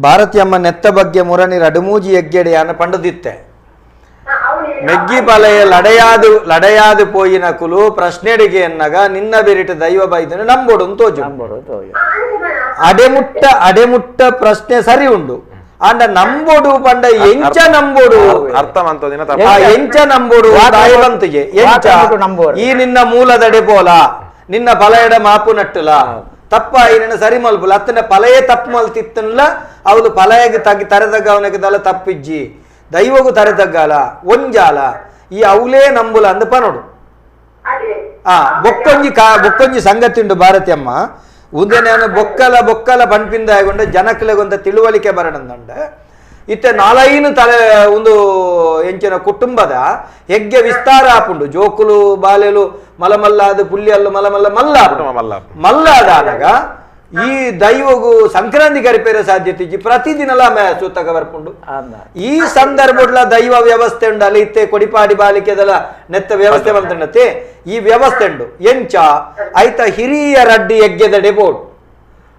ಭಾರತೀಯಮ್ಮ ನೆತ್ತ ಬಗ್ಗೆ ಮುರನಿ ರಡುಮೂಜಿ ಎಗ್ಗೆಡೆಯಾನ ಪಂಡದಿತ್ತೆ ಮೆಗ್ಗಿ ಬಲೆಯ ಲಡೆಯಾದು ಲಡೆಯಾದು ಪೋಯಿನ ಕುಲು ಪ್ರಶ್ನೆಡಿಗೆ ಎನ್ನಗ ನಿನ್ನ ಬೆರಿಟ ದೈವ ಬೈದನೆ ನಂಬೋಡು ತೋಜು. ಅಡೆಮುಟ್ಟ ಅಡೆಮುಟ್ಟ ಪ್ರಶ್ನೆ ಸರಿ ಉಂಡು ಆಂಡ ನಂಬೋಡು ಪಂಡ ಎಂಚ ನಂಬೋಡು ಅರ್ಥ ಎಂಚ ನಂಬೋಡು ದಾಯವಂತಿಗೆ ಎಂಚ ಈ ನಿನ್ನ ಮೂಲದಡೆ ಪೋಲ ನಿನ್ನ ಬಲಯಡ ಮಾಪು ನಟ್ಟುಲ ತಪ್ಪ ಐನ ಸರಿ ಮಲ್ಪುಲ ಅತ್ತನ ಪಲಯೇ ತಪ್ಪು ಮಲ್ತಿತ್ತನ್ಲ ಅವಳು ಪಲಯಗೆ ತಗ್ಗಿ ತರೆದಗ್ಗ ಅವನಿಗೆ ದಲ ತಪ್ಪಿಜ್ಜಿ ದೈವಗೂ ತರೆದಗ್ಗಾಲ ಒಂಜಾಲ ಈ ಅವಲೇ ನಂಬುಲ ಅಂದ ಪನೋಡು. ಆ ಬೊಕ್ಕೊಂಜಿ ಕಾ ಬೊಕ್ಕೊಂಜಿ ಸಂಗತಿ ಉಂಡು ಭಾರತೀಯಮ್ಮ ಉಂದೆನೆ ಬೊಕ್ಕಲ ಬೊಕ್ಕಲ ಪನ್ಪಿಂದ ಆಗೊಂಡ ಜನಕ್ಲೆಗೊಂದ ತಿಳುವಳಿಕೆ ಬರಡಂದಂಡ ಇತ್ತೆ ನಾಲೈನು ತಲೆ ಒಂದು ಎಂಚಿನ ಕುಟುಂಬದ ಹೆಗ್ಗೆ ವಿಸ್ತಾರ ಆಪುಂಡು. ಜೋಕುಲು ಬಾಲೆಲು ಮಲಮಲ್ಲಾದ ಪುಲ್ಯಲ್ಲು ಮಲಮಲ್ಲ ಮಲ್ಲ ಮಲ್ಲಾದಾನಗ ಈ ದೈವಗು ಸಂಕ್ರಾಂತಿ ಕರಿಪೇರ ಸಾಧ್ಯತೆ ಇಜ್ಜಿ ಪ್ರತಿದಿನಲ ಸೂತಕ ಬರ್ಪುಂಡು. ಈ ಸಂದರ್ಭಡ್ಲ ದೈವ ವ್ಯವಸ್ಥೆ ಉಂಡು ಅಲ್ಲಿ ಇತ್ತೆ ಕೊಡಿಪಾಡಿ ಬಾಲಿಕೆದಲ ನೆತ್ತ ವ್ಯವಸ್ಥೆ ಬಂತಂಡತೆ ಈ ವ್ಯವಸ್ಥೆ ಉಂಡು ಎಂಚ ಐತ ಹಿರಿಯ ರಡ್ಡಿ ಹೆಗ್ಗೆದಡೆ ಬೋರ್ಡ್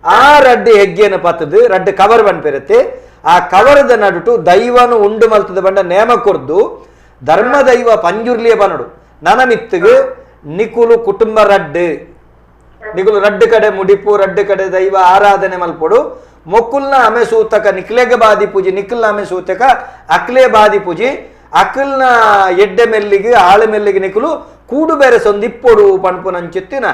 ಆ ರಡ್ಡಿ ಹೆಗ್ಗೆನ ಪತ್ತದು ರಡ್ಡು ಕವರ್ ಬನ್ಪಿರತ್ತೆ. ಆ ಕವರದ ನಡುಟು ದೈವನು ಉಂಡು ಮಲ್ತದ ಬಂಡ ನೇಮ ಕೊರ್ದು ಧರ್ಮ ದೈವ ಪಂಜುರ್ಲಿಯ ಬನಡು ನನಮಿತ್ತುಗು ನಿಕುಲು ಕುಟುಂಬ ರಡ್ಡು ನಿಕುಲು ರಡ್ಡು ಕಡೆ ಮುಡಿಪು ರಡ್ಡು ಕಡೆ ದೈವ ಆರಾಧನೆ ಮಲ್ಪೊಡು ಮೊಕ್ಕುಲ್ನ ಅಮೆ ಸೂತಕ ನಿಕ್ಲೆಗೆ ಬಾದಿ ಪೂಜೆ ನಿಕ್ಕಲ್ನ ಅಮೆ ಸೂತಕ ಅಕ್ಲೆ ಬಾದಿ ಪೂಜೆ ಅಕಲ್ನ ಎಡ್ಡೆ ಮೆಲ್ಲಿಗೆ ಆಳು ಮೆಲ್ಲಿಗೆ ನಿಕುಲು ಕೂಡು ಬೇರೆ ಸೊಂದಿಪ್ಪೊಡು ಪನ್ಪುನಂಚಿತ್ತಿನ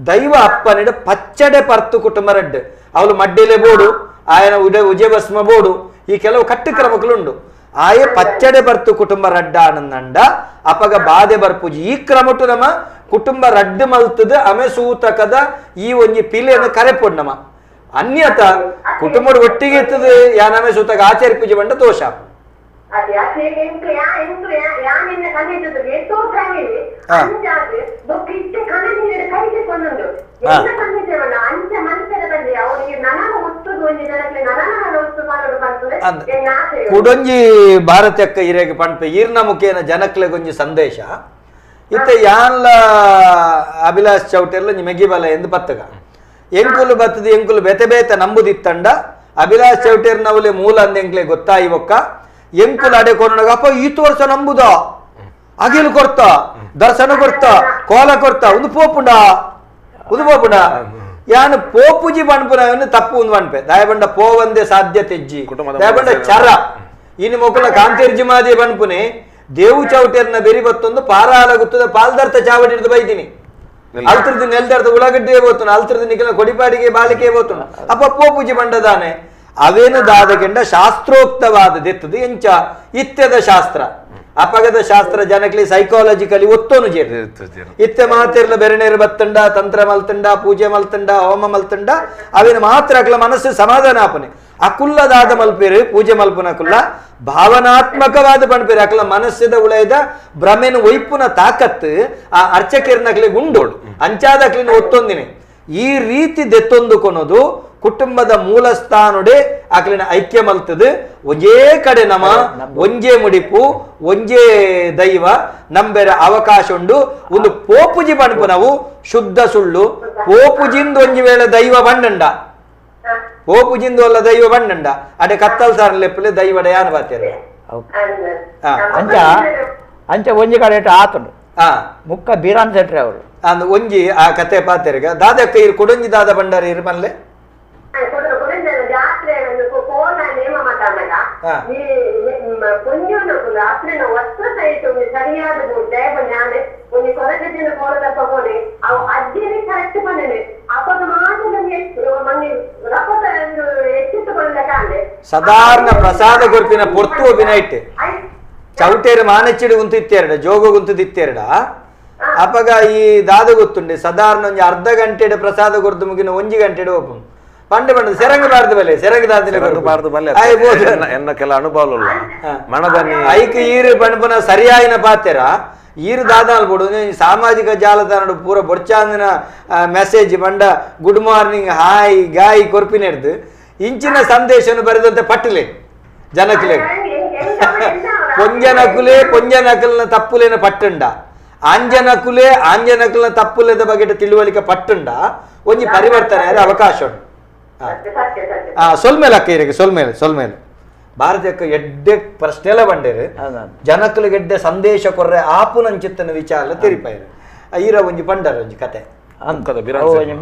ದೈವ ಅಪ್ಪನಿಡ ಪಚ್ಚಡೆ ಪರ್ತು ಕುಟುಂಬ ರಡ್ಡು ಅವಳು ಮಡ್ಡಿಲೆ ಬೋಡು ಆಯನ ಉಡ ಉಜಯ ಭಸ್ಮ ಬೋಡು ಈ ಕೆಲವು ಕಟ್ಟು ಕ್ರಮಕ್ಕಳುಂಡು. ಆಯೆ ಪಚ್ಚಡೆ ಬರ್ತು ಕುಟುಂಬ ರಡ್ಡ ಆನಂದಂಡ ಅಪಗ ಬಾಧೆ ಬರ್ಪುಜಿ ಈ ಕ್ರಮಟು ನಮ್ಮ ಕುಟುಂಬ ರಡ್ಡು ಮಲ್ತದ ಅಮೆ ಸೂತಕದ ಈ ಒಂಜಿ ಪಿಲೆಯನ್ನು ಕರೆಪೊಡು ನಮ್ಮ ಅನ್ಯತ ಕುಟುಂಬದ ಒಟ್ಟಿಗೆ ಇರ್ತದೆ ಯಾನಮೆ ಸೂತಕ ಆಚಾರ್ಯ ಪೂಜೆ ಬಂಡ ದೋಷ. ಕುಡೊಂಜಿ ಭಾರತಕ್ಕ ಹಿರಿಯಗೆ ಪಂಪೆ ಈರ್ನ ಮುಖೇನ ಜನಕ್ಲೆಗೊಂಜಿ ಸಂದೇಶ ಇತ್ತೆ ಯಾನ್ಲ ಅಭಿಲಾಷ್ ಚೌಟೆಲ್ಲ ಮೆಗಿಬಲ ಎಂದು ಪತ್ತಗ ಎಂಕುಲು ಬತ್ತದ ಎಂಕುಲು ಬೇತೆ ಬೇತೆ ನಂಬುದಿತ್ತಂಡ ಅಭಿಲಾಷ್ ಚೌಟೇರ್ನವಲೆ ಮೂಲ ಅಂದ ಎಂಕ್ಲೆ ಗೊತ್ತಾಯಿ ಒಕ್ಕ ಎಂಕುಲು ಅಡೆ ಕೊರೋನಾಗ ಅಪ್ಪ ಈತು ವರ್ಷ ನಂಬುದ ಅಗಿಲು ಕೊರ್ತ ದರ್ಶನ ಕೊರ್ತ ಕೋಲ ಕೊರ್ತ ಒಂದು ಪೋಪುಂಡ ಒಂದು ಪೋಪುಂಡ ಯಾನು ಪೋಪುಜಿ ಪನ್ಪುನ ತಪ್ಪು ಒಂದು ಪನ್ಪೆ ದಯಬಂಡ ಪೋವಂದೇ ಸಾಧ್ಯತೆ ಇಜ್ಜಿ ದಯಬಂಡ ಚರ ಇನ್ನು ಮೊಕ್ಕಲ ಕಾಂತಿರ್ಜಿ ಮಾದಿ ಪನ್ಪುನೆ ದೇವು ಚೌಟೇರ್ನ ಬೆರಿ ಬತ್ತೊಂದು ಪಾರಾಲಗುತ್ತದ ಪಾಲ್ದರ್ಥ ಚಾವಡಿ ಹಿಡಿದು ಬೈದಿನಿ ಅಲ್ತ್ರದ್ದು ನೆಲ್ದರ್ಥ ಉಳ್ಳಾಗಡ್ಡೆ ಬೋತುನು ಅಲ್ತ್ರದ್ದು ನಿಖಲ ಕೊಡಿಪಾಡಿಗೆ ಬಾಲಿಕೆ ಬೋತುನು ಅಪ್ಪ ಪೋಪುಜಿ ಬಂಡದಾನೆ ಅವೇನು ದಾದಗೆಂಡ ಶಾಸ್ತ್ರೋಕ್ತವಾದ ದೆತ್ತದು ಎಂಚ ಇತ್ಯದ ಶಾಸ್ತ್ರ ಅಪಗದ ಶಾಸ್ತ್ರ ಜನಕ್ಲಿ ಸೈಕಾಲಜಿಕಲಿ ಒತ್ತೋನು ಜೇರು ಇತ್ತೆ ಮಾತಿರ್ಲ ಬೆರಣೇರು ಬತ್ತಂಡ ತಂತ್ರ ಮಲ್ತಂಡ ಪೂಜೆ ಮಲ್ತಂಡ ಹೋಮ ಮಲ್ತಂಡ ಅವೇನು ಮಾತ್ರ ಅಕ್ಲ ಮನಸ್ಸು ಸಮಾಧಾನ ಆಪನೆ ಅಕುಲ್ಲದಾದ ಮಲ್ಪೇರು ಪೂಜೆ ಮಲ್ಪುನ ಅಕುಲ್ಲ ಭಾವನಾತ್ಮಕವಾದ ಪಣ್ಪೇರು ಅಕ್ಲ ಮನಸ್ಸಿದ ಉಳೈದ ಭ್ರಮೆನು ಒಯ್ಪುನ ತಾಕತ್ತು ಆ ಅರ್ಚಕಿರ್ನಕ್ಲಿ ಗುಂಡೋಡು ಅಂಚಾದ ಅಕ್ಲಿನ ಒತ್ತೊಂದಿನಿ ಈ ರೀತಿ ದೆತ್ತೊಂದು ಕೊನೋದು ಕುಟುಂಬದ ಮೂಲಸ್ಥಾನಡೆ ಆಕಲಿನ ಐಕ್ಯ ಮಲ್ತದು ಒಂಜೇ ಕಡೆ ನಮ ಒಂಜೇ ಮುಡಿಪು ಒಂಜೇ ದೈವ ನಂಬೆರ ಅವಕಾಶ ಉಂಡು ಒಂದು ಪೋಪುಜಿ ಪಣಪು ನಾವು ಶುದ್ಧ ಸುಳ್ಳು ಪೋಪುಜಿಂದ ಒಂಜಿ ವೇಳೆ ದೈವ ಬಂಡಂಡ ಪೋಪುಜಿಂದು ಅಲ್ಲ ದೈವ ಬಂಡಂಡ ಅಡೆ ಕತ್ತಲ್ ಸಾರಲೆಪ್ಪಲೆ ದೈವಡ ಯಾನ ಬಾತೇರ ಅಂಚ ಅಂಚ ಒಂಜಿ ಕಡೆ ಆತುಂಡು ಮುಕ್ಕ ಬೀರಾನ್ ಸೆಟ್ರೆ ಅವರು ಅಂದ್ ಒಂಜಿ ಆ ಕತೆ ಪಾತೆರ್ಗ ದಾದಕ್ಕ ಇರು ಕೊಡೊಂಜಿ ದಾದ ಬಂಡಾರ ಇರು ಪನ್ಲೆ ಜಾತ್ರೆ ಕೋಲ ಈ ಪುಣ್ಯನಕುಲು ಅಕ್ಲೆನ ವಸ್ತ್ರ ಸಹಿತ ಒಂಜಿ ಸರಿಯಾದ ಬೋಡು ಜ್ಞಾನೆ ಒಂಜಿ ಕೊರಗಜ್ಜನ ಕೋಲದಪ್ಪ ಪೋನೆ ಅವು ಅಜ್ಜಿನೇ ಕರೆಕ್ಟ್ ಪಂಡನೆ ಅಪ್ಪಗ ಮಾತ್ರ ಮಂಗೆ ರಪತ ಎಚ್ಚಿತ್ತುಕೊಂಡ ಕಾಂಡೆ ಸಾಧಾರಣ ಪ್ರಸಾದ ಕೊರ್ಪಿನ ಪೊರ್ತು ಒಬಿನೈಟ್ ಚೌಟೇರು ಮಾನಚ್ಚಿಡು ಗುಂತಿತ್ತೆರಡ ಜೋಗ ಗುಂತದಿತ್ತೆರಡ ಅಪಗ ಈ ದಾದ ಗೊತ್ತುಂಡೆ ಸಾಧಾರಣ ಒಂಜಿ ಅರ್ಧ ಗಂಟೆಡ್ ಪ್ರಸಾದ ಕೊರ್ದು ಮುಗಿನ ಒಂಜಿ ಗಂಟೆಡ್ ಓಪನ್ ಪಂಡೆ ಪಂಡ ಸೆರಂಗ ಬಾರ್ದು ಬಲೆ ಸೆರಂಗ ದಾದಿನ ಬಾರ್ದು ಬಲ್ಲೆ ಎನ್ನ ಕೆಲ ಅನುಭವ ಮನದನ್ನಿ ಐಕ್ ಈರು ಪಣಪನ ಸರಿಯಾಯಿನ ಪಾತೆರ ಈರು ದಾದಾಲ್ ಬೋಡು ಸಾಮಾಜಿಕ ಜಾಲತಾಣ ಪೂರ ಬೊರ್ಚಾಂದಿನ ಮೆಸೇಜ್ ಪಂಡ good morning hi ಗಾಯ್ ಕೊರ್ಪಿನೆಡ್ದು ಇಂಚಿನ ಸಂದೇಶವನ್ನು ಬರೆದಂತೆ ಪಟ್ಟಲೆ ಜನಕುಲೆ ಪೊಂಜನಕುಲೆ ಪೊಂಜನಕಲ್ನ ತಪ್ಪುಲೇನ ಪಟ್ಟುಂಡ ಆಂಜನಕುಲೆ ಆಂಜನಕಲ್ನ ತಪ್ಪುಲೆದ ಬಗ್ಗೆ ತಿಳುವಳಿಕೆ ಪಟ್ಟುಂಡ ಒಂಜಿ ಪರಿವರ್ತನೆ ಅವಕಾಶ ಉಂಟು. ಸೊಲ್ಮೇಲೆ ಅಕ್ಕ ಇರಕ್ಕೆ ಸೊಲ್ಮೇಲೆ ಸೊಲ್ಮೇಲೆ ಭಾರತೀಯಕ್ಕ ಎಡ್ಡೆ ಪ್ರಶ್ನೆಲ ಬಂಡೇರು ಜನಕುಲಿಗೆ ಎಡ್ಡೆ ಸಂದೇಶ ಕೊರ್ರೆ ಆಪುನಂಚಿತ್ತನ ವಿಚಾರ ತೆರಿಪಾಯರು ಈರ ಒಂಜಿ ಪಂಡರ ಒಂಜಿ ಕತೆ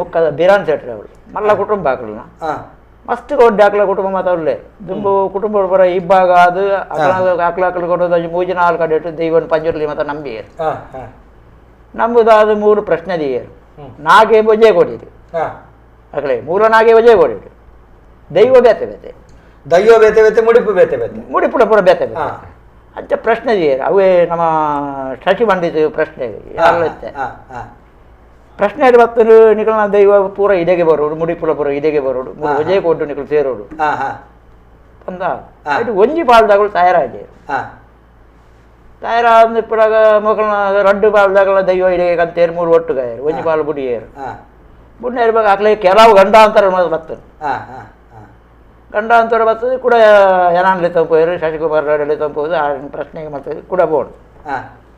ಮುಕ್ಕದ ಬಿರಾನ್ ಸೆಟ್ರ್ ಅವರು ಮಲ್ಲ ಕುಟುಂಬ ಹಾಕಲ್ಲ ಮಸ್ತ್ ಕೊಡ್ಡೆ ಆಕಲ ಕುಟುಂಬ ಮಾತಾಡಲೆ ದುಂಬು ಕುಟುಂಬ ಬರ ಇಬ್ಬಾಗ ಅದು ಅಕಲ ಅಕಲ ಅಕಲ ಕೊಡೋದು ಮೂಜಿ ನಾಲ್ಕು ಕಡೆ ಇಟ್ಟು ದೈವನ ಪಂಜುರ್ಲಿ ಮಾತ್ರ ನಂಬಿಯರು ನಂಬುದಾದ ಮೂರು ಪ್ರಶ್ನೆ ದಿಯರು ನಾಗೆ ಬೊಜೆ ಕೊಡಿರು ಅಕಲೆ ಮೂಲ ನಾಗೆ ಬೊಜೆ ಕೊಡಿರು ದೈವ ಬೇತೆ ಬೇತೆ ದೈವ ಬೇತೆ ಬೇತೆ ಮುಡಿಪು ಬೇತೆ ಬೇತೆ ಮುಡಿಪುಡ ಪೂರ ಬೇತೆ ಬೇತೆ ಅಂಚ ಪ್ರಶ್ನೆ ದಿಯರು ಅವೇ ನಮ್ಮ ಶಶಿ ಬಂದಿತ್ತು ಪ್ರಶ್ನೆ ಎಲ್ಲ ಪ್ರಶ್ನೆ ಬತ್ತು ನಿಕಲ್ನ ದೈವ ಪೂರ ಇದೆಗೆ ಬರೋಡು ಮುಡಿಪುರ ಪೂರ ಇದೆಗೆ ಬರೋಡು ಒಜೆ ಕೊಟ್ಟು ನಿಕಲ್ ಸೇರೋಡು ಅಂದ ಅದು ಒಂಜಿ ಪಾಲ್ದಾಗಳು ತಯಾರಾಗಿ ತಯಾರಾದ ಇಪ್ಪಡಾಗ ಮಕ್ಕಳನ್ನ ರಡ್ಡು ಪಾಲ್ದಾಗಳ ದೈವ ಇದೆಗೆ ಕಂತೇರು ಮೂರು ಒಟ್ಟುಗಾಯರು ಒಂಜಿ ಪಾಲು ಬುಡಿಯೇರು ಬುಡಿಯೇರು ಬಗ್ಗೆ ಆಕಲೆ ಕೆಲವು ಗಂಡ ಅಂತಾರೆ ಬರ್ತದೆ ಗಂಡ ಅಂತಾರೆ ಬರ್ತದೆ ಕೂಡ ಏನಾನ್ಲಿ ತಂಪೋರು ಶಶಿಕುಮಾರ್ ರೆಡ್ಡಿ ತಂಪೋದು ಆ ಪ್ರಶ್ನೆಗೆ ಮಾಡ್ತದೆ ಕೂಡ ಬೋಡು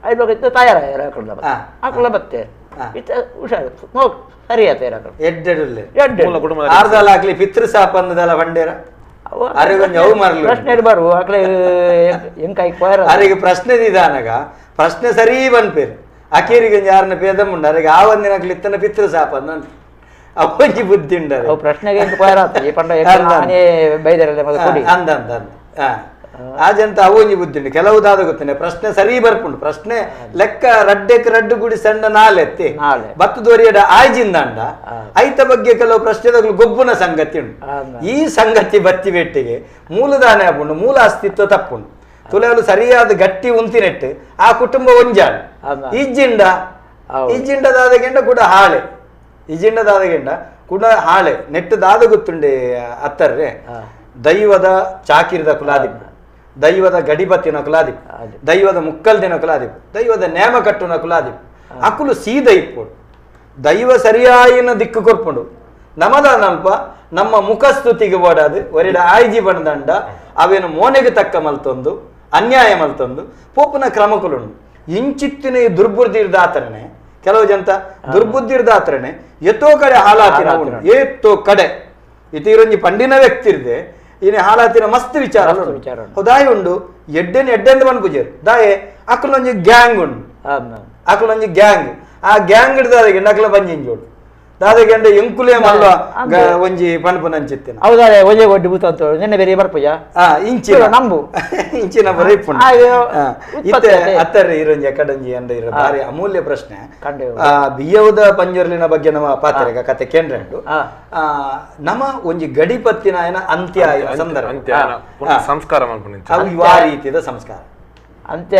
ಐದು ಬಗ್ಗೆ ತಯಾರಾಗ್ಯಾರ ಆಕಳ ಆಕಳ ಬತ್ತೆ ಇತ್ತ ಹುಷಾರು ಹೋಗ್ ಸರಿ ಆತ ಅರ್ಧಲ ಹಾಕ್ಲಿ ಪಿತೃ ಶಾಪ ಅನ್ನದಲ್ಲ ಬಂಡೇರ ಅರೆಗೊಂಜಿ ಅವು ಮರಲು ಪ್ರಶ್ನೆ ಬರು ಆಕಲೆ ಎಂಕಾಯಿ ಕೋಯರ ಅರೆಗೆ ಪ್ರಶ್ನೆ ನಿಧಾನಗ ಪ್ರಶ್ನೆ ಸರಿ ಬನ್ಪೇರು ಅಕೇರಿಗೆ ಯಾರನ್ನ ಪೇದ ಮುಂಡ ಅರೆಗೆ ಆ ಒಂದಿನ ಇತ್ತನ ಪಿತೃ ಶಾಪ ಅಂದ ಅವೊಂಜಿ ಬುದ್ಧಿ ಉಂಡರೆ ಅವು ಪ್ರಶ್ನೆಗೆ ಎಂತ ಕೋಯರ ಆತ ಈ ಪಂಡ ಬೈದರಲ್ಲ ಕೊಡಿ ಅಂದ ಅಂದ ಅಂದ ಆಜಂತ ಅವೊಂಜಿ ಬುದ್ಧಿ ಉಂಟು ಕೆಲವು ದಾದ ಗೊತ್ತೇನೆ ಪ್ರಶ್ನೆ ಸರಿ ಬರ್ಪುಂಡು ಪ್ರಶ್ನೆ ಲೆಕ್ಕ ರಡ್ಡೆಕ್ ರಡ್ಡು ಗುಡಿ ಸಣ್ಣ ನಾಲೆತ್ತಿ ಬತ್ತು ದೋರಿಯಡ ಆಯ್ಜಿಂದಂಡ ಐತ ಬಗ್ಗೆ ಕೆಲವು ಪ್ರಶ್ನೆದಗಳು ಗೊಬ್ಬುನ ಸಂಗತಿ ಉಂಟು. ಈ ಸಂಗತಿ ಬತ್ತಿ ಬೆಟ್ಟಿಗೆ ಮೂಲದಾನೆ ಆಪುಂಡು ಮೂಲ ಅಸ್ತಿತ್ವ ತಪ್ಪುಂಡು ತುಲೆಗಳು ಸರಿಯಾದ ಗಟ್ಟಿ ಉಂತಿನೆಟ್ಟು ಆ ಕುಟುಂಬ ಒಂಜಾಡು ಇಜ್ಜಿಂಡ ಇಜ್ಜಿಂಡ ದಾದಗೆಂಡ ಕೂಡ ಹಾಳೆ ಇಜ್ಜಿಂಡ ದಾದಗೆಂಡ ಕೂಡ ಹಾಳೆ ನೆಟ್ಟು ದಾದ ಗೊತ್ತುಂಡೆ ಅತ್ತರ್ರೆ ದೈವದ ಚಾಕಿರದ ಕುಲಾದಿಪ್ಪ ದೈವದ ಗಡಿಬತ್ತಿನ ಕುಲಾದಿಪ್ ದೈವದ ಮುಕ್ಕಲ್ದಿನ ಕುಲಾದಿಪ್ ದೈವದ ನೇಮ ಕಟ್ಟುನ ಕುಲಾದಿಪ್ ಅಕುಲು ಸೀದ ಇಪ್ಪುಡು ದೈವ ಸರಿಯಾಯಿನ ದಿಕ್ಕು ಕೊರ್ಪುಂಡು ನಮದ ನಲ್ಪ ನಮ್ಮ ಮುಖಸ್ತುತಿಗೆ ಓಡಾದು ಒರಿಡ ಆಯ್ಜಿ ಬಣದಂಡ ಅವೇನು ಮೋನೆಗೆ ತಕ್ಕ ಮಲ್ತೊಂದು ಅನ್ಯಾಯ ಮಲ್ತೊಂದು ಪೋಪುನ ಕ್ರಮಕುಲುಂಡು ಇಂಚಿತ್ತಿನ ಈ ದುರ್ಬುದ್ಧಿರ್ದಾತರನೆ ಕೆಲವು ಜಂತ ದುರ್ಬುದ್ಧಿರ್ದಾತರನೆ ಎತ್ತೋ ಕಡೆ ಹಾಲಾತಿನ ಏತ್ತೋ ಕಡೆ ಇತೀರೊಂಜಿ ಪಂಡಿನ ವ್ಯಕ್ತಿ ಇರ್ದೆ ಇನ್ನು ಹಾಲಾತಿನ ಮಸ್ತ್ ವಿಚಾರ ವಿಚಾರ ದಾಯಿ ಉಂಡು ಎಡ್ಡೆನ್ ಎಡ್ಡೆಂದು ಬನ್ ಪೂಜೆರು ದಾಯೆ ಅಕಲೊಂಜಿ ಗ್ಯಾಂಗ್ ಉಂಡು ಅಕಲೊಂಜಿ ಗ್ಯಾಂಗ್ ಆ ಗ್ಯಾಂಗ್ ಹಿಡ್ದಾದಗೆ ನಕಲ ಬಂಜಿಂಜೋಡು ದಾದಗೆಂಡ ಎಂಕುಲೇ ಮಲ್ವ ಒಂಜಿ ಪಣಪುನಂಚಿತ್ತಿನ ಹೌದಾ ಒಂಜೆ ಒಡ್ಡಿ ಬೂತ ಅಂತ ನಿನ್ನೆ ಬೇರೆ ಬರ್ಪುಜ ಇಂಚಿನ ನಂಬು ಇಂಚಿನ ಬರ ಇಪ್ಪುಂಡು ಇತ್ತೆ ಅತ್ತರ್ರೆ ಇರೊಂಜಿ ಅಕಡಂಜಿ ಅಂಡ ಇರೋ ಭಾರಿ ಅಮೂಲ್ಯ ಪ್ರಶ್ನೆ. ಬಿಯ್ಯವುದ ಪಂಜುರ್ಲಿನ ಬಗ್ಗೆ ನಮ್ಮ ಪಾತ್ರೆಗ ಕತೆ ಕೇಂದ್ರಂಡು ನಮ್ಮ ಒಂಜಿ ಗಡಿಪತ್ತಿನ ಅಂತ್ಯ ಸಂದರ್ಭ ಸಂಸ್ಕಾರ ಅವು ಆ ರೀತಿಯ ಸಂಸ್ಕಾರ ಅಂತ್ಯ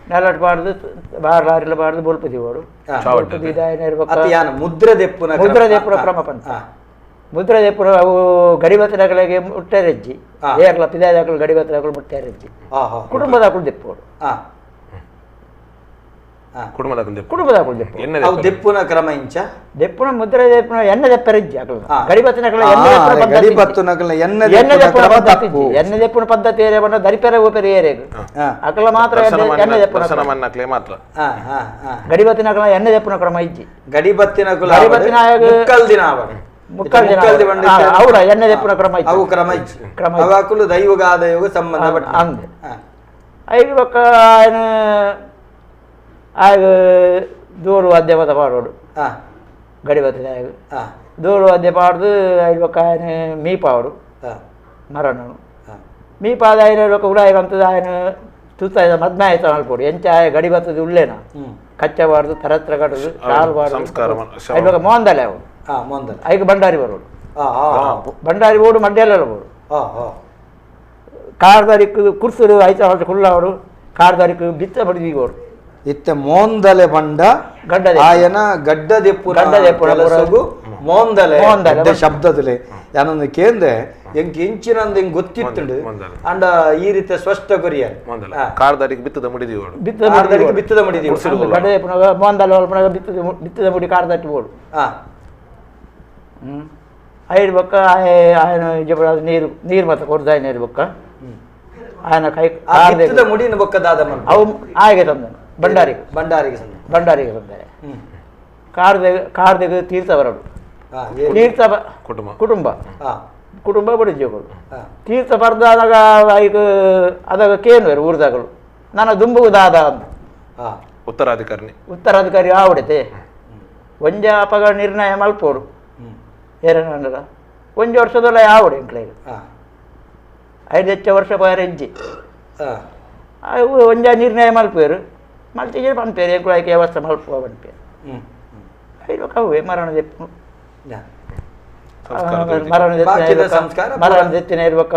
ನೆಲಟ್ ಬಾರ್ದು ಬಾರ್ ಲಾರಿಲ ಬಾರ್ದು ಬೋಲ್ಪದಿ ಓಡು ಮುದ್ರೆ ದೆಪ್ಪುನ ಮುದ್ರೆ ದೆಪ್ಪುನ ಕ್ರಮ ಪಂಥ ಮುದ್ರೆ ದೆಪ್ಪುನ ಅವು ಗಡಿಬತ್ತಿನಗಳಿಗೆ ಮುಟ್ಟೆರಜ್ಜಿ ಏರ್ಲ ಪಿದಾದಗಳು ಗಡಿಬತ್ತಿನಗಳು ಮುಟ್ಟೆರಜ್ಜಿ ಕುಟುಂಬದಾಕುಲು ದೆಪ್ಪೋಡು ಕುಟುಂಬದಾಕುಲು ದೆಪ್ಪು ದೆಪ್ಪುನ ಕ್ರಮ ಇಂಚ ದೆಪ್ಪುನ ಮುದ್ರೆ ದೆಪ್ಪುನ ಎಣ್ಣೆ ದೆಪ್ಪರಜ್ಜಿ ಅಕಲು ಗಡಿಬತ್ತಿನಗಳ ಗಡಿಬತ್ತಿನಗಳ ಎಣ್ಣೆ ಎಣ್ಣೆ ದೆಪ್ಪುನ ಪದ್ಧತಿ ಎಣ್ಣೆ ದೆಪ್ಪುನ ಪದ್ಧತಿ ಏರೆ ಬಂದ ದರಿಪೆರೆ ಓಪೆರೆ ಏರೇಗು ಅಕಲ ಮಾತ್ರ ಎಣ್ಣೆ ದೆಪ್ಪುನ ಮಾತ್ರ ಗಡಿಬತ್ತಿನಗಳ ಎಣ್ಣೆ ದೆಪ್ಪುನ ಕ್ರಮ ಇಜ್ಜಿ ಗಡಿಬತ್ತಿನಕುಲ ಗಡಿಬತ್ತಿನ ಮುಕ್ಕಲ್ ದಿನ ಅವರ ಎಣ್ಣೆ ದೆಪ್ಪುನ ಕ್ರಮ ಅವು ಕ್ರಮ ಇಜ್ಜಿ ಕ್ರಮ ಅವಾಕುಲು ದೈವಗ ಆದಯೋಗ ಸಂಬಂಧ ಅಂದೆ ಐದು ಪಕ್ಕ ಆಗ ದೂರು ವಾದ್ಯ ಮತ ಪಾಡೋಡು ಗಡಿಬತ್ತಿನ ದೂರು ವಾದ್ಯ ಪಾಡ್ದು ಐದು ಪಕ್ಕ ಮೀ ಪಾವಡು ಮರಣ ಮೀಪಾದ ಆಯನ ಉಡಾಯಗಂತದ ಆಯನ ತುತ್ತಾಯ ಮದ್ಮೆ ಆಯ್ತು ಅನ್ಕೊಡು ಎಂಚಾಯ ಗಡಿ ಬತ್ತದ ಉಳ್ಳೇನ ಕಚ್ಚಬಾರ್ದು ತರತ್ರ ಕಟ್ಟದು ಶಾಲ್ಬಾರ್ದು ಇವಾಗ ಮೋಂದಲೆ ಅವು ಮೋಂದಲೆ ಐಕ ಭಂಡಾರಿ ಬರೋಡು ಭಂಡಾರಿ ಬೋಡು ಮಂಡ್ಯಲೆಲ್ಲ ಬೋಡು ಕಾರ್ದಾರಿಕ್ ಕುರ್ಸುಡು ಐತ ಕುಳ್ಳವರು ಕಾರ್ದಾರಿಕ್ ಬಿತ್ತ ಬಡಿದಿಗೋಡು ಇತ್ತೆ ಮೋಂದಲೆ ಬಂಡ ಗಡ್ಡ ಆಯನ ಗಡ್ಡ ದೆಪ್ಪು ಗಡ್ಡ ಮೋಂದಲೆ ಮೋಂದಲೆ ಶಬ್ದದಲೆ ಯಾನೊಂದು ಕೇಂದ್ರೆ ಎಂಕ್ ಇಂಚಿನಂದು ಹಿಂಗ್ ಗೊತ್ತಿತ್ತುಂಡು ಅಂಡ ಈ ರೀತಿ ಸ್ಪಷ್ಟ ಕೊರಿಯ ಕಾರ್ದಾರಿಗೆ ಬಿತ್ತದ ಮುಡಿದಿಗೋಡು ಕಾರ್ದಾರಿಗೆ ಬಿತ್ತದ ಮುಡಿದಿ ಗಡ್ಡ ದೆಪ್ಪುನಾಗ ಮೋಂದಲೆ ಒಲ್ಪನಾಗ ಬಿತ್ತದ ಬಿತ್ತದ ಮುಡಿ ಕಾರ್ದಾಟಿ ಬೋಡು ಐದು ಬೊಕ್ಕ ಆಯನ ಜಬಳ ನೀರು ನೀರು ಮತ್ತೆ ಕೊಡ್ದಾಯ ನೀರು ಬೊಕ್ಕ ಆಯನ ಕೈ ಬಿತ್ತದ ಮುಡಿನ ಬೊಕ್ಕ ದಾದ ಅವು ಆಗೆ ತಂದನು ಭಂಡಾರಿಗೆ ಭಂಡಾರಿಗೆ ಸಂದ ಭಂಡಾರಿಗೆ ತಂದೆ ಕಾರ್ದೆಗ್ ತೀರ್ಥ ಬರೋಡು ತೀರ್ಥ ಕುಟುಂಬ ಕುಟುಂಬ ಕುಟುಂಬ ಬಡಿಜೋಗಳು ತೀರ್ಥ ಬರ್ದಾಗ ಈಗ ಅದಾಗ ಕೇನುವರು ಊರ್ದಾಗಲು ನನ್ನ ದುಂಬುಗು ದಾದ ಅಂತ ಉತ್ತರಾಧಿಕಾರಿ ಉತ್ತರಾಧಿಕಾರಿ ಆವಡತೆ ಒಂಜ ಅಪಗ ನಿರ್ಣಯ ಮಲ್ಪೋಡು ಏನೇನಂದ್ರ ಒಂಜಿ ವರ್ಷದಲ್ಲ ಯಾವಡೆ ಎಂಕ್ಲೆಗ್ ಐದು ಹೆಚ್ಚು ವರ್ಷ ಪೋಯರ ಇಜ್ಜಿ ಅವು ಒಂಜ ನಿರ್ಣಯ ಮಲ್ಪೇರು ಮಲ್ತಿಗೆ ಪನ್ಪೇರು ಎಂಕುಲು ಆಯ್ಕೆ ವ್ಯವಸ್ಥೆ ಮಲ್ಪುವ ಪನ್ಪೇರು ಐದು ಕವ್ವೆ ಮರಣ ದೆಪ್ಪು ಮರಣ ಸಂಸ್ಕಾರ ಮರಣ ದೆತ್ತಿನ ಇರ್ಬೇಕ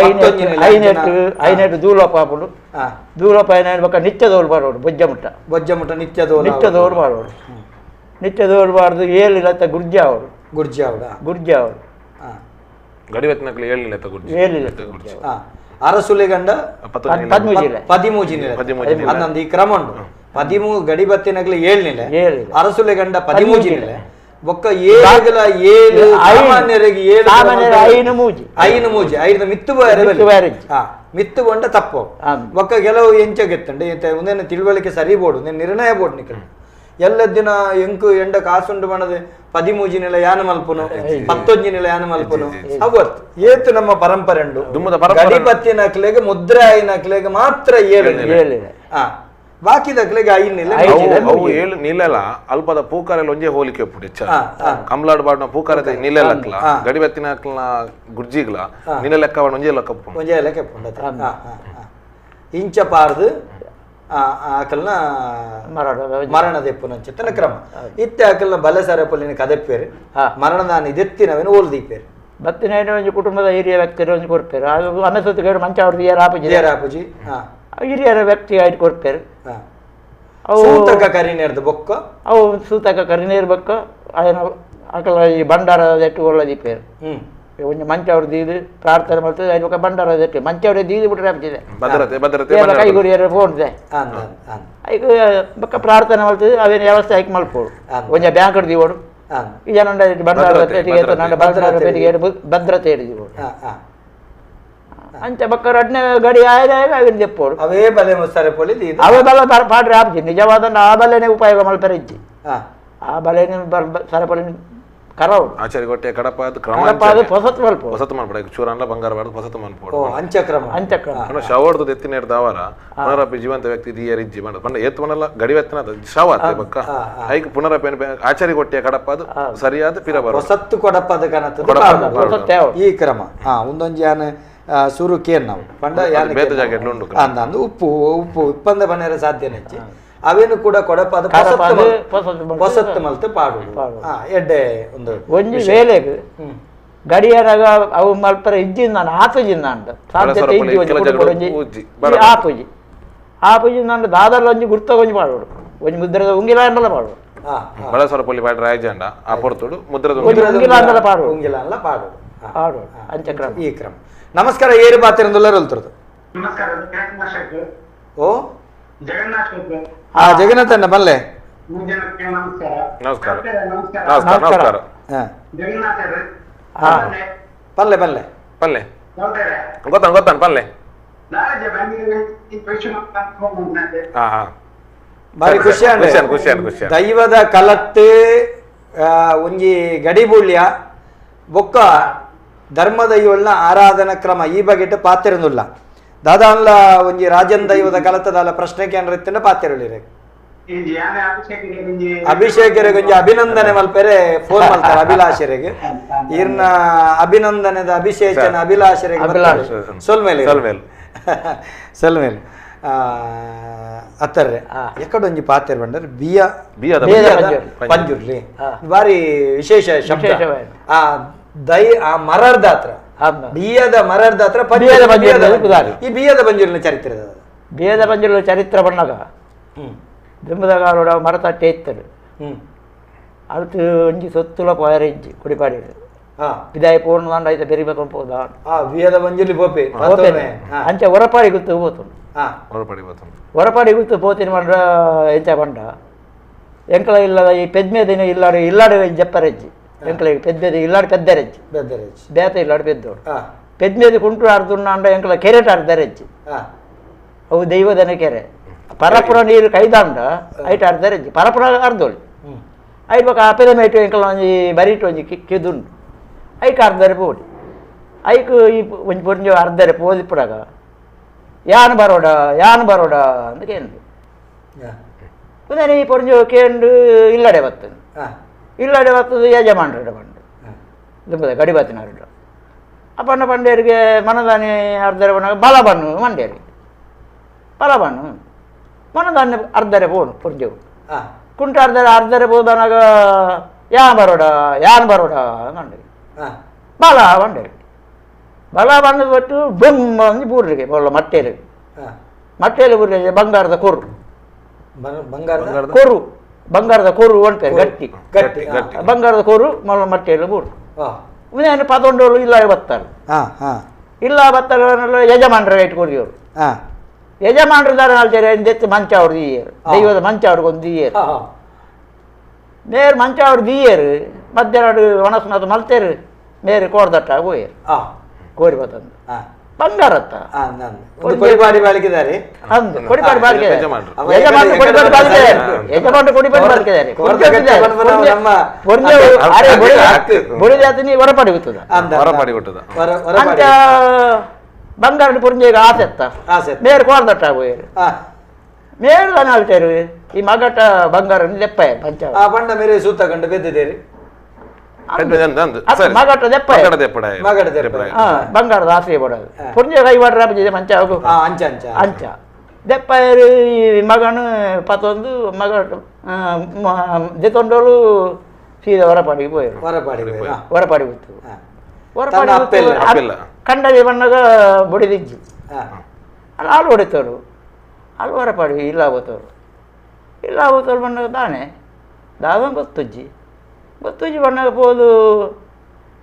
ಐನೆಟ್ಟು ಐನೆಟ್ಟು ದೂಲೋಪ ಆಪುಂಡು ದೂಲೋಪ ಐನ ಇರ್ಬೇಕ ನಿತ್ಯ ದೋಲು ಮಾಡೋಡು ಬೊಜ್ಜ ಮುಟ್ಟ ಬೊಜ್ಜ ಮುಟ್ಟ ನಿತ್ಯ ದೋಲು ನಿತ್ಯ ದೋಲು ಮಾಡೋಡು ನಿತ್ಯ ದೋಲ್ಬಾರ್ದು ಏಳಿಲ್ಲ ಗುರ್ಜಿ ಅವರು ಗುರ್ಜಿ ಅವರ ಗುರ್ಜಿ ಅವರು ಗಡಿವೆತ್ನಕ್ಲು ಏಳಿಲ್ಲ ಗುರ್ಜಿ ಏಳಿಲ್ಲ ಗುರ್ಜಿ ಅರಸುಲೆ ಗಂಡ ಪದಿಮೂಜಿ ಪದಿಮೂಜಿ ಅನ್ನೊಂದು ಈ ಕ್ರಮ ಉಂಟು ಪದಿಮೂ ಗಡಿಬತ್ತಿನಗ್ಲೆ ಏಳ್ನಿಲೆ ಅರಸುಲೆ ಗಂಡ ಪದಿಮೂಜಿ ನಿಲೆ ಬೊಕ್ಕ ಏಳುಗಳ ಏಳು ಸಾಮಾನ್ಯರಿಗೆ ಏಳು ಐನು ಮೂಜಿ ಐನು ಮೂಜಿ ಐದು ಮಿತ್ತು ಮಿತ್ತು ಕೊಂಡ ತಪ್ಪು ಬೊಕ್ಕ ಕೆಲವು ಎಂಚ ಗೆತ್ತಂಡು ಒಂದೇನು ತಿಳುವಳಿಕೆ ಸರಿ ಬೋಡು ನಿರ್ಣಯ ಬೋರ್ಡ್ ನಿಕ್ಕಲು ಎಲ್ಲ ದಿನ ಎಂಕು ಎಂಡ ಕಾಸುಂಡು ಬಣದ ಪದಿಮೂಜಿ ನೆಲ ಯಾನ ಮಲ್ಪುನು ಪತ್ತೊಂಜಿ ನೆಲ ಯಾನ ಮಲ್ಪುನು ಅವತ್ತು ಏತು ನಮ್ಮ ಪರಂಪರೆ ಉಂಡು ಗಡಿಪತ್ತಿನ ಮುದ್ರೆ ಆಯಿನ ಮಾತ್ರ ಏಳು ಬಾಕಿದಕ್ಲೆಗೆ ಐನಿಲ್ಲ ಅವು ಏಳು ನಿಲ್ಲಲ್ಲ ಅಲ್ಪದ ಪೂಕಾರೆಲ್ಲ ಒಂಜೇ ಹೋಲಿಕೆ ಉಪ್ಪುಂಡು ಹೆಚ್ಚ ಕಮ್ಲಾಡ್ ಬಾಡ್ನ ಪೂಕಾರದ ನಿಲ್ಲೆಲ್ಲಕ್ಲ ಗಡಿಬತ್ತಿನ ಗುರ್ಜಿಗ್ಲ ನಿಲ್ಲ ಲೆಕ್ಕ ಒಂಜೇ ಲೆಕ್ಕ ಒಂಜೇ ಲೆಕ್ಕ ಉಪ್ಪುಂಡು ಇಂಚ ಪಾರ್ದು ಆಕಲ್ನ ಮರಣ ದೆಪ್ಪುನ ಚಿತ್ತನ ಕ್ರಮ ಇತ್ತೆ ಆಕಲ್ನ ಬಲೆ ಸರಪಲ್ಲಿನ ಕದೆಪ್ಪೇರು ಮರಣದಾನ ಇದೆತ್ತಿನವೇನು ಓಲ್ ದೀಪೇರು ಬತ್ತಿನ ಒಂಜಿ ಕುಟುಂಬದ ಹಿರಿಯ ವ್ಯಕ್ತಿ ಒಂಜಿ ಕೊರ್ಪೇರು ಅದು ಅನಸತ್ತು ಮಂಚ ಅವ್ರದ್ದು ಏರ್ ಆಪುಜಿ ಏರ್ ಆಪುಜಿ ಹಿರಿಯರ ವ್ಯಕ್ತಿ ಆಯ್ತು ಕೊರ್ಪೇರು ಸೂತಕ ಕರಿನೇರ್ದು ಬೊಕ್ಕ ಅವು ಸೂತಕ ಕರಿನೇರು ಬೊಕ್ಕ ಆಯನ ಆಕಲ ಈ ಭಂಡಾರ ಎಟ್ಟು ಒಳ್ಳೆ ದೀಪೇರು ಒಂಜಿ ಮಂಚ ಅವ್ರದ್ದು ಇದು ಪ್ರಾರ್ಥನೆ ಮಾಡ್ತದೆ ಐದು ಬೊಕ್ಕ ಭಂಡಾರ ಎಟ್ಟು ಮಂಚ ಅವ್ರಿಗೆ ದೀದಿ ಬಿಟ್ರೆ ಆಪ್ತಿದೆ ಭದ್ರತೆ ಭದ್ರತೆ ಕೈಗುರಿಯರ ಫೋನ್ ಇದೆ ಐಕ್ ಬೊಕ್ಕ ಪ್ರಾರ್ಥನೆ ಮಾಡ್ತದೆ ಅವೇನು ವ್ಯವಸ್ಥೆ ಐಕ್ ಮಲ್ಪೋಡು ಒಂಜಿ ಬ್ಯಾಂಕ್ ದೀವೋಡು ಈ ಜನ ಭಂಡಾರ ಭಂಡಾರ ಪೆಟ್ಟಿಗೆ ಭದ್ರತೆ ಹಿಡಿದಿವೋಡು ಅಂಚ ಬೊಕ್ಕ ರಡ್ನೆ ಗಡಿ ಆಯ್ದ ಅವೇನು ದೆಪ್ಪೋಡು ಅವೇ ಬಲೆ ಸರಪೊಲಿ ಅವೇ ಬಲ ಪಾಡ್ರೆ ಆಪ್ಜಿ ನಿಜವಾದ ಆ ಬಲೆನೇ ಉಪಯೋಗ ಮಲ್ಪರೆ ಇಜ್ಜಿ ಆ ಬಲೆನೇ ಸರಪೊಲಿ ಕರವು ಆಚಾರ್ಯ ಗೊಟ್ಟೆ ಕಡಪ ಅದು ಕ್ರಮ ಕಡಪ ಹೊಸತು ಮಲ್ಪ ಹೊಸತು ಮಲ್ಪಡ ಚೂರನ್ಲ ಬಂಗಾರ ಬಾರ್ದು ಹೊಸತು ಮಲ್ಪೋಡು ಅಂಚಕ್ರಮ ಅಂಚಕ್ರಮ ಶವರ್ದು ಎತ್ತಿನ ದಾವರ ಪುನರಪಿ ಜೀವಂತ ವ್ಯಕ್ತಿ ದಿಯರ್ ಇಜ್ಜಿ ಮಾಡ ಪಂಡ ಏತ್ ಮನಲ್ಲ ಗಡಿವೆತ್ತನ ಶವ ಆತೆ ಬಕ್ಕ ಐಕ್ ಪುನರಪಿ ಆಚಾರ್ಯ ಗೊಟ್ಟೆ ಕಡಪ ಅದು ಸರಿಯಾದ ಪಿರ ಬರ ಹೊಸತ್ತು ಕೊಡಪದ ಕನತ ಈ ಕ್ರಮ ಒಂದೊಂಜಿ ಯಾನ ಸುರು ಕೇನ್ ನಾವು ಪಂಡ ಯಾನ ಬೇತ ಜಾಗೆಟ್ ಉಂಡು ಅಂದ ಉಪ್ಪು ಉಪ್ಪು ಉಪ್ಪಂದ ಬನೇರ ಸಾಧ್ಯ ನೆಚ್ಚಿ ಅವೇನು ಕೂಡ ಕೊಡಪಾದ ಹೊಸತ್ತು ಮಲ್ತು ಪಾಡು ಎಡ್ಡೆ ಒಂದು ಒಂಜಿ ವೇಲೆಗ್ ಗಡಿಯಾರಾಗ ಅವು ಮಲ್ಪರ ಇಜ್ಜಿಂದ ಆಪುಜಿಂದ ಅಂಡ ಸಾಧ್ಯತೆ ಇಜ್ಜಿ ಒಂಜಿ ಒಂಜಿ ಆಪುಜಿ ಆಪುಜಿಂದ ಅಂಡ ದಾದಲ್ಲ ಒಂಜಿ ಗುರ್ತ ಒಂಜಿ ಪಾಡೋಡು ಒಂಜಿ ಮುದ್ರದ ಉಂಗಿಲ ಅಂಡಲ ಪಾಡೋಡು ಬಳಸರ ಪೊಲಿ ಪಾಡ್ರ ಆಯ್ಜಂಡ ಆ ಪೊರ್ತುಡು ಮುದ್ರದ ಉಂಗಿಲ ಅಂಡಲ ಪಾಡೋಡು ಉಂಗಿಲ ಅಂಡಲ ಪಾಡೋಡು ಪಾಡೋಡು ಅಂಚ ಕ್ರಮ ಈ ಕ್ರಮ. ನಮಸ್ಕಾರ, ಏರು ಬಾತಿರಂದುಲ್ಲ ಹೊಲ್ತಿರೋದು. ನಮಸ್ಕಾರ. ಓ ಜಗನ್ನಾಥ. ಆ ಜಗನ್ನಾಥ ಅಣ್ಣ ಬಲ್ಲೆ. ನಮಸ್ಕಾರ ನಮಸ್ಕಾರ ನಮಸ್ಕಾರ. ಜಗನ್ನಾಥ ಪಲ್ಲೆ ಪಲ್ಲೆ ಪಲ್ಲೆ ಗೊತ್ತಾನ ಗೊತ್ತಾನ ಪಲ್ಲೆ. ಹಾ ಹಾ, ಬಾರಿ ಖುಷಿ ಖುಷಿ ಖುಷಿ. ದೈವದ ಕಲತ್ತು ಒಂಜಿ ಗಡಿಬುಳ್ಯ ಬೊಕ್ಕ ಧರ್ಮದೈವಳ್ನ ಆರಾಧನಾ ಕ್ರಮ ಈ ಬಗೆಟ್ ಪಾತಿರನುಲ್ಲ. ದಾದಾನ್ಲ ಒಂಜಿ ರಾಜನ್ ದೈವದ ಕಲತದಾಲ ಪ್ರಶ್ನೆ ಕೇಂದ್ರ ಇತ್ತಿನ ಪಾತಿರಳಿರೆ. ಅಭಿಷೇಕರಿಗೆ ಒಂಜಿ ಅಭಿನಂದನೆ ಮಲ್ಪೆರೆ ಫೋನ್ ಮಲ್ತಾರೆ ಅಭಿಲಾಷರಿಗೆ. ಇರ್ನ ಅಭಿನಂದನೆದ ಅಭಿಷೇಕನ ಅಭಿಲಾಷರಿಗೆ ಸೊಲ್ಮೇಲೆ ಸೊಲ್ಮೇಲೆ ಅತ್ತರ್ರೆ ಎಕ್ಕಡೊಂಜಿ ಪಾತೆರ್ ಬಂಡರ್ ಬಿಯ ಪಂಜುರ್ಲಿ ಬಾರಿ ವಿಶೇಷ ಶಬ್ದ. ಆ ದೈ ಆ ಮರರ್ದ ಹತ್ರ ಬಿಯದ ಮರರ್ದ ಹತ್ರ ಈ ಬಿಯದ ಬಂಜುರ್ಲಿನ ಚರಿತ್ರೆ. ಬಿಯದ ಬಂಜುರ್ಲಿನ ಚರಿತ್ರೆ ಬಂದಾಗ ದಿಂಬದಗಾಲೋಡ ಮರತಟ್ಟೆ ಇತ್ತರು അടുത്ത് ಒಂಜಿ ಸೊತ್ತುಲ ಪೋಯರೆ ಇಜ್ಜಿ ಕೊಡಿಪಾಡಿ ಬಿದಾಯ ಪೂರ್ಣ ಐತ ಬೆರಿಬೇಕು ಪೋದ ಬಿಯದ ಬಂಜುರ್ಲಿ ಪೋಪೆ ಅಂಚೆ ಹೊರಪಾಡಿ ಗುತ್ತು ಪೋತು ಹೊರಪಾಡಿ ಗುತ್ತು ಪೋತಿನ ಬಂಡ ಎಂಚ ಬಂಡ ಎಂಕಲ ಇಲ್ಲದ ಈ ಪೆದ್ಮೇದಿನ ಇಲ್ಲಾಡು ಇಲ್ಲಾಡು ಜಪ್ಪರೆಜ್ಜಿ ಎಂಕಲ ಪೆದ್ಮೇದಿ ಇಲ್ಲಾಡು ಪೆದ್ದರೆಜ್ಜಿ ಬೇತ ಇಲ್ಲಾಡು ಪೆದ್ದೋಡು ಪೆದ್ಮೇದಿ ಕುಂಟು ಅರ್ದುಣ್ಣ ಅಂಡ ಎಂಕಲ ಕೆರೆಟ್ ಅರ್ಧರೆಜ್ಜಿ ಅವು ದೈವದನ ಕೆರೆ ಪರಪುರ ನೀರು ಕೈದಾಂಡ ಐಟ್ ಅರ್ಧರೆಜ್ಜಿ ಪರಪುರ ಅರ್ಧೋಳಿ ಐಟ್ ಬೊಕ ಅಪೆದ ಮೇಟು ಎಂಕಲ ಒಂಜಿ ಬರೀಟು ಒಂಜಿ ಕೆದುಂಡು ಐಕ್ ಅರ್ಧರೆ ಪೋಡಿ ಐಕ್ ಈ ಒಂಜಿ ಪೊಂಜಿ ಅರ್ಧರೆ ಪೋದಿಪ್ಪುಡಾಗ ಯಾನ್ ಬರೋಡ ಯಾನ್ ಬರೋಡ ಅಂತ ಕೇಂದು ಪುನಃ ಈ ಪೊಂಜು ಕೇಂಡು ಇಲ್ಲಡೆ ಬರ್ತದೆ ಇಲ್ಲಡೆ ಬರ್ತದೆ ಯಜಮಾನ್ರಡ ಬಂಡು ದುಂಬದ ಗಡಿ ಬತ್ತಿನವರುಡ ಅಪ್ಪಣ್ಣ ಪಂಡೇರಿಗೆ ಮನದಾನಿ ಅರ್ಧರೆ ಬಣ್ಣಾಗ ಬಲ ಬಣ್ಣು ಮಂಡೇರಿಗೆ ಬಲ ಬಣ್ಣು ಮನದಾನಿ ಅರ್ಧರೆ ಪೋನು ಪೊಂಜೆವು ಕುಂಟ ಅರ್ಧರೆ ಅರ್ಧರೆ ಪೋದನಾಗ ಯಾನ್ ಬರೋಡ ಯಾನ್ ಬರೋಡ ಮಂಡೇರಿ ಬಲ ಬಂಡೇರಿ ಬಲ ಬಂದು ಬಿಟ್ಟು ಬೊಮ್ಮ ಅಂದು ಬೂರ್ರಿಗೆ ಬೊಲ್ಲ ಮಟ್ಟೇಲಿ ಮಟ್ಟೇಲಿ ಬೂರ್ರಿಗೆ ಬಂಗಾರದ ಕೊರು ಬಂಗಾರದ ಕೊರು ಬಂಗಾರದ ಕೊರು ಅಂತಾರೆ ಗಟ್ಟಿ ಗಟ್ಟಿ ಬಂಗಾರದ ಕೊರು ಮೊಲ ಮಟ್ಟೇಲಿ ಬೂರು ಇನ್ನೇನು ಪದೊಂಡೋಳು ಇಲ್ಲ ಬತ್ತಾರೆ ಇಲ್ಲ ಬತ್ತಾರೆ ಯಜಮಾನರ ಇಟ್ಕೊಡಿಯವರು ಯಜಮಾನರು ದಾರ ನಾಲ್చేರೆ ಎಂದೆತ್ತು ಮಂಚ ಅವ್ರದ್ದು ಈಯರು ದೈವದ ಮಂಚ ಅವ್ರಿಗೊಂದು ಈಯರು ಮೇರು ಮಂಚ ಅವ್ರದ್ದು ಈಯರು ಮಧ್ಯಾಹ್ನ ಒಣಸ್ನಾಥ ಮಲ್ತೇರು ಮೇರು ಕೋರ್ದಟ್ಟ ಹೋಯರು ಕೋರಿ ಬತ್ತಂದು ಬಂಗಾರತ್ತ ಕೊಡಿಪಾಡಿ ಬಾಳಿಕೆದಾರೆ ಅಂದು ಕೊಡಿಪಾಡಿ ಬಾಳಿಕೆ ಯಜಮಾನರು ಕೊಡಿಪಾಡಿ ಬಾಳಿಕೆದಾರೆ ಯಜಮಾನರು ಕೊಡಿಪಾಡಿ ಬಾಳಿಕೆದಾರೆ ಬೊಡಿದಾತನಿ ಹೊರಪಾಡಿ ಗೊತ್ತದ ಹೊರಪಾಡಿ ಕೊಟ್ಟದ ಅಂಚ ಬಂಗಾರ ಪುರಂಜೆಗೆ ಆಸೆತ್ತ ಮೇರು ಕೋರ್ದಟ್ಟ ಹೋಯರು ಮೇರು ತಾನೆ ಆಳ್ತೇರು ಈ ಮಗಟ ಬಂಗಾರ ದೆಪ್ಪ ಪಂಚ ಬಣ್ಣ ಮೇರೆ ಸೂತ ಕಂಡು ಬೆದ್ದಿದ್ದೇರಿ ಮಗಟ ದೆಪ್ಪ ಬಂಗಾರದ ಆಸೆ ಕೊಡೋದು ಪುಂಜೆ ಕೈ ಮಾಡ್ರೆ ಮಂಚ ಅಂಚ ಅಂಚ ಅಂಚ ದೆಪ್ಪ ಈ ಮಗನು ಪತ್ತೊಂದು ಮಗ ದೆತ್ತೊಂಡೋಳು ಸೀದಾ ಹೊರಪಾಡಿಗೆ ಪೋಯರು ಹೊರಪಾಡಿ ಹೊರಪಾಡಿ ಗೊತ್ತು ಹೊರಪಾಡಿ ಕಂಡವಿ ಬಣ್ಣಗ ಬೊಡಿದಿಜ್ಜಿ ಅಲ್ಲಿ ಹಾಲು ಹೊಡಿತೋರು ಅಲ್ಲಿ ಹೊರಪಾಡಿ ಇಲ್ಲ ಹೋತೋರು ಇಲ್ಲ ಹೋತೋರು ಬಣ್ಣಗ ತಾನೆ ದಾದ ಗೊತ್ತುಜ್ಜಿ ಬತ್ತುಜಿ ಬಣ್ಣಗ ಪೋದು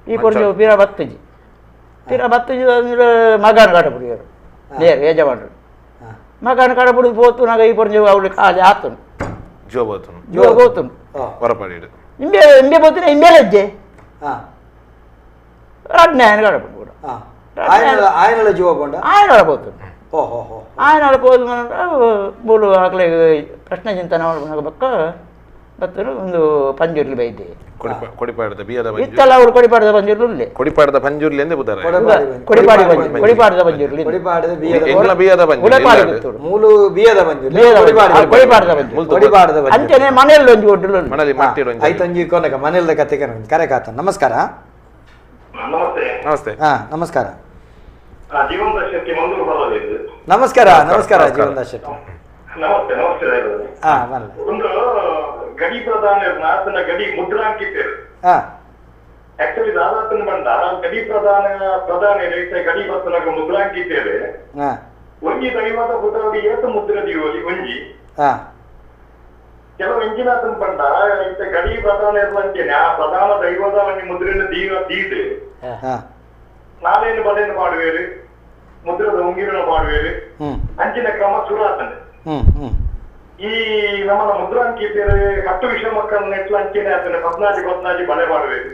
ಈ ಪೊರ್ಜು ಪಿರ ಬತ್ತುಜಿ ಪಿರ ಬತ್ತುಜಿ ಅಂದ್ರೆ ಮಗನ ಕಾಟ ಪುಡಿಯರು ನೇರು ಯಜಮಾನರು ಮಗನ ಕಾಟ ಪುಡಿದು ಪೋತು ನಾಗ ಈ ಪೊರ್ಜು ಅವಳು ಕಾಲು ಆತನು ಜೋ ಬೋತನು ಜೋ ಬೋತನು ಹೊರಪಾಡಿ ಇಂಬೆ ಇಂಬೆ ಬೋತಿನ ಇಂಬೆ ಲಜ್ಜೆ ರಡ್ನೆ ఆయన ಕಾಟ ಪುಡಿ ಕೂಡ ఆయనలో జీవ బొండ ఆయనలో పోతుంది ఆయనలో పోదు ಮೂರು ಆಕಲೆ ಪ್ರಶ್ನೆ ಚಿಂತನೆ ಬಕ್ಕ ಬತ್ತರು ಒಂದು ಪಂಜುರ್ಲಿ ಬೈದೆ ಕೊಡಿಪಾಡದ ಬಿಯದ ಇತ್ತಲ್ಲ ಅವರು ಕೊಡಿಪಾಡದ ಪಂಜುರ್ಲಿ ಕೊಡಿಪಾಡದ ಪಂಜುರ್ಲಿ ಎಂದೇ ಬುದಾರ ಕೊಡಿಪಾಡಿ ಪಂಜುರ್ಲಿ ಕೊಡಿಪಾಡದ ಪಂಜುರ್ಲಿ ಕೊಡಿಪಾಡದ ಬಿಯದ ಎಂಗ್ಲ ಬಿಯದ ಪಂಜುರ್ಲಿ ಮೂಲು ಬಿಯದ ಪಂಜುರ್ಲಿ ಕೊಡಿಪಾಡದ ಪಂಜುರ್ಲಿ ಕೊಡಿಪಾಡದ ಪಂಜುರ್ಲಿ ಅಂಚನೆ ಮನೆಯಲ್ಲಿ ಒಂಜಿ ಒಡ್ಡು ಮಣಲಿ ಮಟ್ಟಿ ಒಂಜಿ ಐತೊಂಜಿ ಕೊನಕ ಮನೆಯಲ್ಲದ ಕತೆ ಕನ ಕರೆ ಕಾತ. ನಮಸ್ಕಾರ. ನಮಸ್ತೆ. ನಮಸ್ತೆ. ಹಾ ನಮಸ್ಕಾರ. ಜೀವನದಾಸ್ ಶೆಟ್ಟಿ ಮಂಗಳೂರು ಬರೋದು. ನಮಸ್ಕಾರ. ನಮಸ್ಕಾರ ಜೀವನದಾಸ್ ಶೆಟ್ಟಿ. ನಮಸ್ತೆ. ನಮಸ್ತೆ. ಹಾ ಬನ್ನಿ. ಒಂದು ಗಡಿ ಪ್ರಧಾನ ಆತನ ಗಡಿ ಮುದ್ರಾಂಕಿತರು. ಆಕ್ಚುಲಿ ದಾದಾತನ ಬಂದ ಗಡಿ ಪ್ರಧಾನ ಪ್ರಧಾನ ಗಡಿ ಬರ್ತನಾಗ ಮುದ್ರಾಂಕಿತೇವೆ ಒಂಜಿ ದೈವದ ಪುಟವಾಗಿ ಏತ ಮುದ್ರೆ ದೀವಲಿ ಒಂಜಿ ಕೆಲವು ಇಂಜಿನಾತನ ಬಂದ ಇತ್ತ ಗಡಿ ಪ್ರಧಾನ ಇರುವಂತೇನೆ ಆ ಪ್ರಧಾನ ದೈವದ ಒಂಜಿ ಮುದ್ರೆಯನ್ನು ದೀವ ದೀದು ನಾನೇನು ಬಲೇನು ಮಾಡುವೇರು ಮುದ್ರದ ಉಂಗಿರನ್ನು ಮಾಡುವೇರು ಅಂಚಿನ ಕ್ರಮ ಸುರಾತನೆ. ಈ ನಮ್ಮನ್ನ ಮುದ್ರಾಂಕಿತರು ಕಟ್ಟು ವಿಷಯ ಮಕ್ಕಳನ್ನ ಎಟ್ಲ ಅಂಚಿನ ಆತನ ಪದ್ನಾಜಿ ಪದ್ನಾಜಿ ಬಳೆ ಮಾಡುವೇರು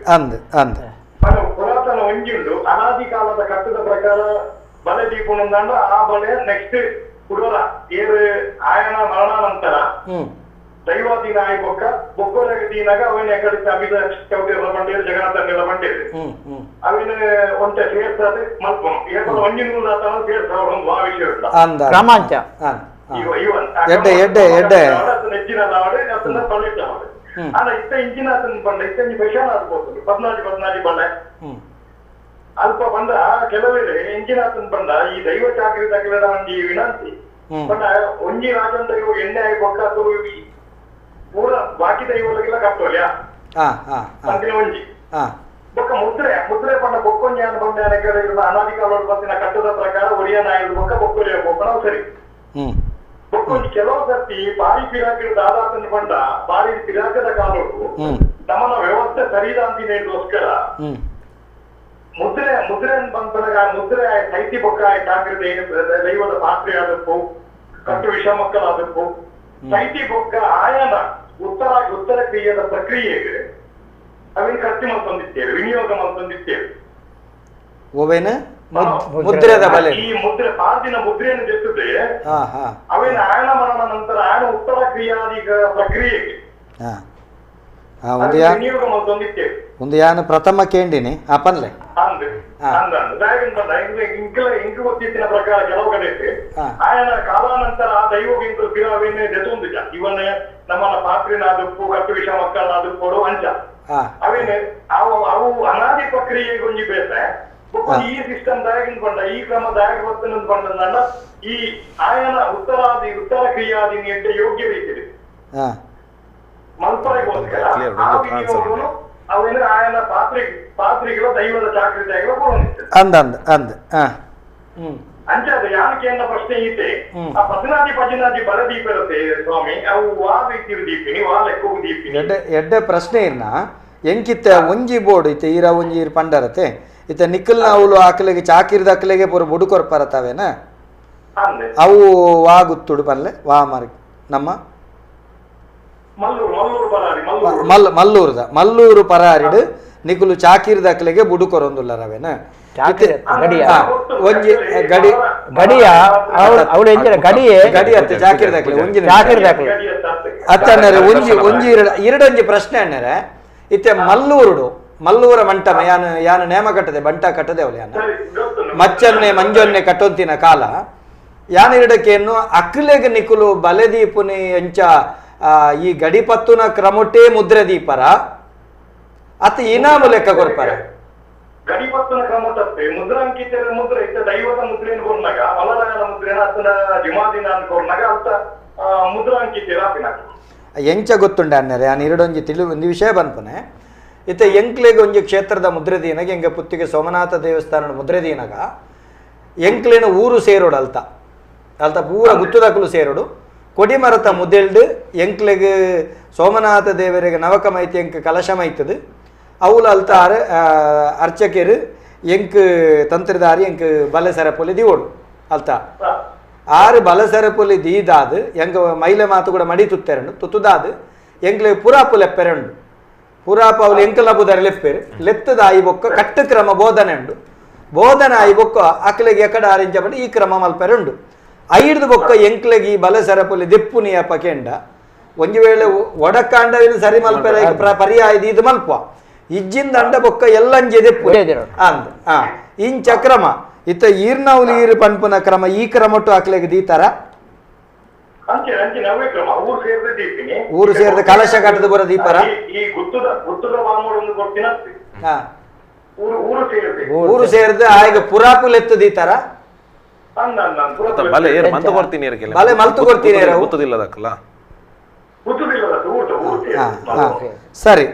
ಪುರಾತನ ಒಂಜಿ ಉಂಡು ಅನಾದಿ ಕಾಲದ ಕಟ್ಟದ ಪ್ರಕಾರ ಬಲೆ ದೀಪುನಂದಾಂಡ ಆ ಬಳೆ ನೆಕ್ಸ್ಟ್ ಹುಡುಗರ ಏರು ಆಯನ ಮರಣಾನಂತರ ದೈವಾಧೀನ ಆಯಿ ಬೊಕ್ಕ ಬೊಕ್ಕೋರಾಗ ದೀನಾಗ ಅವನ ಎಕಡೆ ಅಮಿತ ಚೌಟೇರ ಬಂಡೇರು ಜಗನ್ನಾಥ ಬಂಡೇರು ಅವಿನ ಒಂತೆ ಸೇರ್ಸಾದೆ ಮಲ್ಪನು ಏಪಲ ಒಂಜಿ ನೂರು ಆತನ ಸೇರ್ಸಾವ ಒಂದು ಆ ವಿಷಯ ಕ್ರಮಾಂಚ ಎಡ್ಡೆ ಎಡ್ಡೆ ಎಡ್ಡೆ ಆನ ಇತ್ತ ಇಂಚಿನ ಬಂಡ ಇತ್ತ ಇಂಚಿ ಆದ್ ಪದ್ನಾಜಿ ಪದ್ನಾಜಿ ಬಳ್ಳೆ ಅಲ್ಪ ಬಂದ ಕೆಲವೇಳೆ ಇಂಚಿನಾತನ್ ಬಂಡ ಈ ದೈವ ಚಾಕರಿ ತಕಲಡ ಒಂಜಿ ವಿನಂತಿ ಬಂಡ ಒಂಜಿ ರಾಜನ್ ದೈವ ಎಣ್ಣೆ ಆಗಿ ಬೊಕ್ಕ ಪೂರ ಬಾಕಿ ದೈವಗಳಿಗೆಲ್ಲ ಕಟ್ಟೋಲ್ಯಾ ಅಂತಿನ ಒಂಜಿ ಬೊಕ್ಕ ಮುದ್ರೆ ಮುದ್ರೆ ಪಂಡ ಬೊಕ್ಕೊಂಜಿ ಅನ್ ಬಂಡ ಅನಾದಿ ಕಾಲೋಡ್ ಬತ್ತಿನ ಕಟ್ಟದ ಪ್ರಕಾರ ಒರಿಯ ನಾಯಕ ಬೊಕ್ಕ ಬೊಕ್ಕೊರಿಯ ಬೊಕ್ಕ ನಾವು ಸರಿ ಬೊಕ್ಕೊಂಜಿ ಕೆಲವು ಸರ್ತಿ ಬಾರಿ ಪಿರಾಕಿಡ ದಾದಾತನ ಬಂಡ ಬಾರಿ ಪಿರಾಕದ ಕಾಲೋಡು ನಮ್ಮನ ವ್ಯವಸ್ಥೆ ಸರಿದ ಅಂತಿನೋಸ್ಕರ ಮುದ್ರೆ ಮುದ್ರೆ ಬಂದಾಗ ಮುದ್ರೆ ಸೈತಿ ಬೊಕ್ಕ ಚಾಕ್ರಿ ದೈವದ ಪಾತ್ರೆ ಆದಪ್ಪು ಕಟ್ಟು ವಿಷ ಮಕ್ಕಳಾದಪ್ಪು ಸೈತಿ ಬೊಕ್ಕ ಆಯನ ಉತ್ತರ ಉತ್ತರ ಕ್ರಿಯೆಯ ಪ್ರಕ್ರಿಯೆಗೆ ಅವೇನು ಖರ್ಚು ಮಾಡ್ಕೊಂಡಿದ್ದೇವೆ, ವಿನಿಯೋಗ ಮಾಡ್ಕೊಂಡಿದ್ದೇವೆ. ಮುದ್ರೆದ ಬಲೆ ಈ ಮುದ್ರೆ ಪಾರ್ದಿನ ಮುದ್ರೆಯನ್ನು ಜೊತೆ ಅವೇನು ಆಯನ ಮರಣ ನಂತರ ಆಯನ ಉತ್ತರ ಕ್ರಿಯಾದಿ ಪ್ರಕ್ರಿಯೆಗೆ ವಿನಿಯೋಗ ಮಾಡ್ಕೊಂಡಿದ್ದೇವೆ. ಒಂದು ಯಾನು ಪ್ರಥಮ ಕೇಂಡಿನಿ ಪನ್ಲೆ ಇಂಕು ಗೊತ್ತಿತ್ತಿನ ಪ್ರಕಾರ ಕೆಲವು ಕಡೆ ಆಯನ ಕಾಲಾನಂತರ ಆ ದೈವಗಿಂತ ಪಿರಾವೇನೆ ಜೊತೊಂದಿಲ್ಲ ಇವನ್ನೇ ನಮ್ಮನ್ನ ಪಾತ್ರಿನಾದಪ್ಪು ಕಟ್ಟು ವಿಷ ಮಕ್ಕಳನ್ನಾದಪ್ಪೋಡು ಅಂಚ ಅವೇನೆ ಅವು ಅವು ಅನಾದಿ ಪ್ರಕ್ರಿಯೆಗೆ ಒಂಜಿ ಬೇತೆ ಈ ಸಿಸ್ಟಮ್ ದಾಯಕನ್ ಬಂಡ ಈ ಕ್ರಮ ದಾಯಕ ಬರ್ತನ ಬಂಡ ಈ ಆಯನ ಉತ್ತರಾದಿ ಉತ್ತರ ಕ್ರಿಯಾದಿ ಯೋಗ್ಯ ರೀತಿಯಲ್ಲಿ ಮಲ್ಪರೆಗೋಸ್ಕರ ಆ ವಿನಿಯೋಗವನ್ನು ಅವೇನು ಆಯನ ಪಾತ್ರಿ ಪಾತ್ರಿಗಳ ದೈವದ ಚಾಕ್ರಿ ತ್ಯಾಗಗಳು ಅಂದ ಅಂದ ಅಂದ ಅಂಚಾದ ಯಾನಕ್ಕೆ ಎನ್ನ ಪ್ರಶ್ನೆ ಐತೆ ಆ ಪದ್ನಾದಿ ಪಜಿನಾದಿ ಬಲ ದೀಪ ಇರುತ್ತೆ ಸ್ವಾಮಿ ಅವು ವಾ ರೀತಿ ದೀಪಿನಿ ವಾ ಲೆಕ್ಕ ದೀಪಿನಿ ಎಡ್ಡೆ ಎಡ್ಡೆ ಪ್ರಶ್ನೆ ಇರ್ನ ಎಂಕಿತ್ತ ಒಂಜಿ ಬೋರ್ಡ್ ಇತ್ತೆ ಈರ ಒಂಜಿ ಈರ್ ಪಂಡರತೆ ಇತ್ತ ನಿಕ್ಕಲ್ನ ಅವಳು ಆಕಲಿಗೆ ಚಾಕಿರ್ದ ಅಕ್ಕಲಿಗೆ ಪೂರ ಬುಡುಕೊರ್ಪರತಾವೇನ ಅವು ವಾ ಗುತ್ತುಡು ಪನ್ಲೆ ವಾ ಮಾರಿ ನಮ್ಮ ಮಲ್ ಮಲ್ಲೂರ್ದ ಮಲ್ಲೂರು ಪರಾರಿಡು ನಿಕುಲು ಚಾಕಿರ್ದ ಅಕ್ಕಲಿಗೆ ಬುಡುಕೊರೊಂದುಲ್ಲರವೇನ ಒಂಜಿ ಗಡಿ ಗಡಿಯ ಅವಳು ಗಡಿಯೇ ಗಡಿ ಅತ್ತ ಚಾಕಿರ್ದ ಅಕ್ಕಲೆ ಒಂಜಿ ಚಾಕಿರ್ದ ಅಕ್ಕಲೆ ಅತ್ತ ಅಣ್ಣರೆ ಒಂಜಿ ಒಂಜಿ ಎರಡೊಂಜಿ ಪ್ರಶ್ನೆ ಅಣ್ಣರೆ ಇತ್ತೆ ಮಲ್ಲೂರುಡು ಮಲ್ಲೂರ ಮಂಟಮ ಯಾನು ಯಾನು ನೇಮ ಕಟ್ಟದೆ ಬಂಟ ಕಟ್ಟದೆ ಅವಳು ಯಾನು ಮಚ್ಚನ್ನೆ ಮಂಜೊನ್ನೆ ಕಟ್ಟೊಂತಿನ ಕಾಲ ಯಾನಿರಡಕ್ಕೇನು ಅಕ್ಲೆಗ್ ನಿಕುಲು ಬಲೆದೀಪುನಿ ಎಂಚ ಈ ಗಡಿಪತ್ತುನ ಕ್ರಮೊಟ್ಟೇ ಮುದ್ರೆ ದೀಪರ ಅತ್ತ ಇನಾಮು ಲೆಕ್ಕ ಕೊರ್ಪರ ಗಡಿಪತ್ತುನ ಕ್ರಮ ತಪ್ಪೆ ಮುದ್ರಾಂಕಿತ ಮುದ್ರೆ ಇತ್ತ ದೈವದ ಮುದ್ರೆಯನ್ನು ಕೊರ್ನಾಗ ಮಲರಾಯನ ಮುದ್ರೆನ ಅತ್ತನ ಜುಮಾದಿನ ಕೊರ್ನಾಗ ಅತ್ತ ಮುದ್ರಾಂಕಿತ ರಾಪಿನ ಎಂಚ ಗೊತ್ತುಂಡ ಅನ್ನರೆ ಯಾನ್ ಎರಡೊಂಜಿ ತಿಳು ಒಂದು ವಿಷಯ ಬನ್ಪನೆ ಇತ್ತ ಎಂಕ್ಲೆಗ್ ಒಂಜಿ ಕ್ಷೇತ್ರದ ಮುದ್ರೆ ದೀನಗ ಎಂಗ ಪುತ್ತಿಗೆ ಸೋಮನಾಥ ದೇವಸ್ಥಾನದ ಮುದ್ರೆ ದೀನಗ ಎಂಕ್ಲೆನ ಊರು ಸೇರೋಡು ಅಲ್ತ ಅಲ್ತ ಪೂರ ಗುತ್ತುದಕಲು ಸೇರೋಡು ಕೊಡಿಮರತ ಮುದೆಲ್ಡು ಎಂಕ್ಲೆಗ್ ಸೋಮನಾಥ ದೇವರಿಗೆ ನವಕ ಮೈತಿ ಎಂಕ್ ಕಲಶ ಮೈತದು ಅವುಲು ಅಲ್ತ ಅರ್ಚಕೆರು ಎಂಕ್ ತಂತ್ರದಾರಿ ಎಂಕ್ ಬಲೆ ಸರಪೊಲಿ ದಿವೋಡು ಅಲ್ತ ಆರು ಬಲ ಸರಪೊಲಿ ದೀದಾದು ಎಂಗ ಮೈಲೆ ಮಾತು ಕೂಡ ಮಡಿ ತುತ್ತೆರಂಡು ತುತ್ತುದಾದು ಎಂಕ್ಲೆ ಪುರಾಪು ಲೆಪ್ಪೆರಂಡು ಪುರಾಪ ಅವಳು ಎಂಕಲ ಬುದಾರಿ ಲೆಪ್ಪೇರು ಲೆತ್ತದ ಆಯಿ ಬೊಕ್ಕ ಕಟ್ಟು ಕ್ರಮ ಬೋಧನೆ ಉಂಡು ಬೋಧನೆ ಆಯಿ ಬೊಕ್ಕ ಅಕ್ಲೆಗೆ ಎಕಡ ಆರಿಂಚ ಪಂಡ ಈ ಕ್ರಮ ಮಲ್ಪೆರುಂಡು ಐಡ್ದು ಬೊಕ್ಕ ಎಂಕ್ಲೆಗೆ ಈ ಬಲ ಸರಪೊಲಿ ದೆಪ್ಪುನಿ ಅಪ್ಪ ಕೆಂಡ ಒಂಜಿ ವೇಳೆ ಒಡಕಾಂಡವಿನ ಸರಿ ಮಲ್ಪೆರ ಪರ್ಯಾಯ ಇದು ಮಲ್ಪ ಇಜ್ಜಿಂದ ಅಂಡ ಬೊಕ್ಕ ಎಲ್ಲಂಜೆ ದೆಪ್ಪು ಅಂದ್ ಇಂಚ ಕ್ರಮ ಇತ್ತ ಈರ್ನವ್ಲು ಈರು ಪನ್ಪುನ ಕ್ರಮ ಈ ಕ್ರಮಟ್ಟು ಅಕ್ಲೆಗೆ ದೀತಾರ ಊರು ಸೇರಿದ ಕಲಶ ಕಟ್ಟದ ಬರೋ ದೀಪರ ಊರು ಸೇರಿದ ಆಗ ಪುರಾಪು ಲೆತ್ತು ದೀತಾರ ಬಲೆ ಮಲ್ತು ಕೊಡ್ತೀನಿ ಸರಿ.